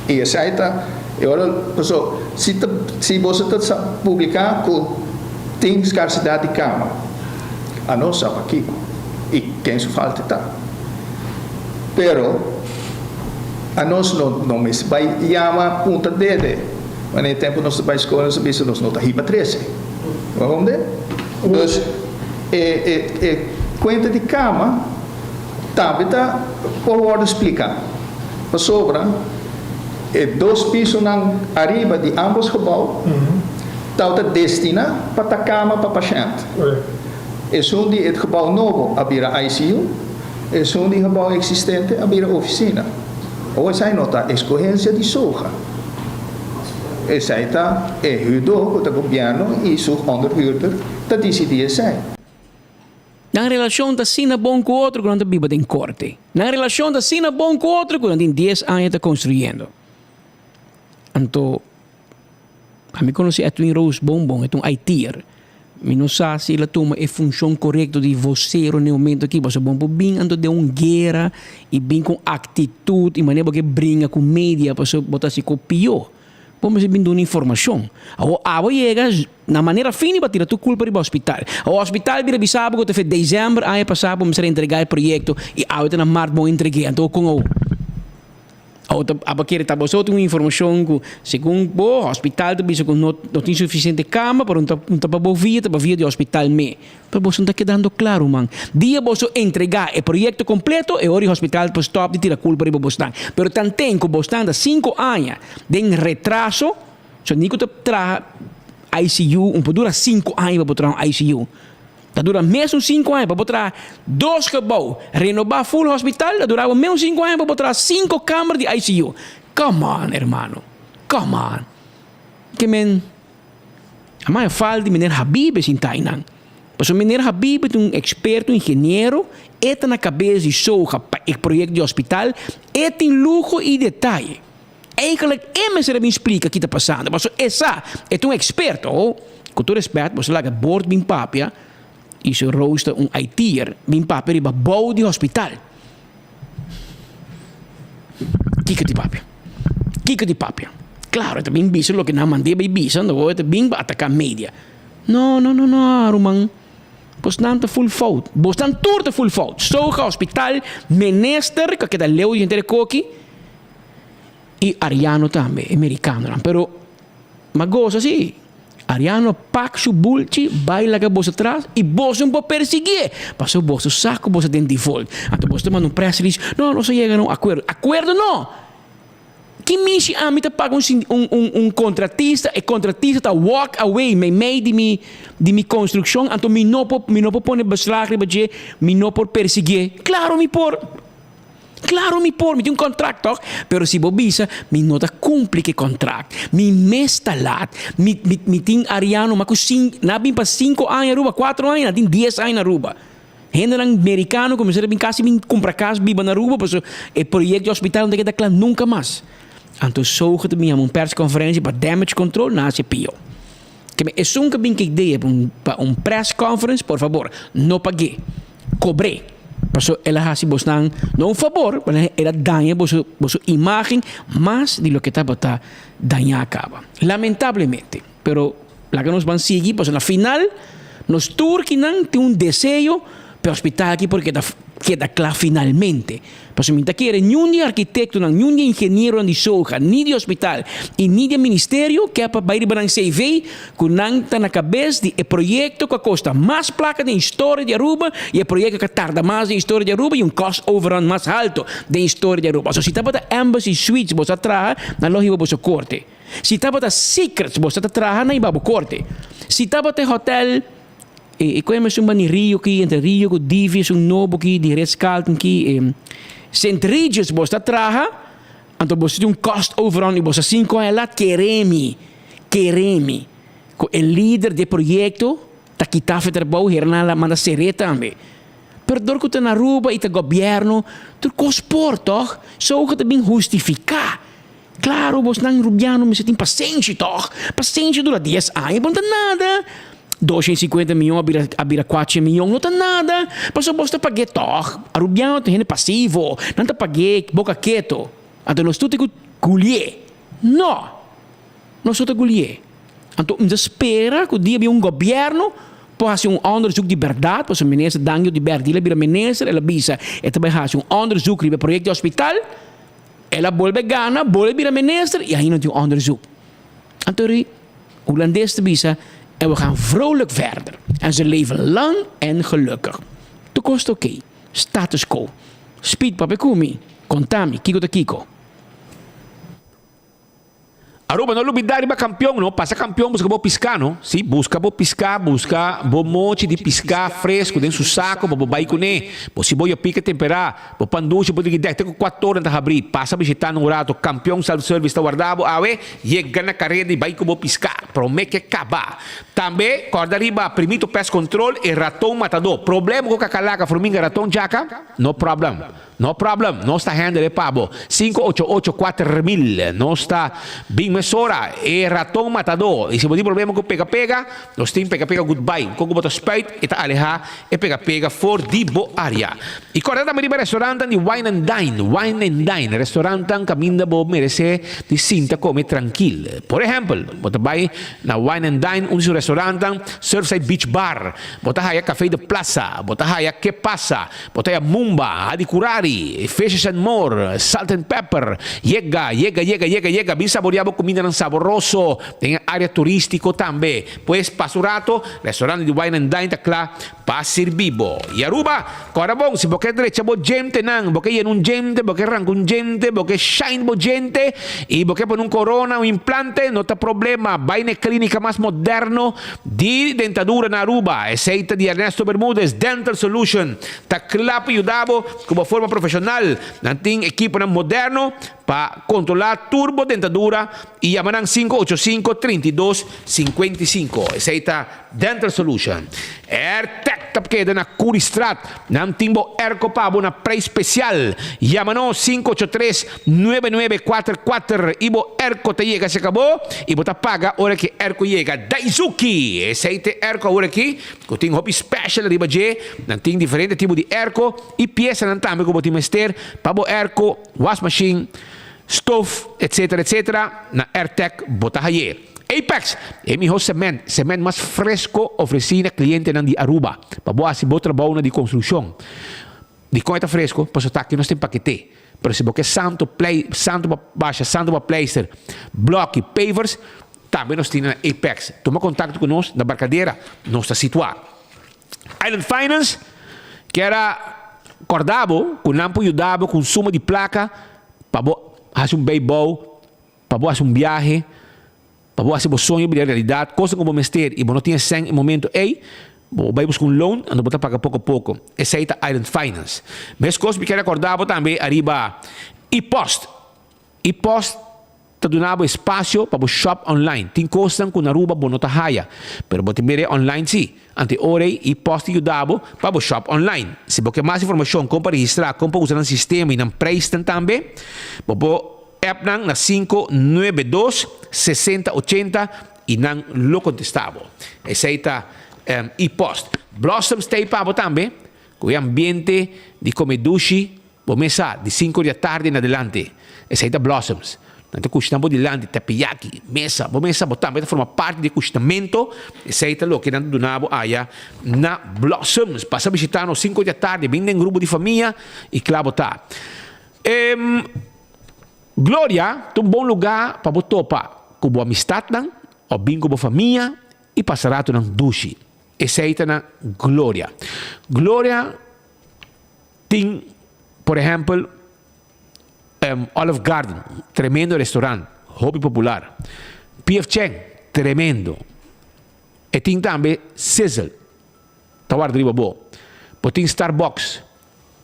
Speaker 5: i esei ta e ora, paso, si ta, si boso ta publiká ku tin skarsidat di kama, anos sa pakiko i ken su falta ta. Pero, anos no, no mester bai yama punta dede. Wanneer e tempu nos ta bai skol nos ta bisa nos no ta hiba trese. Waarom de? Dus e e e kuenta di kama tambe ta por wòrdu spliká. Pasobra e dos pisonan ariba di ámbos gebou tabata destiná pa ta kama pa pashènt. Esun di e gebou nobo a bira ICU, esun di gebou eksistente a bira ofisina. Awor esei no ta eskohensia di soja. Esei ta e huurdor ku ta gobièrnu i su onderhuurder ta disidí esei.
Speaker 20: Nan relashon ta asina bon ku otro ku nan ta biba den korte. Nan relashon ta asina bon ku otro ku nan tin dies aña ta konstruyendo. Anto, ami konosé Edwin Roos bon bon, e ta un IT'er. Mi no sa si el a tuma e funshon korekto di vosero n'e momento aki, pasobra bon por bin anto den un guera i bin ku un aktitut i manera bo ke bringa ku media pasobra bo ta hasi ku pió. Bo mester bin duna informashon. Awor abo yega na manera fini bo a tira tur kulpa riba hospital. Awor hospital bira bisa bo ku ta fe desèmber aña pasá bo mester a entregá e proyekto i awe ta na mart bo a entreg'é. Anto kon awor? Awor ta abo kere ta boso tin un informashon ku segun bo hospital ta bisa ku no no tin sufisiente kama pero no ta no ta pa bo via ta pa via di hospital me. Pero boso no ta kedando kla ruman. Dia boso entregá e proyekto kompleto e ora di hospital por stòp di tira kulpa riba bosnan. Pero tanten ku bosnan ta sinku aña den retraso so ni ku ta traha ICU un por dura sinku aña pa bo traha un ICU. Ta dura mesun sinku aña pa bo traha dos gebou, renobá full hospital, ta dura bo mesun sinku aña pa bo traha sinku kamer di ICU. Come on, hermano. Come on. Ke men, a maya fal di meneer Habibe sinta einan. Pasobra meneer Habibe ta un eksperto, ingeniero, e ta na kabes di soga pa e proyekto di hospital, e tin luho i detaye. Eigenlijk e mester a bin splika ki ta pasando, pasobra e sa, e ta un eksperto. Oh, ku tur respèt, boso laga bord bin papia i su Roos ta un IT'er, bin papia riba bou di hospital. Kiko di papia? Kiko di papia? Klaro, e ta bin bisa loke nan mand'é bai bisa, anto e ta bin pa ataká media. No, no, no, no, ruman. Bosnan ta full fout. Bosnan tur ta full fout. Soga, hospital, minister, ku a keda leu di henter e koki. I Ariano tambe, e merikanonan. Pero m'a gosa si, Ariano pak su bulchi bai laga boso tras i boso no por persiguié, pasobra boso sa ku boso den default. Anto boso ta manda un press release, no, nos a yega na un akuerdo. Akuerdo no! Ki mishi ami ta paga un un un un kontratista, e kontratista ta walk away meimei di mi di mi konstrukshon, anto mi no por mi no por pone beslag riba dje, mi no por persiguié. Klaro mi por! Claro mi por, mi tin un contract toch? Pero si bo bisa, mi no ta cumpli cu e contract, mi mes ta laat, mi, mi, mi tin Ariano mas cu cin, nan a bin pa cinco aña Aruba, cuatro aña, nan tin dies aña na Aruba. Hendenan Mericano cu mester a bin casi bin cumpra cas biba na Aruba pasobra e proyecto di hospital no ta keda cla nunca mas. Anto Soge ta bin yama un persconferencia pa damage control, nan haci pio. Keme esun cu bin cu idea pa un, pa un press conference, por favor, no pague. Cobr'é. Paso el a haci bosnan no un fabor, pero el a daña boso, boso imagen mas di loke tabata dañá caba. Lamentablemente. Pero laga nos ban sigui, pasobra na final nos tur kinan tin un deseo pa e hospital aki por keda. keda kla finalmente. Pasobra mi ta kere niun di e arkitektonan, niun di e ingenieronan di Soga, ni di hospital i ni di e ministerio ke pa bai riba nan CV ku nan ta na kabes di e proyekto ku a kosta mas plaka den historia di Aruba i e proyekto ku a tarda mas den historia di Aruba i un cost overrun mas halto den historia di Aruba. So si tabata Embassy Suites boso a traha, nan lo hiba boso korte. Si tabata Secrets boso ta traha, nan hiba bo korte. Si tabata e hotel. E koe esun bani Rio ki, entre Rio ku Divi esun nobo ki di Ritz Carlton ki e Sint Regis bos ta traha, anto bos tin un cost overrun i bos a sin koe lat kere mi, kere mi ku e lider di e proyekto ta kita fe trabou hernan la manda ser'é tambe. Pero dor ku ta na Aruba i ta gobièrnu tur kos por tòg, soga ta bin hustifiká. Claro, bosnan Rubiano mester tin pasenshi toch? Pasenshi dura dies aña, bo no ta nada. Doshen sinkuenta miyon a bira a bira kuatshen miyon, no ta nada. Pasobra bos ta pag'é toch? Arubiano ta hende pasivo, nan ta pag'é boka keto. Anto nos tur tin ku gulié. No! Nos no ta gulié. Anto mi ta spera ku dia bin un gobièrnu por hasi un onderzoek di bèrdat, pasobra minister Dangio di Berdil a bira minister, el a bisa e ta bai hasi un onderzoek riba e proyekto di hospital. El a bolbe gana, bolbe bira minister y ainda tin un onderzoek. Anto ri Hulandes ta bisa, en we gaan vrolijk verder. En ze leven lang en gelukkig. Tur kos ta oké. Status quo. Speed papia ku mi, konta mi kiko ta kiko.
Speaker 19: Aruba no lubida riba campeon no, pasa campeon busca bo pisca no, si busca bo pisca, busca bo mochi di pisca fresco den su saco pa bo bay cune, bo siboyo pica tempera, bo pan dushi bo digi dek te cu cuator nan ta habri, pasa bishita nan un rato, campeon self service ta warda bo awe, yega na careda y bay cu bo pisca, prome ke caba. Tambe corda riba Primito Pest Control e raton matador, problema cu cacalaca, furminga, raton, djaca, no problem. No problem, nos ta handle e pa bo. Sinku ocho ocho kuater mil. Nos ta bin mesora. E raton matadó. I si bo tin problema ku pega pega, nos tin pega pega goodbye. Kon ku bo ta spuit, e ta alehá e pega pega for di bo área. I kòrda tambe riba restorantan di Wine and Dine. Wine and Dine, restorantan kaminda bo meresé di sinta kome trankil. Por ehèmpel, bo ta bai na Wine and Dine, un di su restorantan, Surfside Beach Bar. Bo ta haya Café de Plaza. Bo ta haya Ke Pasa. Bo ta ya Mumba, Hadi Kurari, Fishes and More, Salt and Pepper. Yega, yega, yega, yega, yega, bin saborea bo kumindanan saboroso den e área turístiko tambe. Pues, pasa un rato, restaurante di Wine and Dine ta kla pa sirbi bo. I Aruba, kòrda bon, si bo ke drecha bo djentenan, bo ke yena un djente, bo ke ranka un djente, bo ke shine bo djente i bo ke pone un korona, un implante, no ta problema. Bai na e klínika mas moderno Di dentadura na Aruba, esey ta di Ernesto Bermudez Dental Solution ta kla pa yuda bo ku bo forma profeshonal. Nan tin ekiponan moderno pa kontrola tur bo dentadura i yama nan 585 32 55. Esey ta Dental Solution. Airtec ta keda na Curiestraat. Nan tin bo airco pa bo na prijs special. Yama nos 583 Nuebe nuebe kuater kuater i bo erko ta yega serka bo i bo ta paga ora ki erko yega. Daizuki! Esei ta e erko awor aki ku tin hopi special riba dje. Nan tin diferente tipo di erko i piesanan tambe ku bo tin mester pa bo erko, wasmashin, stof, etcetera etcetera. Na Airtec bo ta haye. Apex, e miho cement, cement mas fresco ofreci na clientenan di Aruba pa bo haci bo trabounan di construccion. Dikon e ta fresco? Pasobra ta aki nos tin pakete. Pero si bo ke santo plei, santo pa basha, santo pa pleister, bloki, pavers, tambe nos tin na Apex. Tuma kontakto ku nos na Barcadera, nos ta situá. Island Finance kier a kòrda bo ku nan por yuda bo ku un suma di plaka pa bo hasi un beibou, pa bo hasi un biahe, Pa bo hasi bo soño bira realidat, kosnan ku bo mester i bo no tin e sèn e momentu ei, bo bai buska un loan, anto bo ta paga poko poko. Esei ta Island Finance. Meskos mi kier rekordá bo tambe ariba E-post. E-post ta duna bo espasio pa bo shop online. Tin kosnan ku na Aruba bo no ta haya, pero bo ta mira e online si. Anto e ora ei E-post ta yuda bo pa bo shop online. Si bo ke mas informashon kon pa registrá, kon pa usa nan sistema i nan preisnan tambe, bo por. App nan na sinku nuebe dos sesenta ochenta i nan lo kontestá bo. Esei ta e-post. Blossom stay pa bo tambe ku e ambiente di kome dushi bo mesa di sinku di atardi en adelante. Esei ta Blossoms. Nan ta kushina bo dilanti, teppiyaki, mesa. Bo mesa bo tambe ta forma parti di e kushinamento. Esei ta loke nan ta duna bo aya na Blossoms. Pasa bishita nos sinku di atardi, bin den grupo di famia i kla bo ta. E Gloria ta un bon lugá pa bo topa ku bo amistatnan òf bin ku bo famia i pasa ratunan dushi. Esei ta na Gloria. Gloria tin, por ehèmpel, Olive Garden, tremendo restaurant, hopi popular. PF Chang, tremendo. E tin tambe Sizzle, ta warda riba bo. Bo tin Starbucks,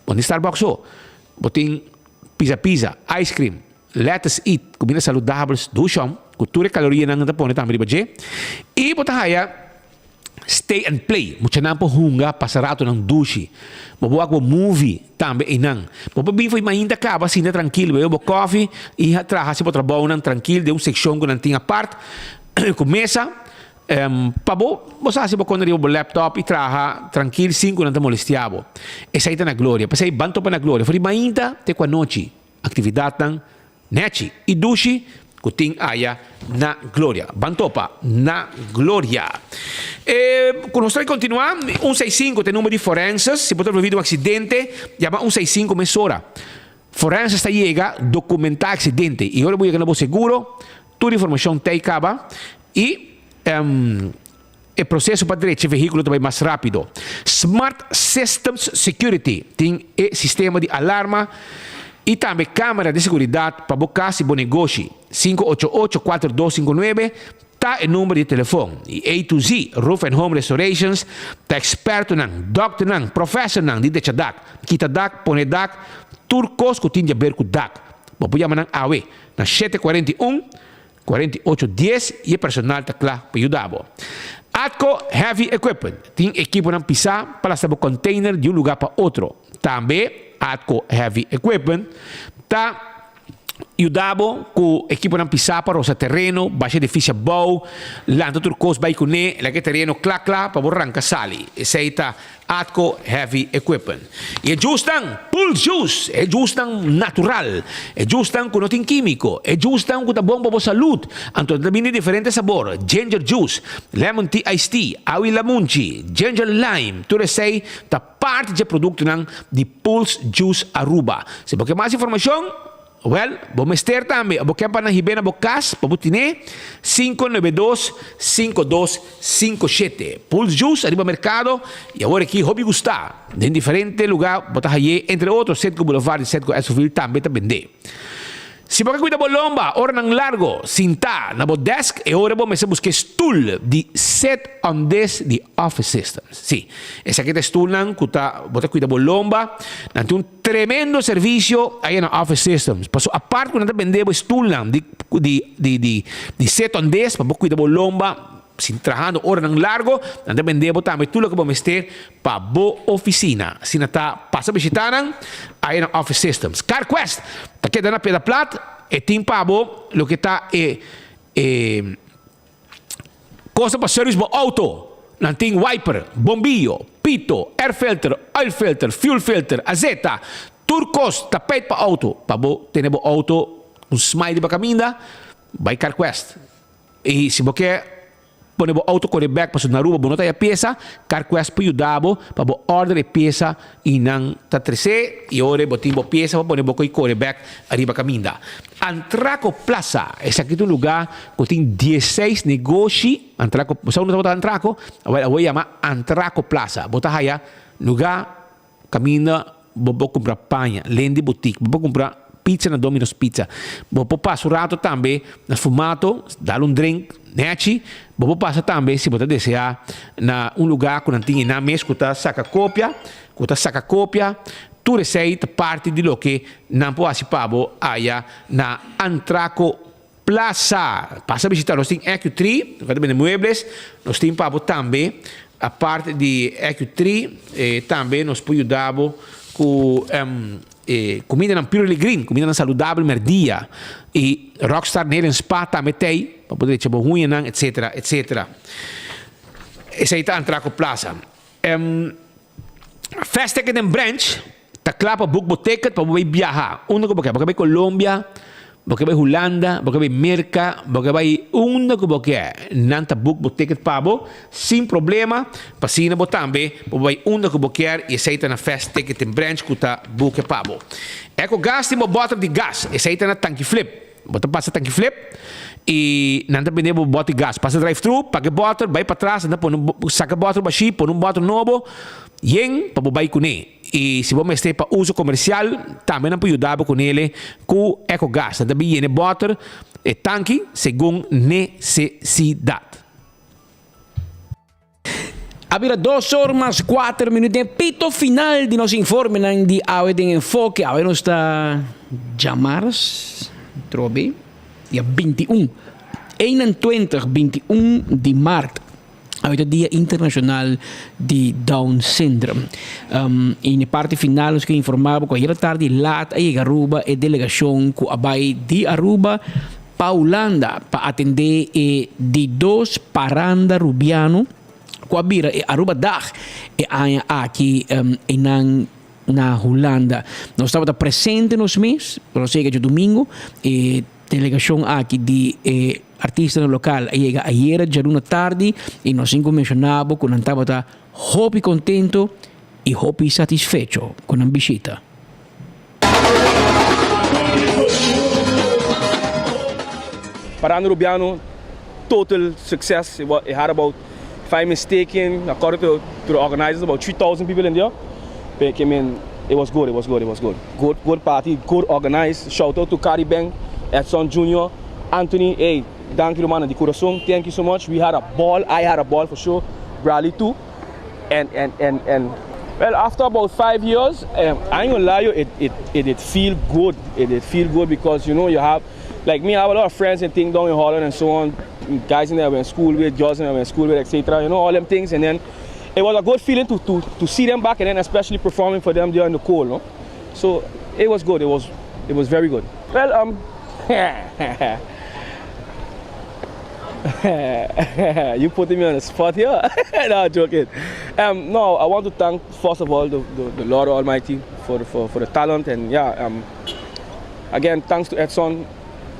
Speaker 19: bo tin Starbucks so. Bo tin Pizza Pizza, ice cream, Lettuce Eat, kumida saludabel, dushon, ku tur e kalorianan nan ta pone tambe riba dje. I bo ta haya Stay and play, muchanan por hunga, pasa ratonan dushi. Bo por wak bo movie tambe einan. Bo por bin for mainta caba sinta trankil, bebe bo koffie y traha haci bo trabounan trankil den un seccion cu nan tin apart cu mesa pa bo bo sa haci bo kondra riba bo laptop y traha trankil sin cu nan ta molestia bo. Esey ta na Gloria. P'esey ban topa na Gloria for di mainta te cu anochi. Actividadnan nechi y dushi cu tin aya na Gloria. Ban topa na Gloria. E cu nos ta continua, un seis sinku ta e number di forenses. Si bo ta envolvi den un accidente, yama un seis sinku mesora. Forenses ta yega documenta accidente y ora bo yega na bo seguro, tur informacion ta ey caba y E proseso pa drecha e vehíkulo ta bai mas rápido. Smart Systems Security tin e sistema di alarma i tambe kámera di seguridat pa bo kas i bo negoshi. 588 4259 ta e number di telefon. I A to Z Roof and Home Restorations ta ekspertonan, dòkternan, profèsornan di drecha dak, kita dak, pone dak, tur kos ku tin di aber ku dak. Bo por yama nan awe na 741. 48 dies y e personal ta kla pa yuda bo. Atco Heavy Equipment tin ekiponan pisá pa lasta bo container di un lugá pa otro. Tambe Atco Heavy Equipment ta yuda bo ku ekiponan pisá pa rosa tereno, basha edifisio abou, lanta tur kos bai kuné, laga e tereno kla kla pa bo ranka sali. Esei ta Atco Heavy Equipment. Y e juicenan, Pulse Juice, e juicenan natural, e juicenan cu no tin quimico, e juicenan cu ta bon pa bo salud. Anto ta bini diferente sabor, ginger juice, lemon tea iced tea, awi lamunchi, ginger lime, tur esey ta parti dje productonan di Pulse Juice Aruba. Si bo ke mas informacion, Wèl, bo mester tambe bo ken pa nan hib'é na bo kas pa bo tin'é, 592 5257. Pulse Juice ariba merkado i awor aki hopi gustá. Den diferente lugá bo ta hay'é, entre otro Citgo Boulevard i Citgo Esoville tambe ta bend'é. Si bo ke kuida bo lomba oranan largo sintá na bo desk, e ora bo mester buska e stul di Sit on This di Office Systems. Sí, esaki ta e stulnan ku ta bo ta kuida bo lomba. Nan tin un Tremendo servicio aya na Office Systems. Paso apart cu nan ta bende bo e stoelnan di di di di di seton des pa bo cuida bo lomba sin trahando oranan largo, nan ta bende bo tambe tur loke bo mester pa bo oficina. Asina ta pasa bishita nan aya na Office Systems. CarQuest ta keda na Piedra Plat, e tin pa bo loke ta e e. Cosa pa service bo auto, Nan tin wiper, bombillo, pito, air filter, oil filter, fuel filter, azeta, tur cos, tapijt pa auto. Pa bo tene bo auto un smile riba caminda, bay Carquest. Y si bo ke pone bo auto core bek pasobra na Aruba bo no ta haya pieza, Carquest por yuda bo pa bo order e pieza y nan ta trece y ora bo tin bo pieza pa pone bo coy core bek ariba caminda. Antraco Plaza, esaki ta un lugá ku tin dieseis negoshi, Antraco, bo sa unda tabata Antraco? Awor awor yama Antraco Plaza. Bo ta haya lugá kaminda bo por kumpra paña, Lendy Boutique, bo por kumpra pizza na Domino's Pizza. Bo por pasa un rato tambe na Sfumato, dal un drink nechi. Bo por pasa tambe si bo ta deseá na un lugá ku nan tin einan mes ku ta saka kopia, ku ta saka kopia. Tur esei ta parti di loke nan por hasi pa bo aya na Antraco Plaza. Pasa bishita, nos tin EQ3, nos ta bende muebles, nos tin pa bo tambe, apart di EQ3, tambe nos por yuda bo ku e kumindanan Purely Green, kumindanan saludabel merdia, i Rockstar Nail and Spa tambe t'ei, pa bo drecha bo huñanan, etcetera, etcetera. Esei ta Antraco Plaza. Fast Ticket and Branch ta kla pa book bo ticket pa bo bai biaha unda ku bo ke. Bo ke bai Colombia, Bo ke bai Hulanda, bo ke bai Merka, bo ke bai unda ku bo ke, nan ta book bo ticket pa bo sin problema, pa asina bo tambe bo por bai unda ku bo kier i esei ta na Fast Ticketing Branch ku ta book e pa bo. Eco Gas tin bo bòter di gas, esei ta na Tanki Flip. Bo ta pasa Tanki Flip i nan ta bende bo bòter di gas. Pasa drive thru, paga e bòter, bai patras, nan ta pone saka e bòter bashí, pone un bòter nobo yen pa bo bai kuné. I si bo mester pa uso komersial, tambe nan por yuda bo ku nele ku Ecogas. Nan ta bin yena e bòter, e tanki, segun nesesidat.
Speaker 20: A bira dos or mas kuater minuut den e pito final di nos informenan di awe den Enfoke. Awe nos ta djamars trobe dia 21, 21, 21 di mart. Awe ta Dia Internacional di Down Syndrome. Y na e parti final nos ke informa bo ku ayera tardi laat a yega Aruba e delegacion ku a bai di Aruba pa Hulanda pa atende e di dos Paranda Rubiano ku a bira e Arubadag e aña aki einan na Hulanda. Nos tabata presente nos mes, pero nos yega djadumingo e Delegacion aki di e artistanan local a yega ayera djaluna tardi y nos tin cu menciona bo cu nan tabata hopi contento y hopi satisfecho cu nan bishita.
Speaker 6: Parando Rubiano total success it had about if I'm mistaken according to the organizers about 3000 people in there but I mean it was good it was good it was good good good party good organized shout out to Cari Bank Edson Junior Anthony hey danki rumannan di corazon thank you so much we had a ball I had a ball for sure Bradley too and and and and well after about five years um, I ain't gonna lie you it it it did feel good it did feel good because you know you have like me I have a lot of friends and things down in Holland and so on guys in there I went school with girls in there I went school with etc you know all them things and then it was a good feeling to to to see them back and then especially performing for them there in the cold no so it was good it was it was very good well um you putting me on the spot here no joking um no I want to thank first of all the the, the Lord Almighty for for for the talent and yeah um again thanks to Edson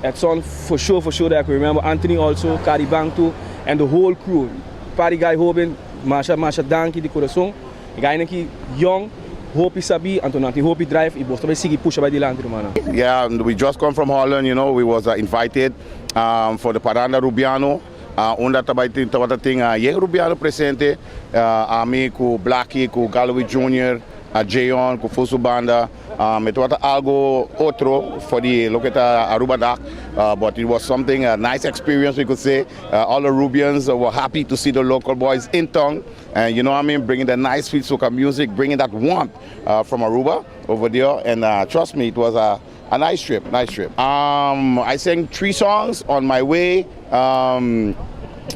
Speaker 6: Edson for sure for sure that I can remember Anthony also Cari Bantu and the whole crew Party Guy Hoben masha masha danki di corazon Guy nan ki young hopi sabi anto nan tin hopi drive y bos ta bay sigui pusha bay dilanti rumannan.
Speaker 7: Yeah, we just come from Holland, you know, we was invited um, for the Paranda Rubiano, uh, unda tabay tin tabata tin uh, yen Rubiano presente, uh, ami ku Blackie, ku Galloway Jr., uh, Jayon, ku Fusu Banda, um, e tabata algo otro for di loke ta Aruba Dag, uh, but it was something, a nice experience we could say. Uh, all the Rubians were happy to see the local boys in town. And you know what I mean? Bringing the nice sweet soca music, bringing that warmth uh, from Aruba over there. And uh, trust me, it was a, a nice trip, nice trip. Um, I sang three songs on my way. Um,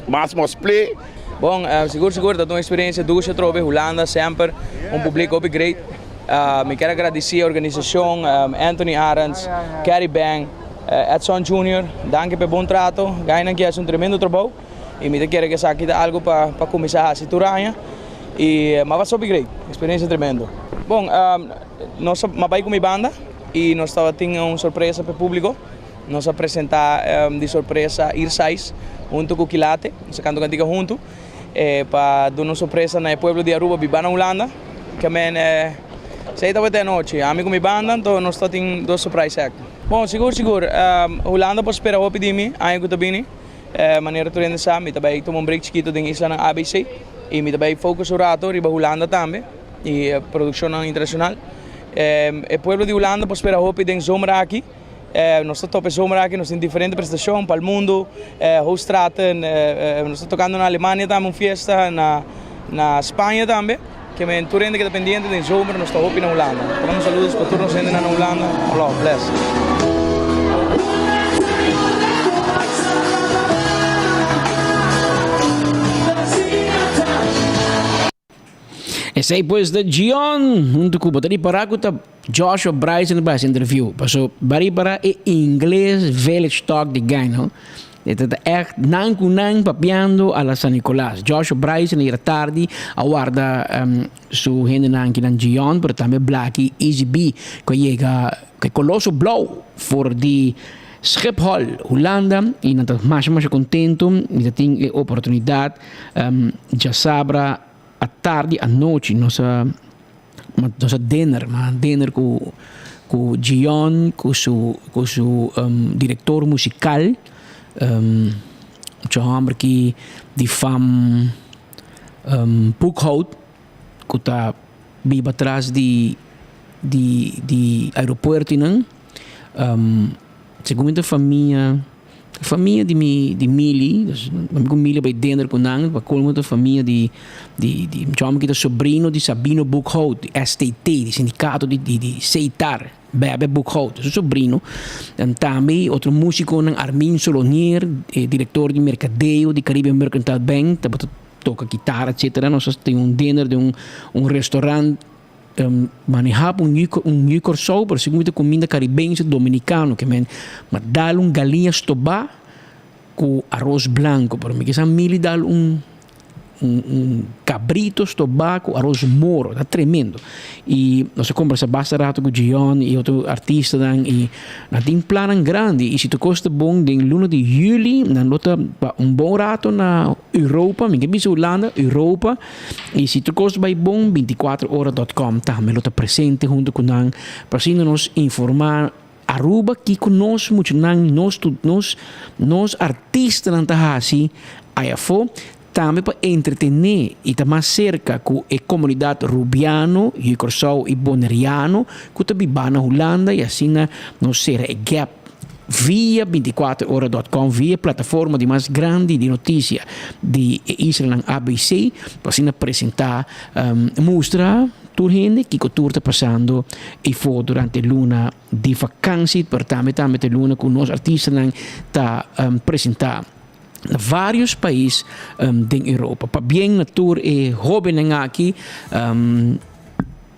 Speaker 7: Mass must play.
Speaker 8: Bon, uh, sigur sigur ta un experiencia dushi atrobe Hulanda semper un publico hopi great. Uh, mi kier agradeci e organisacion um, Anthony Arends, Kerry Bang, uh, Edson Jr. Danki pa e bon trato. Gainan ki haci un tremendo trabou. Y mi ta kere cu esaki ta algo pa pa cuminsa haci tur aña y ma pasa hopi great, experiencia tremendo. Bon, nos a bay cu mi banda y nos tabatin un sorpresa pa e publico. Nos a presenta di sorpresa Irsais hunto cu Kilate, nos a canta un cantica hunto pa duna un sorpresa na e pueblo di Aruba biba na Hulanda. Ke men esey tabata e anochi, ami cu mi banda, anto nos tabatin dos surprise act. Bon, sigur sigur, Hulanda por spera hopi di mi aña cu ta bini. Manera tur hende sa, mi ta bai tuma un break chikito den islanan ABC y mi ta bai focus un rato riba Hulanda tambe y produccionnan internacional. E pueblo di Hulanda por spera hopi den zomer aki. Nos ta topa e zomer aki, nos tin diferente presentacion pa el mundo, Hoogstraten, nos ta tocando na Alemania tambe un fiesta, na Spaña tambe. Ke men tur hende ke ta pendiente den zomer nos ta hopi na Hulanda. Ta manda saludos pa tur nos hendenan na Hulanda. Love, bless.
Speaker 20: Esei pues ta Gion huntu ku bo ta ripará ku ta Joshua Bryson a bai hasi interview. Paso bo a ripará e ingles village talk di guy no. E ta ta ègt nan ku nan papiando a la San Nicolas. Joshua Bryson ayera tardi a warda su hendenan kinan Gion pero tambe Blackie Easy B ku a yega ku e koloso blou for di. Schiphol, Hulanda y nan ta masha masha contento mi ta tin e oportunidad djasabra atardi anochi nos a nos a dinner ma dinner cu cu Gion cu su cu su director musical mucha homber ki di fam Boekhout cu ta biba tras di di di aeropuertonan segun mi ta famia famia di mi di Mili dus mi ku Mili a bai dinner ku nan pa colmo ta famia di di di mucha homber ki ta sobrino di Sabino Boekhout di STT di sindicato di di di Seitar Bebe Boekhout su sobrino tambe otro musiconan Armin Solonier e director di mercadeo di Caribbean Mercantile Bank tabata toca kitara etcetera nos a tin un dinner den un un restaurant maneha pa un un yu Corsou pero segun mi ta cuminda caribense dominicano ke men ma dal un galiña stoba cu aros blanco pero mi kisa mili dal un un un cabrito stobá cu aros moro ta tremendo y nos a combersa basta rato cu Gion y otro artistanan y nan tin plannan grandi y si tur cos ta bon den luna di juli nan lo ta pa un bon rato na Europa mi ke bisa Hulanda Europa y si tur cos bay bon binticuatro ora dot com tambe lo ta presente hunto cu nan pa asina nos informa Aruba kiko nos muchanan nos nos nos artistanan ta hasi ayafó tambe pa entretené i ta mas serka ku e komunidat Rubiano, Yu Kòrsou i Boneriano ku ta bibá na Hulanda i asina nos sera e gap via 24 ora dot com via e plataforma di mas grandi di notisia di e islanan ABC pa asina presentá mustra Tur hende kiko tur ta pasando eyfo durante luna di vakansi, pero tambe tambe ta luna ku nos artistanan ta presenta na varios pais den Europa. Pabien na tur e hobennan aki,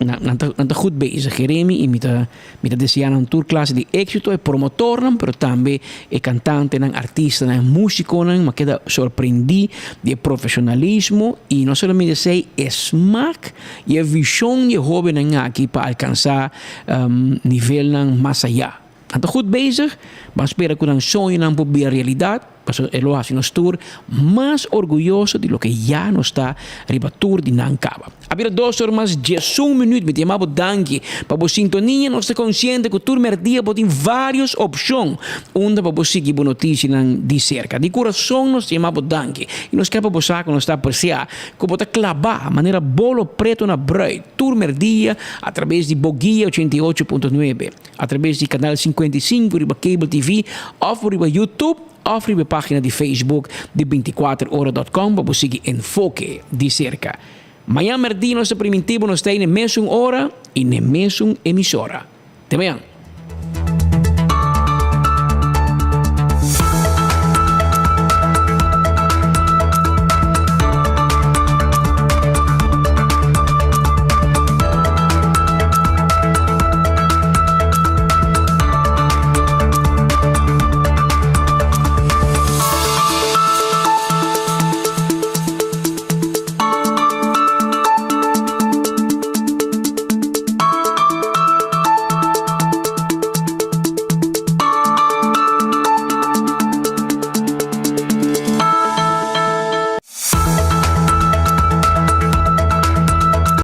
Speaker 20: nan ta nan ta goed bezig Jeremy y mi ta mi ta desea nan tur clase di exito, e promotornan pero tambe e cantantenan, artistanan, e musiconan, mi a keda sorprendi di e profesionalismo y no solamente esey e smaak y e vision di e hobennan aki pa alcansa nivelnan mas aya. Nan ta goed bezig, ban spera cu nan soñonan por bira realidad, pasobra e lo haci nos tur mas orguyoso di loke ya nos ta riba tur di nan caba. A bira dos or mas diesun minuut, mi ta yama bo danki pa bo sintonia, nos ta consciente cu tur merdia bo tin varios opcion unda pa bo sigui bo noticianan di cerca. Di curason nos ta yama bo danki y nos kier pa bo sa cu nos ta aprecia cu bo ta claba manera bolo preto na bruid tur merdia a traves di bo guia 88.9. Atrabes di Canal 55 riba Cable TV of riba YouTube of riba e pagina di Facebook di 24 ora dot com pa bo sigui Enfoke di serka. Mañan merdí nos ta priminti bo nos ta ei n'e mesun ora i n'e mesun emisora. Te mañan!